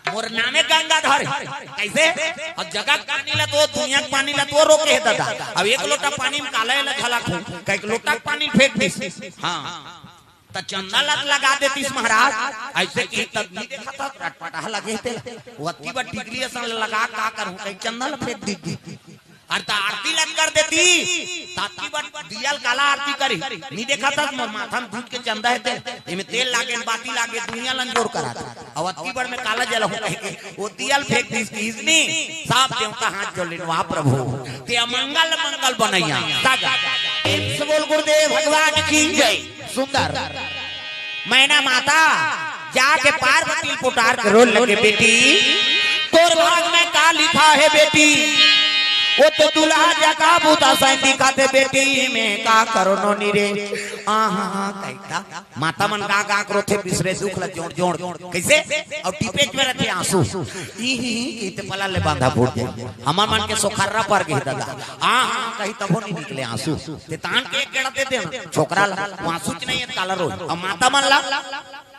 मोर नामे गंगाधर हे। कैसे? अब जगा के पानी ला तो, दुनिया के पानी ला तो रोके हे दादा। अब एक लोटा पानी में काला ला झलकहूँ, कई लोटा के पानी फेंक दिस। हाँ, त चंदा ला लगा देतिस महाराज। ऐसे कि तब नहीं देखा था, पटपटा लगे थे। वो अतकी बड़ टिकली असन लगा, का करूँ, कई चंदा ला फेंक दी। अरे त आरती ला कर देती, त अतकी बड़ दिया ल काला आरती करी। नहीं देखा था, मोर माथा में दूध के चंदा हे ते, एमे तेल लागे, बाती लागे, दुनिया ला अंजोर करा था। अब अतकी बड़ में काला जलाहूँ कह के, वो दिया ल फेंक दिस की इसने, सब देवता हाथ जोड़ लेन, वाह प्रभु, ते अमंगल मंगल बनैया। तागा। प्रेम से बोल गुरुदेव भगवान की जय। सुंदर। मैना माता जाके पार्वती ल पुटार के रोए लगे, बेटी, तोर भाग में का लिखा हे बेटी? वो तो दूल्हा जका बूता सैं दिखत हे बेटी, मैं का करों नोनी रे। आहा, कहिथा। माता मन गा गा के रोथे, बिसरे दुख ला जोड़ जोड़। कैसे? अउ टिपेच में रथे आंसू। ई ही ही कहिथे पला ले बांधा फूट जाय। हमर मन के सोखर्रा पर गे दादा। आहा, कही तभो नहीं निकले आंसू। ते तान के एक गेड़ा दे दे ना, छोकरा ला, वो आंसू च नहीं हे, काला रोय। अउ माता मन ला,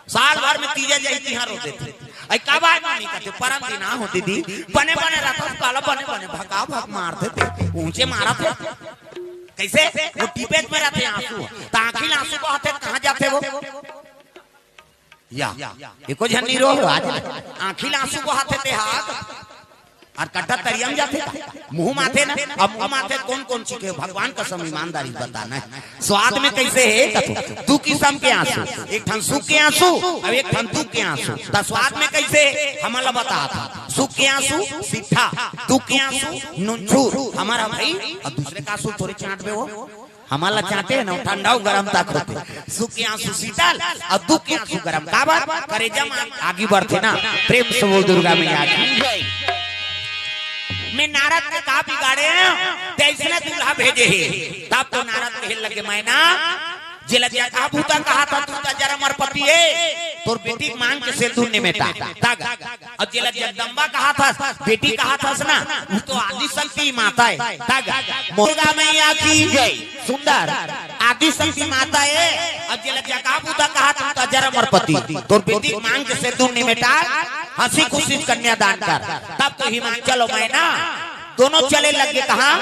साल भर में तीजा जाही तिहां रो देथे। अई का बात नहीं कथे, परन दिन आ हो दीदी, बने बने रहता, काला बने बने भका भक मार देथे, ऊंचे मारत हे। कैसे? वो टिपेच में रहथे आंसू, त आंखी ल आंसू बहथे, कहाँ जाथे वो? या, एको झन नहीं रो, आज आंखी ल आंसू बहाथे ते हाथ, अउ कट्टा तरिया म जाथे, मुंह माथे ना। अब मुंह माथे कोन कोन चीज हे? भगवान कसम ईमानदारी बताना हे। स्वाद में कैसे हे? कथो, दू किसम के आंसू, एक ठन सुख के आंसू अउ एक ठन दुख के आंसू। त स्वाद में कैसे? हमन ला बतात हंव, सुख के आंसू सीठा, दुख के आंसू नुनछूर। हमर भाई, अउ दूसरे के आंसू थोरे चांटबे वो। हमन ला चांटे हे ना, ठंडा अउ गरम तक होथे। सुख के आंसू शीतल अउ दुख के आंसू गरम। काबर? करेजा म आगी बरथे ना। प्रेम से बोल दुर्गा मैया की जय। मैं नारद के का बिगाड़े हंव, ते अइसने दूल्हा भेजे हे। तब तो नारद कहे लगे, मैना, जेला जका बूता कहत हस, तू त जरा अमरपति ए, तोर बेटी के मांग के सेंदूर निमेटा। तागा। अउ जेला जगदम्बा कहत हस, बेटी कहत हस ना, वो तो आदि शक्ति माता ए। तागा। दुर्गा मैया की जय। सुंदर। आदि शक्ति माता ए, अउ जेला जका बूता कहत हस, त जरा अमरपति। तोर बेटी के मांग के सेंदूर निमेटा, हंसी खुशी कन्यादान कर। तब तो हिमाचल अउ मैना दोनों चले लगे कहाँ?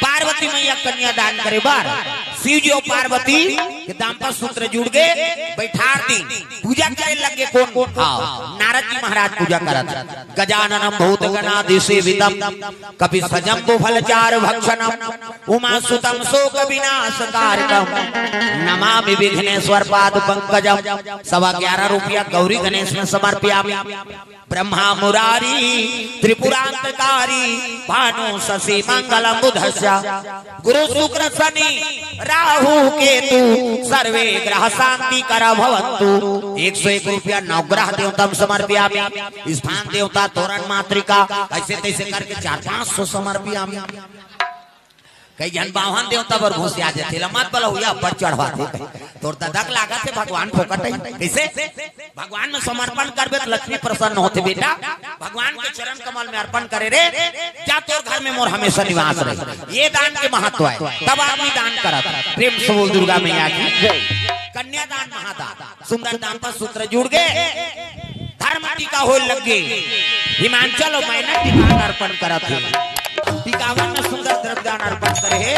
पार्वती मैया कन्यादान करे बर। शिव जी अउ पार्वती के दाम्पत्य सूत्र जुड़ गे, बइठार दीन। पूजा करे लगे कोन? हाँ, नारद जी महाराज पूजा करत हे। गजाननं भूतगणादिसेवितं कपित्थजम्बूफलचारुभक्षणं उमासुतं शोकविनाशकारकं नमामि विघ्नेश्वर पाद पंकजम। सवा ग्यारह रुपया गौरी गणेश में समर्पयामि। ब्रह्मा मुरारी त्रिपुरांतकारी भानु शशि मंगलम बुधस्य गुरु शुक्र शनि राहु केतु सर्वे ग्रह शांति कर भवंतु। एक सौ एक रुपया नवग्रह देवता में समर्पयामि। स्थान देवता, तोरण मातृका, ऐसे तैसे करके चार पांच सौ समर्पयामि। कई झन बाहन देवता बर घुसिया जाथे, ला मत बलहुया पर चढ़वाथे। तोर ददक लागत हे भगवान फोकट हे। कैसे? भगवान में समर्पण करबे त लक्ष्मी प्रसन्न होथे बेटा। भगवान के चरण कमल में अर्पण करे रे, जा तोर घर में मोर हमेशा निवास रहे। ये दान के महत्व हे, तब आदमी दान करत। प्रेम से बोल दुर्गा मैया की जय। कन्यादान महादान, सुंदर दाम्पत्य सूत्र जुड़ गे। टीका होय लगे। हिमांचल अउ मैना टीका अर्पण करत हे। टीकावन में सुंदर द्रव्यदान अर्पण करे हे।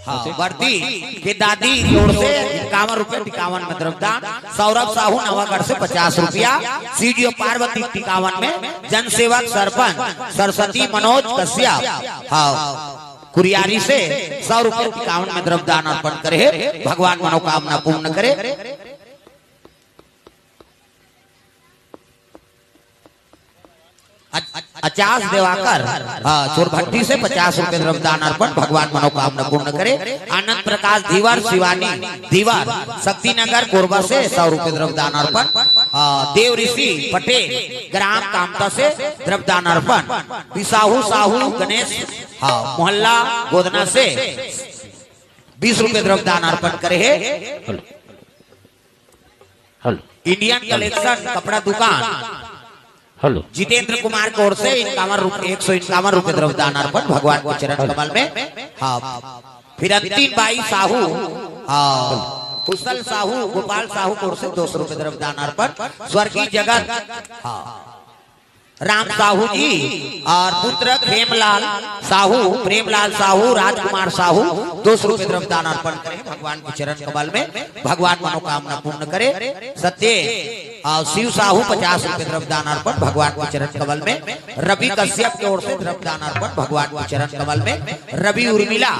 हाँ, वर्दी के दादी की ओर से इक्यावन रुपये टीकावन में द्रव्यदान। सौरभ साहू नवागढ़ से पचास रुपया। शिव जी अउ पार्वती टीकावन में जनसेवक सरपंच सरस्वती मनोज कश्यप, हाँ, कुरियारी से सौ रुपये टीकावन में द्रव्यदान अर्पण करे हे। भगवान मनोकामना पूर्ण करे। अ-, अचास देवाकर, हाँ, चोरभट्टी से पचास रुपये द्रव्यदान अर्पण, भगवान मनोकामना पूर्ण करे। आनंद प्रकाश धीवर शिवानी धीवर शक्तिनगर कोरबा से सौ रुपये द्रव्यदान अर्पण। हाँ, देव ऋषि पटेल ग्राम कामता से द्रव्यदान अर्पण। विसाहू साहू गणेश, हाँ, मोहल्ला गोदना से बीस रुपये द्रव्यदान अर्पण करे हे। हेलो। इंडियन कलेक्शन कपड़ा दुकान, हेलो। जितेंद्र कुमार की ओर से इक्यावन रुपये, एक सौ इक्यावन रुपये द्रव्यदान अर्पण भगवान के चरण कमल में। हाँ, फिर अंतिम बाई साहू, हाँ, कुशल साहू, गोपाल साहू की ओर से दो सौ रुपये द्रव्यदान अर्पण। स्वर्गीय जगत, हाँ, राम साहू जी और पुत्र खेमलाल साहू, प्रेमलाल साहू, राजकुमार साहू, दो सौ रुपये द्रव्यदान अर्पण करे भगवान के चरण कमल में। भगवान मनोकामना पूर्ण करे। सत्य और शिव साहू पचास रुपये द्रव्यदान अर्पण भगवान के चरण कमल में। रवि कश्यप की ओर से द्रव्यदान अर्पण भगवान के चरण कमल में। रवि उर्मिला,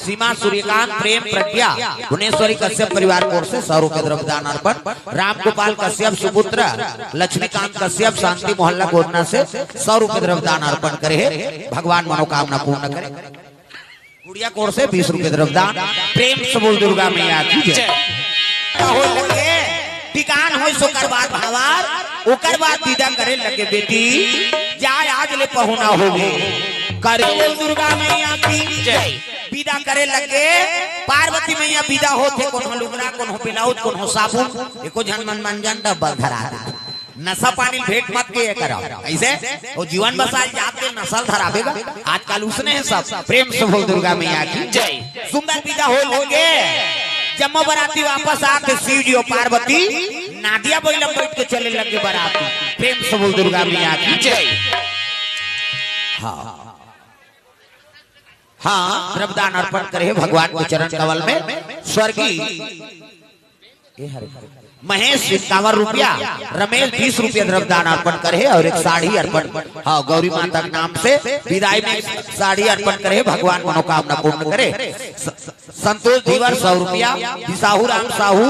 सीमा सूर्यकांत, प्रेम प्रज्ञा, भुवनेश्वरी कश्यप परिवार की ओर से सौ रुपये द्रव्यदान अर्पण। राम गोपाल कश्यप सुपुत्र लक्ष्मीकांत कश्यप शांति मोहल्ला गोदना से सौ रुपये द्रव्यदान अर्पण करे हे। भगवान मनोकामना पूर्ण करे। गुड़िया की ओर से बीस रुपये द्रव्यदान। प्रेम से बोल दुर्गा मैया की जय। का होय लगे, टीकान होय सोकर बाद भावार, ओकर बाद विदा करे लगे बेटी, जाय आज ले पहुना होगे। करे बोल दुर्गा मैया की जय। विदा करे लगे, पार्वती मैया विदा होथे, कोनो लुगरा, कोनो ब्लाउज, कोनो साबुन, एको झन मन मंजन डब्बल धरा दे। नशा पानी भेंट मत के करा। ऐसे वो जीवन बसाल जात के नशा धराबे गा। आजकल उसने है सब। प्रेम से बोल दुर्गा मैया की जय। सुंदर विदा होय लगे। जम्मो बराती वापस आके शिव जी और पार्वती नादिया बैला बैठ के चले लगे बराती। प्रेम से बोल दुर्गा मैया की जय। हाँ। हाँ, द्रव्यदान अर्पण करे हे भगवान के चरण कमल में। स्वर्गीय ए हरे, महेश इक्यावन रुपया, रमेश बीस रुपया द्रव्यदान अर्पण करे हे और एक साड़ी अर्पण, हाँ, गौरी माता के नाम से विदाई में साड़ी अर्पण करे हे। भगवान मनोकामना पूर्ण करे। स-, स-, संतोष धीवर सौ रुपया, बिसाहू राम साहू,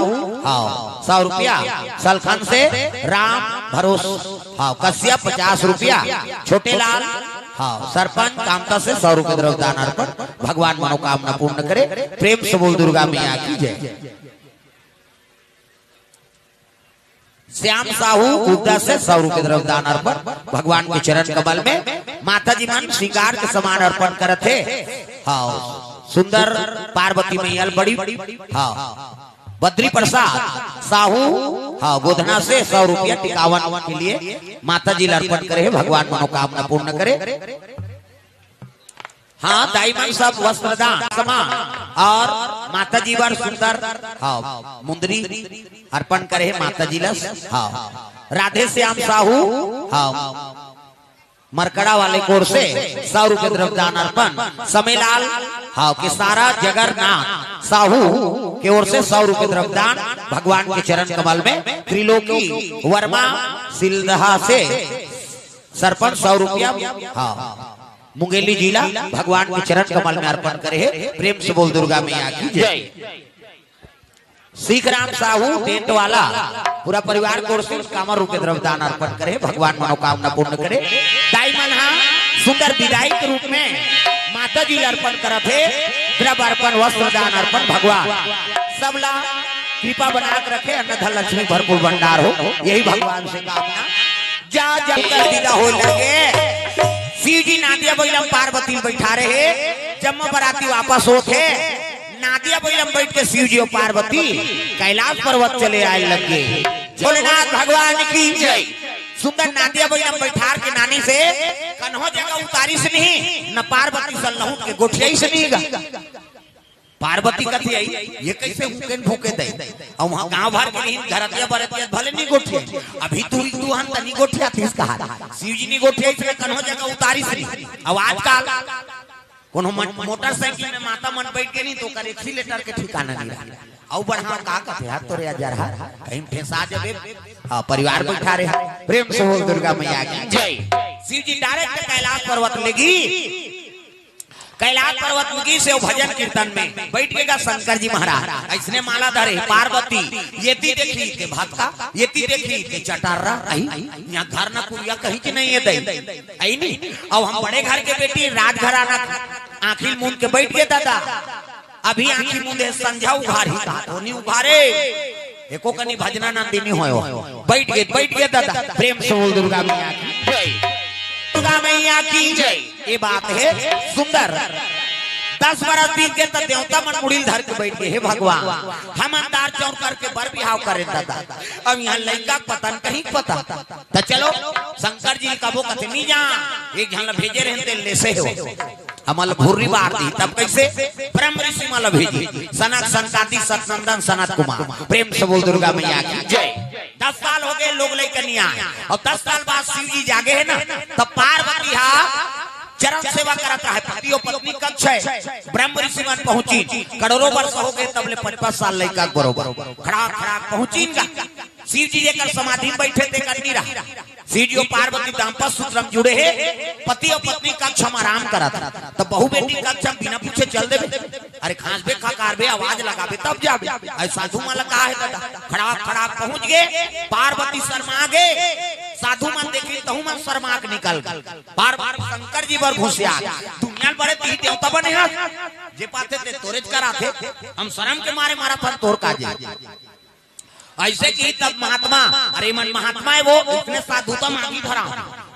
हाँ, सौ रुपया, सलखन से राम भरोस, हाँ, कश्यप पचास रुपया, छोटे लाल, हाँ, सरपंच कामता से सौ रुपये द्रव्यदान अर्पण। भगवान मनोकामना पूर्ण करे। प्रेम से बोल दुर्गा मैया की जय। श्याम साहू गुप्ता से सौ रुपये द्रव्यदान अर्पण। भगवान के चरण कमल में माता जी मन श्रृंगार के सामान अर्पण करत हे। हाँ, सुंदर पार्वती मैया बड़ी, हाँ, बद्री प्रसाद साहू, हाँ, गोधना से सौ रुपया टिकावन के लिए माता जी ला अर्पण करे हे। भगवान मनोकामना पूर्ण करे। हाँ, दाई मन सब वस्त्रदान सामान और माता जी बर सुंदर, हाँ, मुंदरी अर्पण करे हे माता जी ला। हाँ, राधे श्याम साहू, हाँ, मरकड़ा वाले कोर से सौ रुपये द्रव्यदान अर्पण। समेलाल, हाँ, के सारा जगन्नाथ साहू के ओर से सौ रुपये द्रव्यदान भगवान के चरण कमल में। त्रिलोकी वर्मा सिलदहा से सरपंच सौ रुपया, हाँ, मुंगेली जिला भगवान के चरण कमल में अर्पण करे हे। प्रेम से बोल दुर्गा मैया की जय। सीख राम साहू टेंट वाला पूरा परिवार कोर से इक्यावन रुपये द्रव्यदान अर्पण करे, भगवान मनोकामना पूर्ण करे। दाई मन हा सुंदर विदाई के रूप में माता जी ला अर्पण करत हे। द्रव्य अर्पण, वस्त्र दान अर्पण। भगवान सबला कृपा बना के रखे, अन्न धन लक्ष्मी भरपूर भंडार हो, यही भगवान से कामना। जा जब कर विदा होय लगे, शिव जी नादिया बैलम पार्वती बैठा रहे, जम्मो बराती वापस होत हे। नादिया बैलम बैठ के शिव जी और पार्वती कैलाश पर्वत चले आए लगे। भोलेनाथ भगवान की जय। सुंदर नादिया बैलम बैठार के नानी से कन्हो जगह उतारिस नहीं, न पार्वती सन लहुट के गोठियाइस नहीं गा। पार्वती कथे आई, ये कैसे हुकेन फूके दे? अउ वहाँ गाँव भर के नहीं, घरतिया बरतिया भले नहीं गोठिया, अभी तू तू हन तनी गोठिया थीस कहा। शिव जी नहीं गोठिया, इसने कन्हो जगह उतारिस नहीं। अउ आजकल कोनो मन-, मोटरसाइकिल में माता मन बैठ के नहीं तो ओकर एक्सीलेटर के ठिकाना नहीं रहा। अउ बढ़ा का कथे, "हाथ तोरे अजर हा, कहीं ठेसा जबे।" हाँ, परिवार बैठा रहे। प्रेम से बोल दुर्गा मैया की जय। शिव जी डायरेक्ट कैलाश पर्वत लेगी, कैलाश पर्वत में गिस हे भजन कीर्तन में बैठ गे गा शंकर जी महाराज। अइसने माला धरे पार्वती, येती देखी के भक्ता, येती देखी के चटर्रा। अई, यहाँ घर न कुरिया कहीं की नहीं है दई, अई नहीं। अब हम बड़े घर के बेटी, राजघराना, आँखी मूंद के बैठ गे दादा। अभी आँखी मूंदे, संझा उघार ही कहा, तो नहीं उघारे। एको कनी भजना नंदिनी होयो। बैठ गे, बैठ गे दादा। प्रेम से बोल दुर्गा मैया की जय। दुर्गा मैया की जय। ये बात है सुंदर। दस बरस बीत गे त देवता मन मुड़ी ल धर के बैठ गे, "हे भगवान, हम अंधार चौर करके बर बिहाव करेन दादा, अब यहाँ लइका के पता न कहीं के पता।" त चलो शंकर जी कबो कथे नहीं जा, एक झन ल भेजे रहेन ते लेसे हो। हमल भुर्री बार दी, तब कैसे? ब्रह्म ऋषि मल भेजी, सनक सनकादि सतनंदन सनत कुमार। प्रेम से बोल दुर्गा मैया की जय। दस साल हो गए, लोग लइका नहीं आए, अउ दस साल बाद शिव जी जागे हे ना, तब पार्वती हा चरण सेवा करत रहे, पति अउ पत्नी कक्ष हे, ब्रह्म ऋषि मन पहुंचिन, करोड़ों वर्ष हो गए, तब ले पचपन साल लइका के बरोबर खड़ा खड़ा पहुंचिन गा। शिव जी जेकर समाधि में बैठे, तेकर नहीं रहा। शिव जी अउ पार्वती दाम्पत्य सूत्र में जुड़े हे, पति अउ पत्नी कक्ष में आराम करत हे। त बहू बेटी कक्ष में बिना पूछे चल देबे? अरे खांसबे, खकारबे, आवाज लगाबे तब जाबे। अरे साधु मन ला का हे दादा, खड़ा खड़ा पहुंच गे, पार्वती शर्मा गे, साधु मन देखी तहू मन शर्मा के निकल गे। पार्वती शंकर जी बर घुसिया गे, दुनिया में बड़े तीन देवता बने हस, जे पाथे ते तोरेच कर आथे, हम शर्म के मारे मरत हन तोर काजे। अइसे कि तब महात्मा, अरे मन महात्मा हे वो, इसने साधुता मांगी धरा।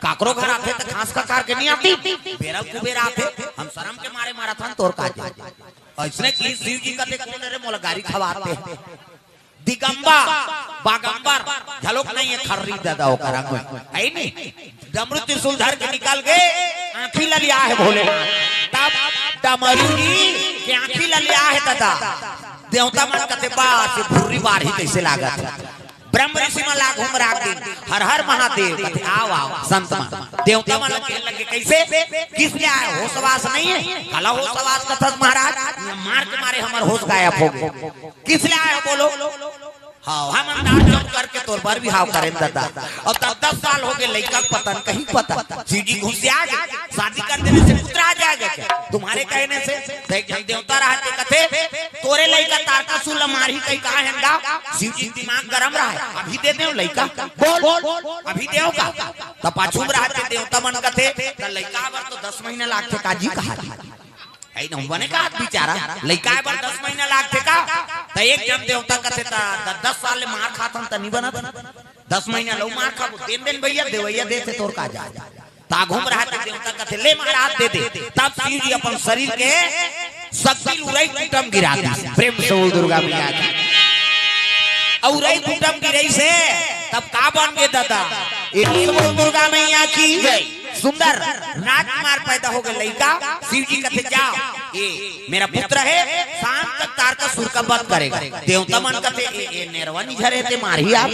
काकरो घर आथे त खांस खकार के नहीं आती, बेरा कुबेरा आथे, हम शर्म के मारे मरत हन तोर काजे। अइसने कि शिव जी कथे, "कोन रे मोला गारी खवाथे?" दिगंबर, बागंबर, झलोक नहीं हे खर्री दादा ओकर अंग में। हे नहीं? डमरू त्रिशूल धर के निकल गे, आँखी ललिया हे भोलेनाथ। तब डमरू जी के आँखी ललिया हे दादा। देवता मन कथे, "बस, ये भुर्री बार ही कैसे लागत हे?" ब्रह्म ऋषि मन ला घूम राख दिन, "हर हर महादेव," कथे, "आओ, आओ, संत मन।" देवता मन लगे, लगे, "कैसे? किस ले आए? होश वास नहीं हे?" "काला होश वास कथस महाराज, मार के मारे हमर होश गायब हो गे।" "किस ले आए हो बोलो?" "हाँ, हम अंधार चौक करके तोर बर बिहाव करेन दादा। अउ तब दस साल हो गे, लइका के पता न कहीं पता।" शिव जी घुसिया गे, "शादी कर देने से पुत्र आ जाएगा क्या तुम्हारे कहने से?" त एक झन देवता रहा थे, कथे, "तोरे लइका तारकासुर ला मारही कही कहा हेन गा?" शिव जी दिमाग गरम रहा हे, "अभी दे देव लइका, बोल, अभी देव का?" त पाछू में रहा थे देवता मन कथे, "त लइका बर तो दस महीना लागथे काजी कहा।" अई नहुआ ने कहा, "बिचारा लइका बर दस महीना लागथे का?" त एक झन देवता कथे, "त द-, दस साल ले मार खाथन त नहीं बनत, दस महीना लऊ मार खाबो, देन देन भैया, देवैया देथे तोर का जा।" त आघू में रहा थे देवता कथे, "ले महाराज दे दे।" तब शिव जी अपन शरीर के शक्ति उरई कुटम गिरा दी। प्रेम से बोल दुर्गा मैया की। अउ उरई कुटम गिरई से तब का बन गे दादा? ए बोल दुर्गा मैया की। सुंदर राजकुमार पैदा हो गे लइका। शिव जी कथे, "जाओ, ये मेरा पुत्र हे, शाम तक तारकासुर का वध करेगा।" देवता मन कथे, "ए, ए नेरवा निझर हे ते मारही आप,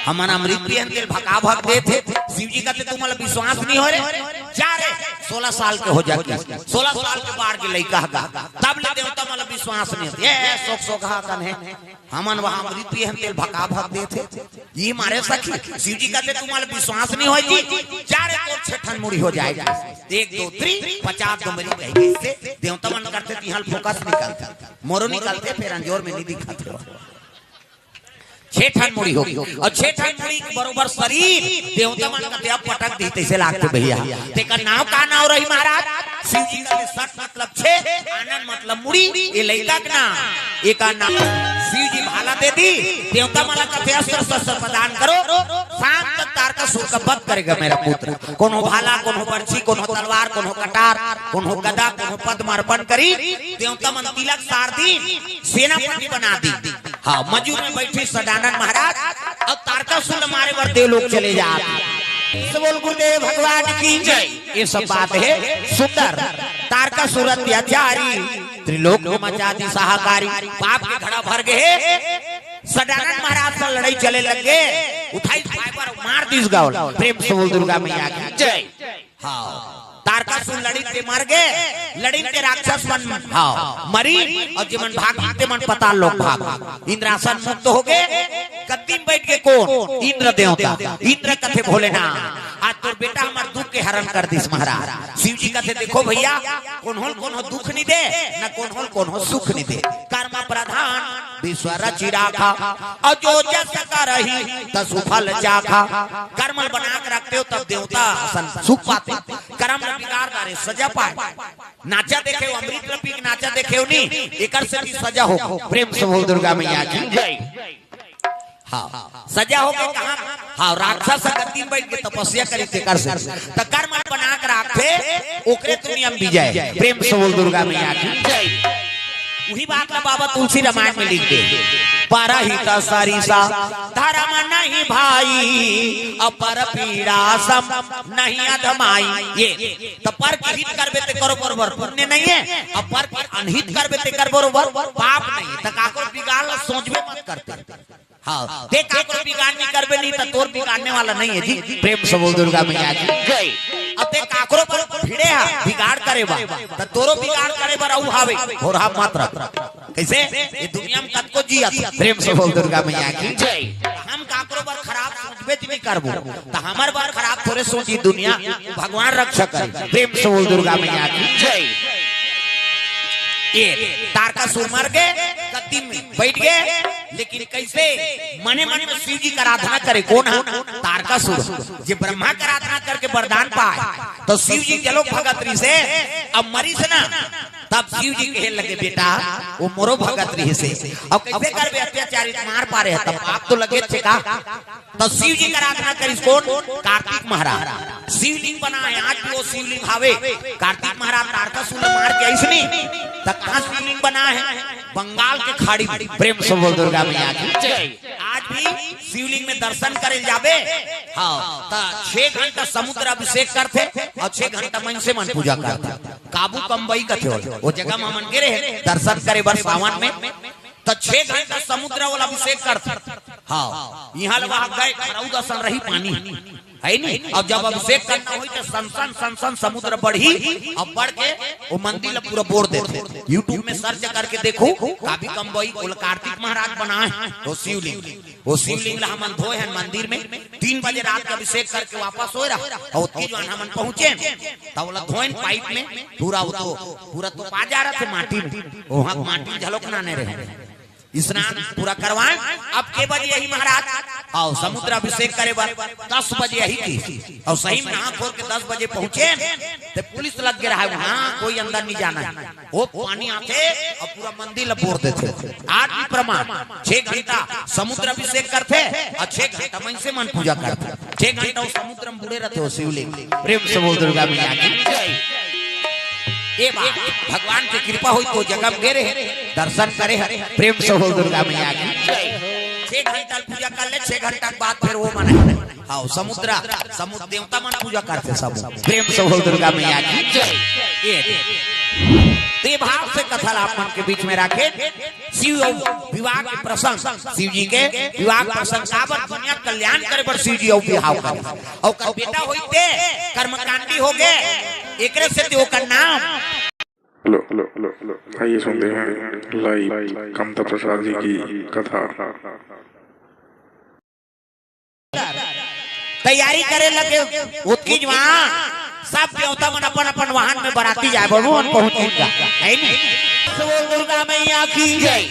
हमन अमृत पियन तेल भका भक देथे।" शिव जी कथे, "तुमला विश्वास नहीं हो रे, जा रे, सोलह साल के हो जा।" सोलह साल के बाढ़ के लइका हगा, तब ले देवता मन ला विश्वास नहीं होथे। "ए सोक सोक हा कन हे, हमन वहाँ अमृत पिए हन, तेल भका भक देथे।" ये मारे सखी, शिव जी कथे, "तुम्हारे विश्वास नहीं होय जी, जा रे तोर छेठन मुड़ी हो जाएगी।" एक, दो, three, पचास डोमरी कही गई से देवता मन करथे, तिहां ले फोकस निकलथे, मोरो निकलथे, फेर अंजोर में नहीं दिखत हे। छेठन मुड़ी होगी, अउ छेठन मुड़ी के बरोबर शरीर देवता मन कथे अब पटक दी, तैसे लागथे भैया। तेकर नाव का नाव रही महाराज? शिव जी कथे सठ मतलब छे, आनंद मतलब मुड़ी, ये लइका के नाम, एकर नाम। शिव जी भाला दे दी, देवता मन ला कथे अस्त्र शस्त्र प्रदान करो, शाम तक तारकासुर का वध करेगा मेरा पुत्र। कोनो भाला, कोनो बरछी, कोनो तलवार, कोनो कटार, कोनो गदा, कोनो पद्म अर्पण करी, देवता मन तिलक सार दी, सेनापति बना दी। हाँ, मजूर में बैठी सदानंद महाराज अउ तारकासुर मारे बर देव लोक चले जात। सब बोल गुरुदेव भगवान की जय। ये सब बात हे सुंदर। तारकासुर अत्याचारी त्रिलोक में मचा दिस हाहाकारी, पाप के घड़ा भर गे हे। सदानंद महाराज से लड़ाई चले लग गे, उठाइस फाइबर मार दिस गा ओला। प्रेम से बोल दुर्गा मैया की जय। हाँ, तारकासुर लड़िन ते मर गे, लड़िन ते राक्षस मन, हाँ, मरिन, अउ जेमन भागिन तेमन पताल लोक भागिन। इंद्रासन मुक्त हो गे, गद्दी में बइठ गे कोन? इंद्र देवता। इंद्र कथे भोलेनाथ, आज तोर बेटा हमर दुख के हरण कर दिस महाराज। शिव जी कथे, देखो भइया, कोनो ल कोनो दुख नइ दे, न कोनो ल कोनो सुख नइ दे। कर्म प्रधान विश्व रचि राखा, अउ जो जस करही तसु फल चाखा। कर्म ल बना के रखते हो तब देवता असन सुख पाते, कर्म ल बिगाड़ डारे सजा पाए। नाचा देखे हो, अमृत ल पी के नाचा देखे हो नी, एकर से भी सजा हो। प्रेम से बोल दुर्गा मैया की जय। हाँ, सजा हो के कहा, हाँ, राक्षस गद्दी में बइठ के तपस्या करी तेकर से। त कर्म बना के राखथे, ओकरे तो नियम विजय। प्रेम से बोल दुर्गा मैया की जय। उही बात ला बाबा तुलसी रामायण में लिख दे, परहित सरिसा धर्म नहीं भाई, अपर पीड़ा सम नहीं अधमाई। ये त पर के हित करबे तेकर बरोबर पुण्य नइ हे, अउ पर के अनहित करबे तेकर बरोबर पाप नइ हे। त काकरो बिगाड़ ला सोचबे मत करते। हाँ, ते काकरो बिगाड़ नइ करबे नहीं त तोर बिगाड़ने वाला नइ हे जी। प्रेम से बोल दुर्गा मैया की जय। अब ते काकरो पर भिड़े हा बिगाड़ करे बर, त तोरो बिगाड़ करे बर अउ हावे, होरहा मत रख। कइसे? ये दुनिया में कतको जियत हे। प्रेम से बोल दुर्गा मैया की जय। हम काकरो बर खराब सोचबे च नइ करबो, त हमर बर खराब थोरे सोची दुनिया, भगवान रक्षा करे। प्रेम से बोल दुर्गा मैया की जय। ये तारकासुर मर गे, गद्दी में बइठ गे, लेकिन कइसे? मने मन में शिव जी के आराधना करे। कोन हा? तारकासुर। जे ब्रह्मा के आराधना करके वरदान पाए, त शिव जी के लोक भगत रिहिसे, अब मरिस ना, तब शिव जी कहे लगे, बेटा, वो मोरो भगत रिहिसे। अब कइसे करबे, अत्याचारित मार पारे हे, तब पाप तो लगेच हे का। त शिव जी के आराधना करिस कोन? कार्तिक महाराज। शिवलिंग बना हे, आज भी वो शिवलिंग हावे। कार्तिक महाराज तारकासुर मार के आइस नी, त कहाँ शिवलिंग बना हे? बंगाल के खाड़ी में। प्रेम से बोल दुर्गा मैया की जय। आज भी शिवलिंग में दर्शन करे जाबे, हाँ, त छह घंटा समुद्र अभिषेक करथे अउ छह घंटा मनसे मन पूजा करथे। काबू कम्बई कथे ओला, वो जगह में हमन गे रहे दर्शन करे बर सावन में, त छह घंटा समुद्र वाला अभिषेक करथे। हाँ, इहाँ ले वहाँ गए, खरौद असन रही पानी, हे नी? अब जब अभिषेक करना होही, त सन सन, सन सन समुद्र बढ़ही, अब बढ़ के वो मंदिर ला पूरा बोर देथे। YouTube में search करके देखो, काबू कम्बई, ओला कार्तिक महाराज बनाए हे, वो शिवलिंग, वो शिवलिंग ला हमन धोए हन मंदिर में। तीन बजे रात के अभिषेक करके वापस होए रहा, अउ ओतकी जुवार हमन पहुँचे, त ओला धोएन पाइप में, पूरा वो तो, पूरा तो पा जा रहा थे माटी में, वहाँ माटी झलोक नाने रहे। स्नान पूरा करवाए। अब के बजे आही महाराज? अउ समुद्र अभिषेक करे बर दस बजे आही की। अउ सही में नहा खोर के दस बजे पहुँचे, त पुलिस लग गे रहा हे, हाँ, कोई अंदर नइ जाना हे। वो पानी आथे अउ पूरा मंदिर ला बोर देथे। आज भी प्रमाण, छह घंटा समुद्र अभिषेक करथे अउ छह घंटा मनसे मन पूजा करथे। छह घंटा वो समुद्र में बूड़े रहिथे वो शिवलिंग। प्रेम से बोल दुर्गा मैया की जय। ए बात भगवान के कृपा होइस त वो जगह में गे रहे, दर्शन करे हरे। प्रेम से बोल दुर्गा मैया की जय। छह घंटा पूजा कर ले, छह घंटा के बाद फिर वो मने, हाँ, समुद्र, समुद्र देवता मन पूजा करथे सब। प्रेम से बोल दुर्गा मैया की जय। ये, त ये भाव से कथा ला आप मन के बीच में राखे। शिव अउ विवाह के प्रसंग, शिव जी के विवाह के प्रसंग, काबर दुनिया के कल्याण करे बर शिव जी अउ बिहाव करे। अउ ओकर बेटा होइस ते कर्मकांडी हो गे, एकरे सेती ओकर नाम। Hello, hello, hello, hello. आइए सुनते हैं live कमता प्रसाद जी की कथा। तैयारी करे लगे, ओतकी जुवार सब देवता मन अपन अपन वाहन में बराती जाए, बाबू मन पहुंच जाएगा, हे नी? बोल दुर्गा मैया की जय।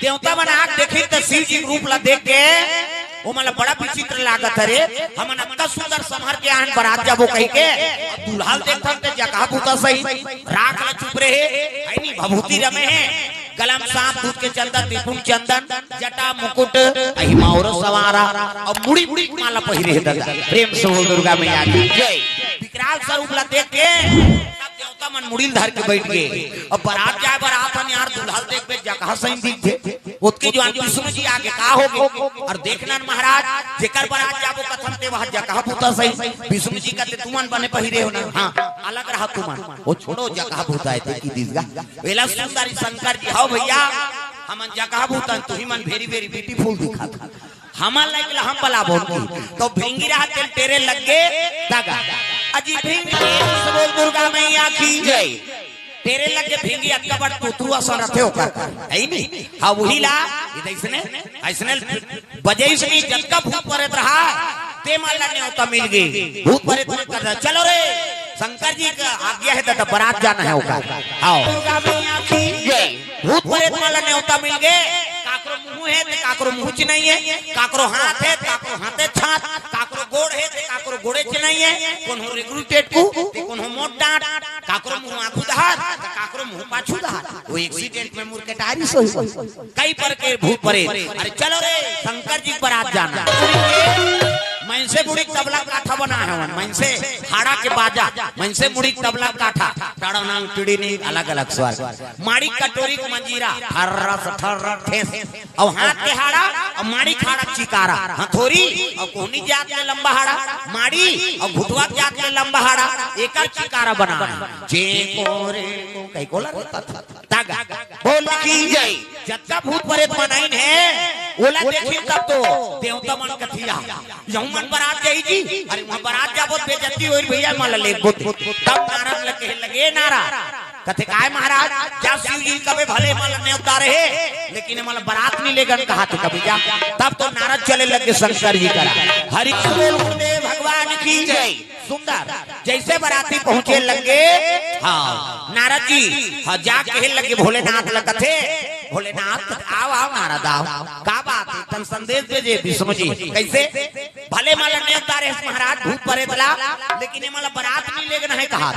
देवता मन आके देखिन त शिव जी के रूप ला देख के ओमन ला बड़ा विचित्र लागत हे रे। हमन अतना सुंदर संभर के आन बरात जाबो कहिके, अब दूल्हा ल देखथन त जगह बुता सही, राख ला चुप रहे, हे नी? भभूति रमे हे, गला म सांप, दूध के चंदन, निपुण चंदन, जटा मुकुट, अहि मौर सवारा, अउ मुड़ी मुड़ी माला पहिरे हे दादा। प्रेम से बोल दुर्गा मैया की जय। विकराल स्वरूप ला देख के सब देवता मन मुड़ी ल धर के बइठ गे। अब बरात जाए बर आथन यार, दूल्हा ल देखबे जगह सही दिखथे। ओतकी जुवार विष्णु जी आगे, का हो गे? अउ देखना न महाराज, जेकर बरात जाबो कथन ते वह जगह बुता सही। विष्णु जी कथे, तुमन बने पहिरे हो ना? हाँ। अलग रहा तुमन, वो छोड़ो, जगह भूत आए ते की दिस गा। वेला सुंदर शंकर जी, "हव भइया, हमन जगह भूत हन, तुही मन very, very beautiful दिखत हव। हमन लाइक ला हम बलाबोन की।" तो भिंगी रहा तेल टेरे लग गे, तगा। अजी भिंगी, बोल दुर्गा मैया की जय। टेरे लग गे भिंगी, अतका बड़ पुतरू असन रथे ओकर, है नी? हाँ, वही ला, ये अइसने, अइसने बजइस नहीं, जतका भूत परेत रहा, ते मन ला नेवता मिल गे। भूत परेत मन कर, "चलो रे, शंकर जी का आज्ञा है, दादा, बरात जाना है ओकर।" आओ। दुर्गा मैया की जय। भूत परेत मन ला नेवता मिल गे। काकरो मुंह है, ते काकरो मुंह चिन्हइए, काकरो हाथ है, ते काकरो हाथे छात, काकरो गोड़ है, ते काकरो गोड़े चिन्हइए, कोनो रेगरू टेटकू, ते कोनो मोट डांट, काकरो मुंह आगू दहार, ते काकरो मुंह पाछू दहार। वो accident में मुड़ के टायरी सोई। कई पर के भूत परेत। अरे चलो रे, शंकर जी के बरात जाना। मनसे मुड़ी तबला काठा बना है वन, मनसे हाड़ा के बाजा, मनसे मुड़ी तबला काठा, टाड़ा नांग टिड़ी नी, अलग-अलग स्वर। माड़ी कटोरी के मंजीरा, ठर्रस ठर्र ठेस। अउ हाथ के हाड़ा, अउ माड़ी के हाड़ा चिकारा, हथौरी, अउ कोहनी जात ले लंबा हाड़ा, माड़ी, अउ घुटवा जात ले लंबा हाड़ा, एकर चिकारा बना है। जे को रे को, कई को ला रे तथा। तागा। बोल की जय। जतका भूत परेत मन आइन हे, ओला देखिन तब तो देवता मन कथिया, "यहू मन बरात जाही जी?" अरे, वहाँ बरात जाबो त बेइज्जती होई भइया, मन ला लेगबो ते। तब नारद ल कहे लगे, "नारद," कथे, "काय महाराज?" "जा शिव जी कबे भले मन ला नेवता रहे, लेकिन मन ला बरात नी लेगन कहा थे कभी जा।" तब तो नारद चले लगे शंकर जी करा। हरि बोल गुरुदेव भगवान की जय। सुंदर, जइसे बराती पहुंचे लगे, हाँ, नारद जी, हाँ, जा कहे लगे भोलेनाथ ल कथे, "भोलेनाथ, आव, आव नारद, आव, का बात हे?" तन संदेश भेजे विष्णु जी, कइसे? "भले मन ला नेवता रहे महाराज भूत परेत ला, लेकिन ये मन ला बरात नी लेगना है कहा।"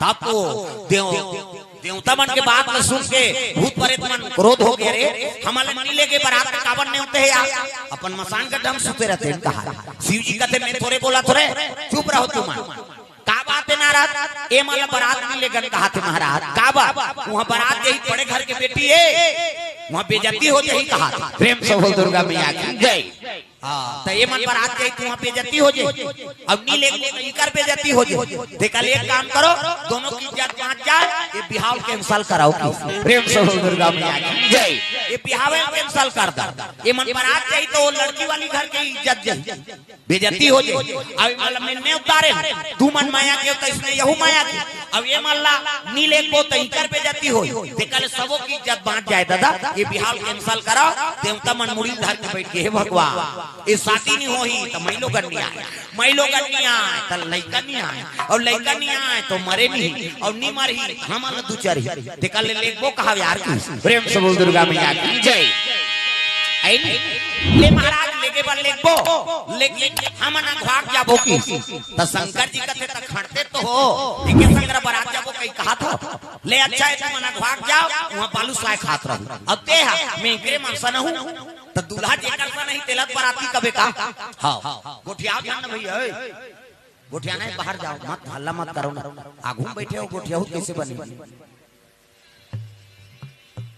तब तो देव देवता मन के बात ल सुन के भूत परेत मन क्रोध हो गे, "रे, हमन ला नी लेगे बरात में, काबर नेवते हे यार? अपन मसान के ढंग सुते रहितेन कहा।" शिव जी कथे, "मैं थोरे बोलत हों रे, चुप रहो तुमन।" "का बात हे नारद? ए मन ला बरात नी लेगन कहा थे महाराज।" "काबर?" "वहाँ बरात जाही, बड़े घर के बेटी हे, वहाँ बेइज्जती हो जाही कहा थे।" प्रेम से बोल दुर्गा मैया की जय। हाँ, त ए मन बरात जाही त वहाँ बेइज्जती हो जाही। अब नी लेगबो त इकर बेइज्जती हो जाही। तेकर ले एक काम करो, दोनों की इज्जत बाँच जाए, ये बिहाव cancel कराओ की। प्रेम से बोल दुर्गा मैया की जय। ये बिहाव cancel कर दो। ए मन बरात जाही त वो लड़की वाली घर के इज्जत जाही, बेइज्जती हो जाही। अब ए मन ला मैं नेवता रेहेंव, तुमन माया के त इसने यहू माया के। अब ए मन ला नी लेगबो त इकर बेइज्जती होही। तेकर ले सबो की इज्जत बाँच जाए दादा, ये बिहाव cancel कराओ। देवता मन मुड़ी धर के बइठ गे, "हे भगवान, ये शादी नी होही त माईलोगन नी आए, माईलोगन नी आए त लइका नी आए, अउ लइका नी आए त मरे नी, अउ नी मरही त हमन ला दुचरही।" तेकर ले लेगबो कहाव यार की। प्रेम से बोल दुर्गा मैया की जय। अइ नी? ले महाराज लेगे बर लेगबो, लेकिन हमन अघवाक जाबो की। त शंकर जी कथे, "त खड़ते तो हो, एके संग बरात जाबो कही कहा थे।" ले अच्छा हे, तुमन अघवाक जाव, वहाँ बालूसाय खात रहू। अब ते हा, मैं एकरे मन सन हूँ, त दूल्हा जेकर सन ही तेला बराती कबे का? हाँ, गोठियाव ध्यान न भइया, ए। गोठियाना हे, बाहर जाव, मत हल्ला मत करो ना। आगू में बइठे हो, गोठियाहू कइसे बनी?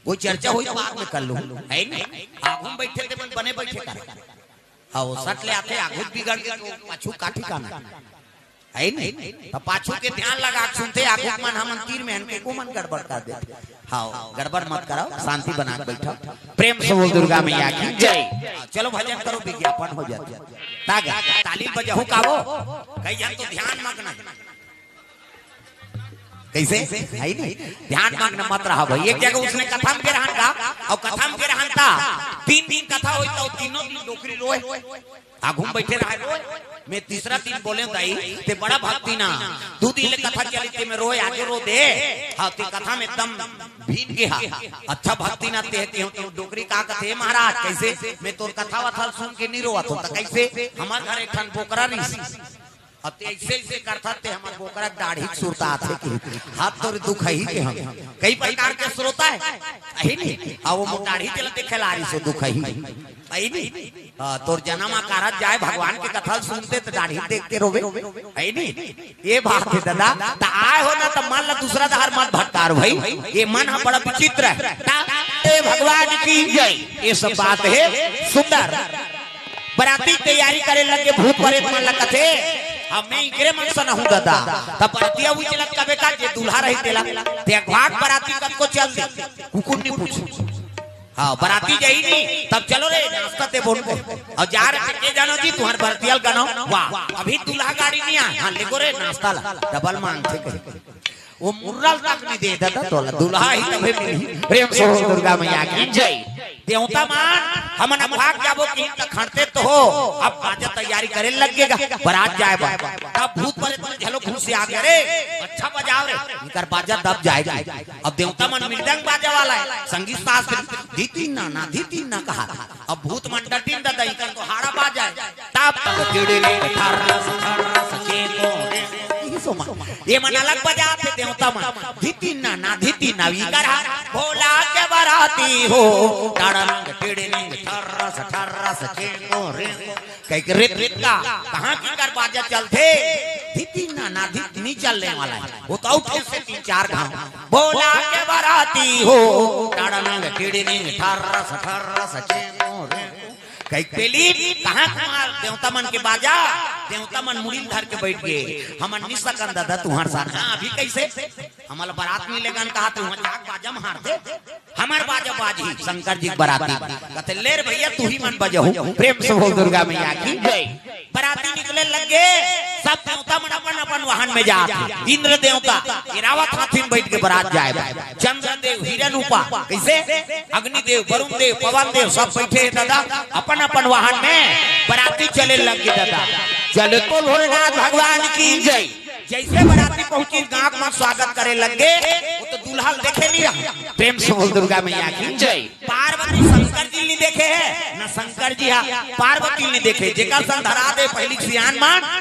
कोई चर्चा होही त बाद में कर लूँ, हे नी? आगू में बइठे ते मन बने बइठे कर। हाँ, वो सट ले आथे, आगू बिगड़ गे त पाछू का ठिकाना? हे नी? त पाछू के ध्यान लगा के सुनथे, आगू के मन हमन तीर में हन के को मन गड़बड़ कर देथे। हाँ, गड़बड़ मत कराव, शांति बना के बइठव। प्रेम से बोल दुर्गा मैया की जय। हाँ, चलो भजन करो, विज्ञापन हो जाथे। तागा, ताली बजाहू का वो? कई झन तो ध्यान मग्न हे। कइसे? हे नी? ध्यान मग्न मत रहा भाई। एक जगह उसने कथा म गे रहन का, अउ कथा म गे रहन त तीन दिन कथा होई त तीनों दिन डोकरी रोए। आगू में बइठे रहे रोए। मैं तीसरा दिन बोलेंव, "दाई, ते बड़ा भक्ति ना, दू दिन ले कथा चलिस ते में रोए, आगे रो दे।" हाँ, ते कथा में एकदम भीन गे हा। अच्छा भक्ति ना ते, ते, ते डोकरी का कथे, "महाराज, कइसे? मैं तोर कथा वथा ल सुन के नी रोवत हों, त कइसे?" हमर घर एक ठन बोकरा रिहिस। अब ते अइसे, अइसे करथस ते हमर बोकरा के दाढ़ी के सुरता आथे कि हाथ तोर दुखही के हम। कई प्रकार के श्रोता हे, अही नी? अब वो मोर दाढ़ी तेला देखे ला रिहिस, दुखही। अही नी? हाँ, तोर जनम अकारथ जाए, भगवान के कथा ल सुनते त दाढ़ी देख के रोबे। अही नी? ये बात हे दादा, त आए हो ना त मन ला दूसरा डहर मत भटकार भाई। ये मन ह बड़ा विचित्र हे। त ए भगवान की जय। ये सब बात हे सुंदर। बराती के तैयारी करे लगे, भूत परेत मन ला कथे, अब मैं इकरे मन से नहूं ददा। तब बरतिया उही चलत कबे का, जे दूल्हा रही तेला, ते अगवाक बराती कतको चल दे, कुकुर नहीं पूछू। हाँ, बराती जाही नहीं, तब चलो रे, नाश्ता ते बोल के। अउ जा रे, के जानो जी, तुम्हार बरतिया ल गनो, वाह, अभी दूल्हा गाड़ी नहीं आय, हाँ, लेगो रे, नाश्ता ला, डबल मांगथे कहे। वो मुर्रा ल तक नहीं दे ददा तोला, दूल्हा ही तभे मिलही। प्रेम से बोल दुर्गा मैया की जय। देवता मन, हमन अब भाग जाबो कि त खड़ते तो हो, अब बाजा तैयारी करे लग गेगा, बरात जाए बर। तब भूत प्रेत मन घलो खुश आ गे, "अरे, अच्छा बजाव रे, इनकर बाजा दब जाएगा।" अब देवता मन मृदंग बाजा वाला हे, संगीत शास्त्री, "धी तीन ना, ना, धी तीन ना," कहा। अब भूत मन डटिन ददा, इनकर तो हाड़ा बाजा हे। तब तक टिड़िड़िंग ठर्रस ठर्रस चेंगो। ये सो मन। ये मन अलग बजाथे देवता मन। धी तीन ना, ना धी तीन ना, इकर हा भोला के बराती हो। टड़ंग टिड़िड़िंग ठर्रस ठर्रस चेंगो रे। कहिके रित रित का, कहाँ की कर बाजा चलथे? धी तीन ना, ना धी तीन नहीं चलने वाला हे। वो तो उठे से तीन चार घाव। भोला के बराती हो। टड़ंग टिड़िड़िंग ठर्रस ठर्रस चेंगो रे। कहिके पेली, कहाँ तुम्हार देवता मन के बाजा? देवता मन मुड़ी ल धर के बइठ गे। हमन नि सकन ददा तुम्हार साथ। हाँ, अभी कइसे? हमला बरात मिले गन कहा, तू वहाँ जाके बाजा मार दे। हमर बाजा बाजही, शंकर जी के बराती। कथे, "ले रे भइया, तुही मन बजहू।" प्रेम से बोल दुर्गा मैया की जय। बराती निकले लग गे, सब देवता मन अपन अपन वाहन में जात हे। इंद्र देवता एरावत हाथी में बइठ के बरात जाए बर। चंद्र देव, हिरन उपा, कइसे? अग्नि देव, वरुण देव, पवन देव, सब बइठे हे ददा, अपन अपन वाहन में बराती चले लग गे ददा। चले तो भोलेनाथ भगवान की जय। जइसे बराती पहुंचिस, गांव मन स्वागत करे लग गे, वो तो दूल्हा ल देखे नहीं रहा। प्रेम से बोल दुर्गा मैया की जय। पार्वती शंकर जी ल नहीं देखे हे, ना शंकर जी हा पार्वती ल नहीं देखे। जेकर संग धरा दे पहिली सियान मन,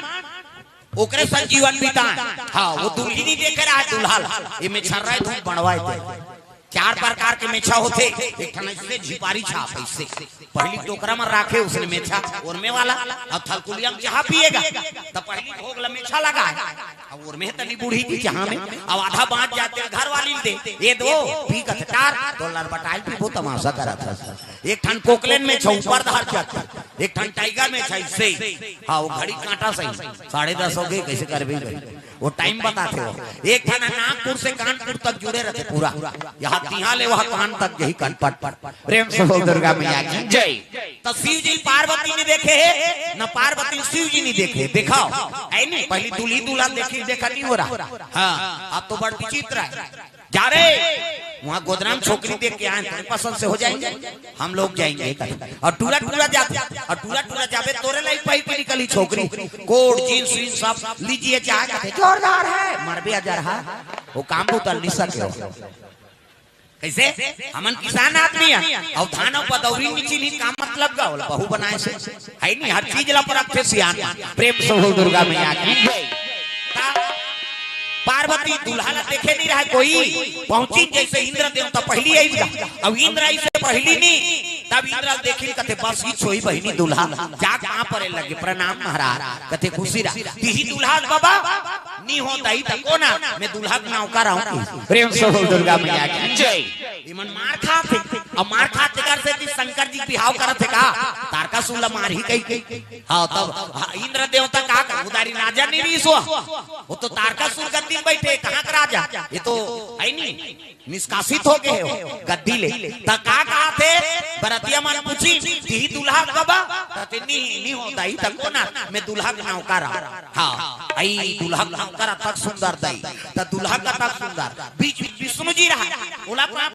ओकरे संग जीवन बिताए। हाँ, वो दुल्ही नहीं देखे रहा हे, दूल्हा ल। ये में छर्रा हे, धूप बढ़वाए दे। चार प्रकार के मेछा होथे, एक ठन अइसे झिपारी छाप, अइसे। पहिली टोकरा में राखे उसने मेछा, ओरमे वाला। अब थलकुलिया में चाहा पिएगा, त पहिली भोग ला मेछा लगाए। अब ओरमे तनी बूढ़ी जी चाहा में, अब आधा बांच जाथे, घर वाली ल दे, "ये दो, पी कथे टार, तो लरबटाई पीबो, तमाशा करत हस।" एक ठन कोकलेन मेछा ऊपर धार जाथे, एक ठन टाइगर मेछा अइसे। हाँ, वो घड़ी कांटा सही, साढ़े दस हो गे, कइसे करबे भाई? वो टाइम बताथे वो। एक ठन नागपुर से कानपुर तक जुड़े रहिथे पूरा। यहाँ तिहाँ ले वहाँ कान तक यही कनपट। प्रेम से बोल दुर्गा मैया की जय। त शिव जी पार्वती ल नहीं देखे हे, ना पार्वती शिव जी ल नहीं देखे हे। देखाव, हे नहीं? पहिली दूल्ही दूल्हा देखी, देखा नहीं हो रहा। हाँ, अब तो बड़ विचित्र हे। जा रे, वहाँ गोदरा में छोकरी देख के आए, तेरे पसंद से हो जाएंगे, हम लोग जाएंगे। अउ टूरा टूरा जाबे, अउ टूरा टूरा जाबे, तोरे लाइक पहिर के निकलही छोकरी, कोट, जींस, वींस सब लीजिए, चाहे कथे जोरदार हे, मरबे अजरहा, वो काम बूता ल नहीं सके हो। कइसे? हमन किसान आदमी हन, अउ धान अउ पदौरी ल नहीं चिन्ही, का मतलब गा ओला बहू बनाए से? हे नहीं, हर चीज ला परखथे सियान। प्रेम से बोल दुर्गा मैया की जय। ता पार्वती दूल्हा ला देखे नहीं रहा हे कोई, पहुंचिन जइसे इंद्र देवता पहिली आइस गा। अब इंद्र आइस पहिली नहीं, तब इंद्र ल देखिन कथे, "बस इही होही बहिनी दूल्हा।" जाके पाँव परे लगे, "प्रणाम महाराज।" कथे, "खुशी रहा।" "तिही दूल्हा बाबा?" "नहीं हो दाई, त कोन आय?" "मैं दूल्हा के नौकर आंव।" प्रेम से बोल दुर्गा मैया की जय। इमन मार खात हे, अउ मार खात तेकर सेती शंकर जी बिहाव करत हे का? तारकासुर ला मारही कहिके। हाँ, तब, हाँ, इंद्र देवता का, का उधारी राजा नहीं रहिस वो। वो तो तारकासुर गद्दी में बइठे, कहाँ का राजा? ये तो हे नहीं, निष्कासित हो गे हे वो गद्दी ले। त का कहाथे? बरतिया मन पूछिन, "तिही दूल्हा बाबा?" त ते, "नहीं, नहीं हो दाई, त कोन आय?" "मैं दूल्हा के नौकर आंव।" हाँ, अई दूल्हा के नौकर अतक सुंदर दाई, त दूल्हा कतक सुंदर। बीच में विष्णु जी रहा, ओला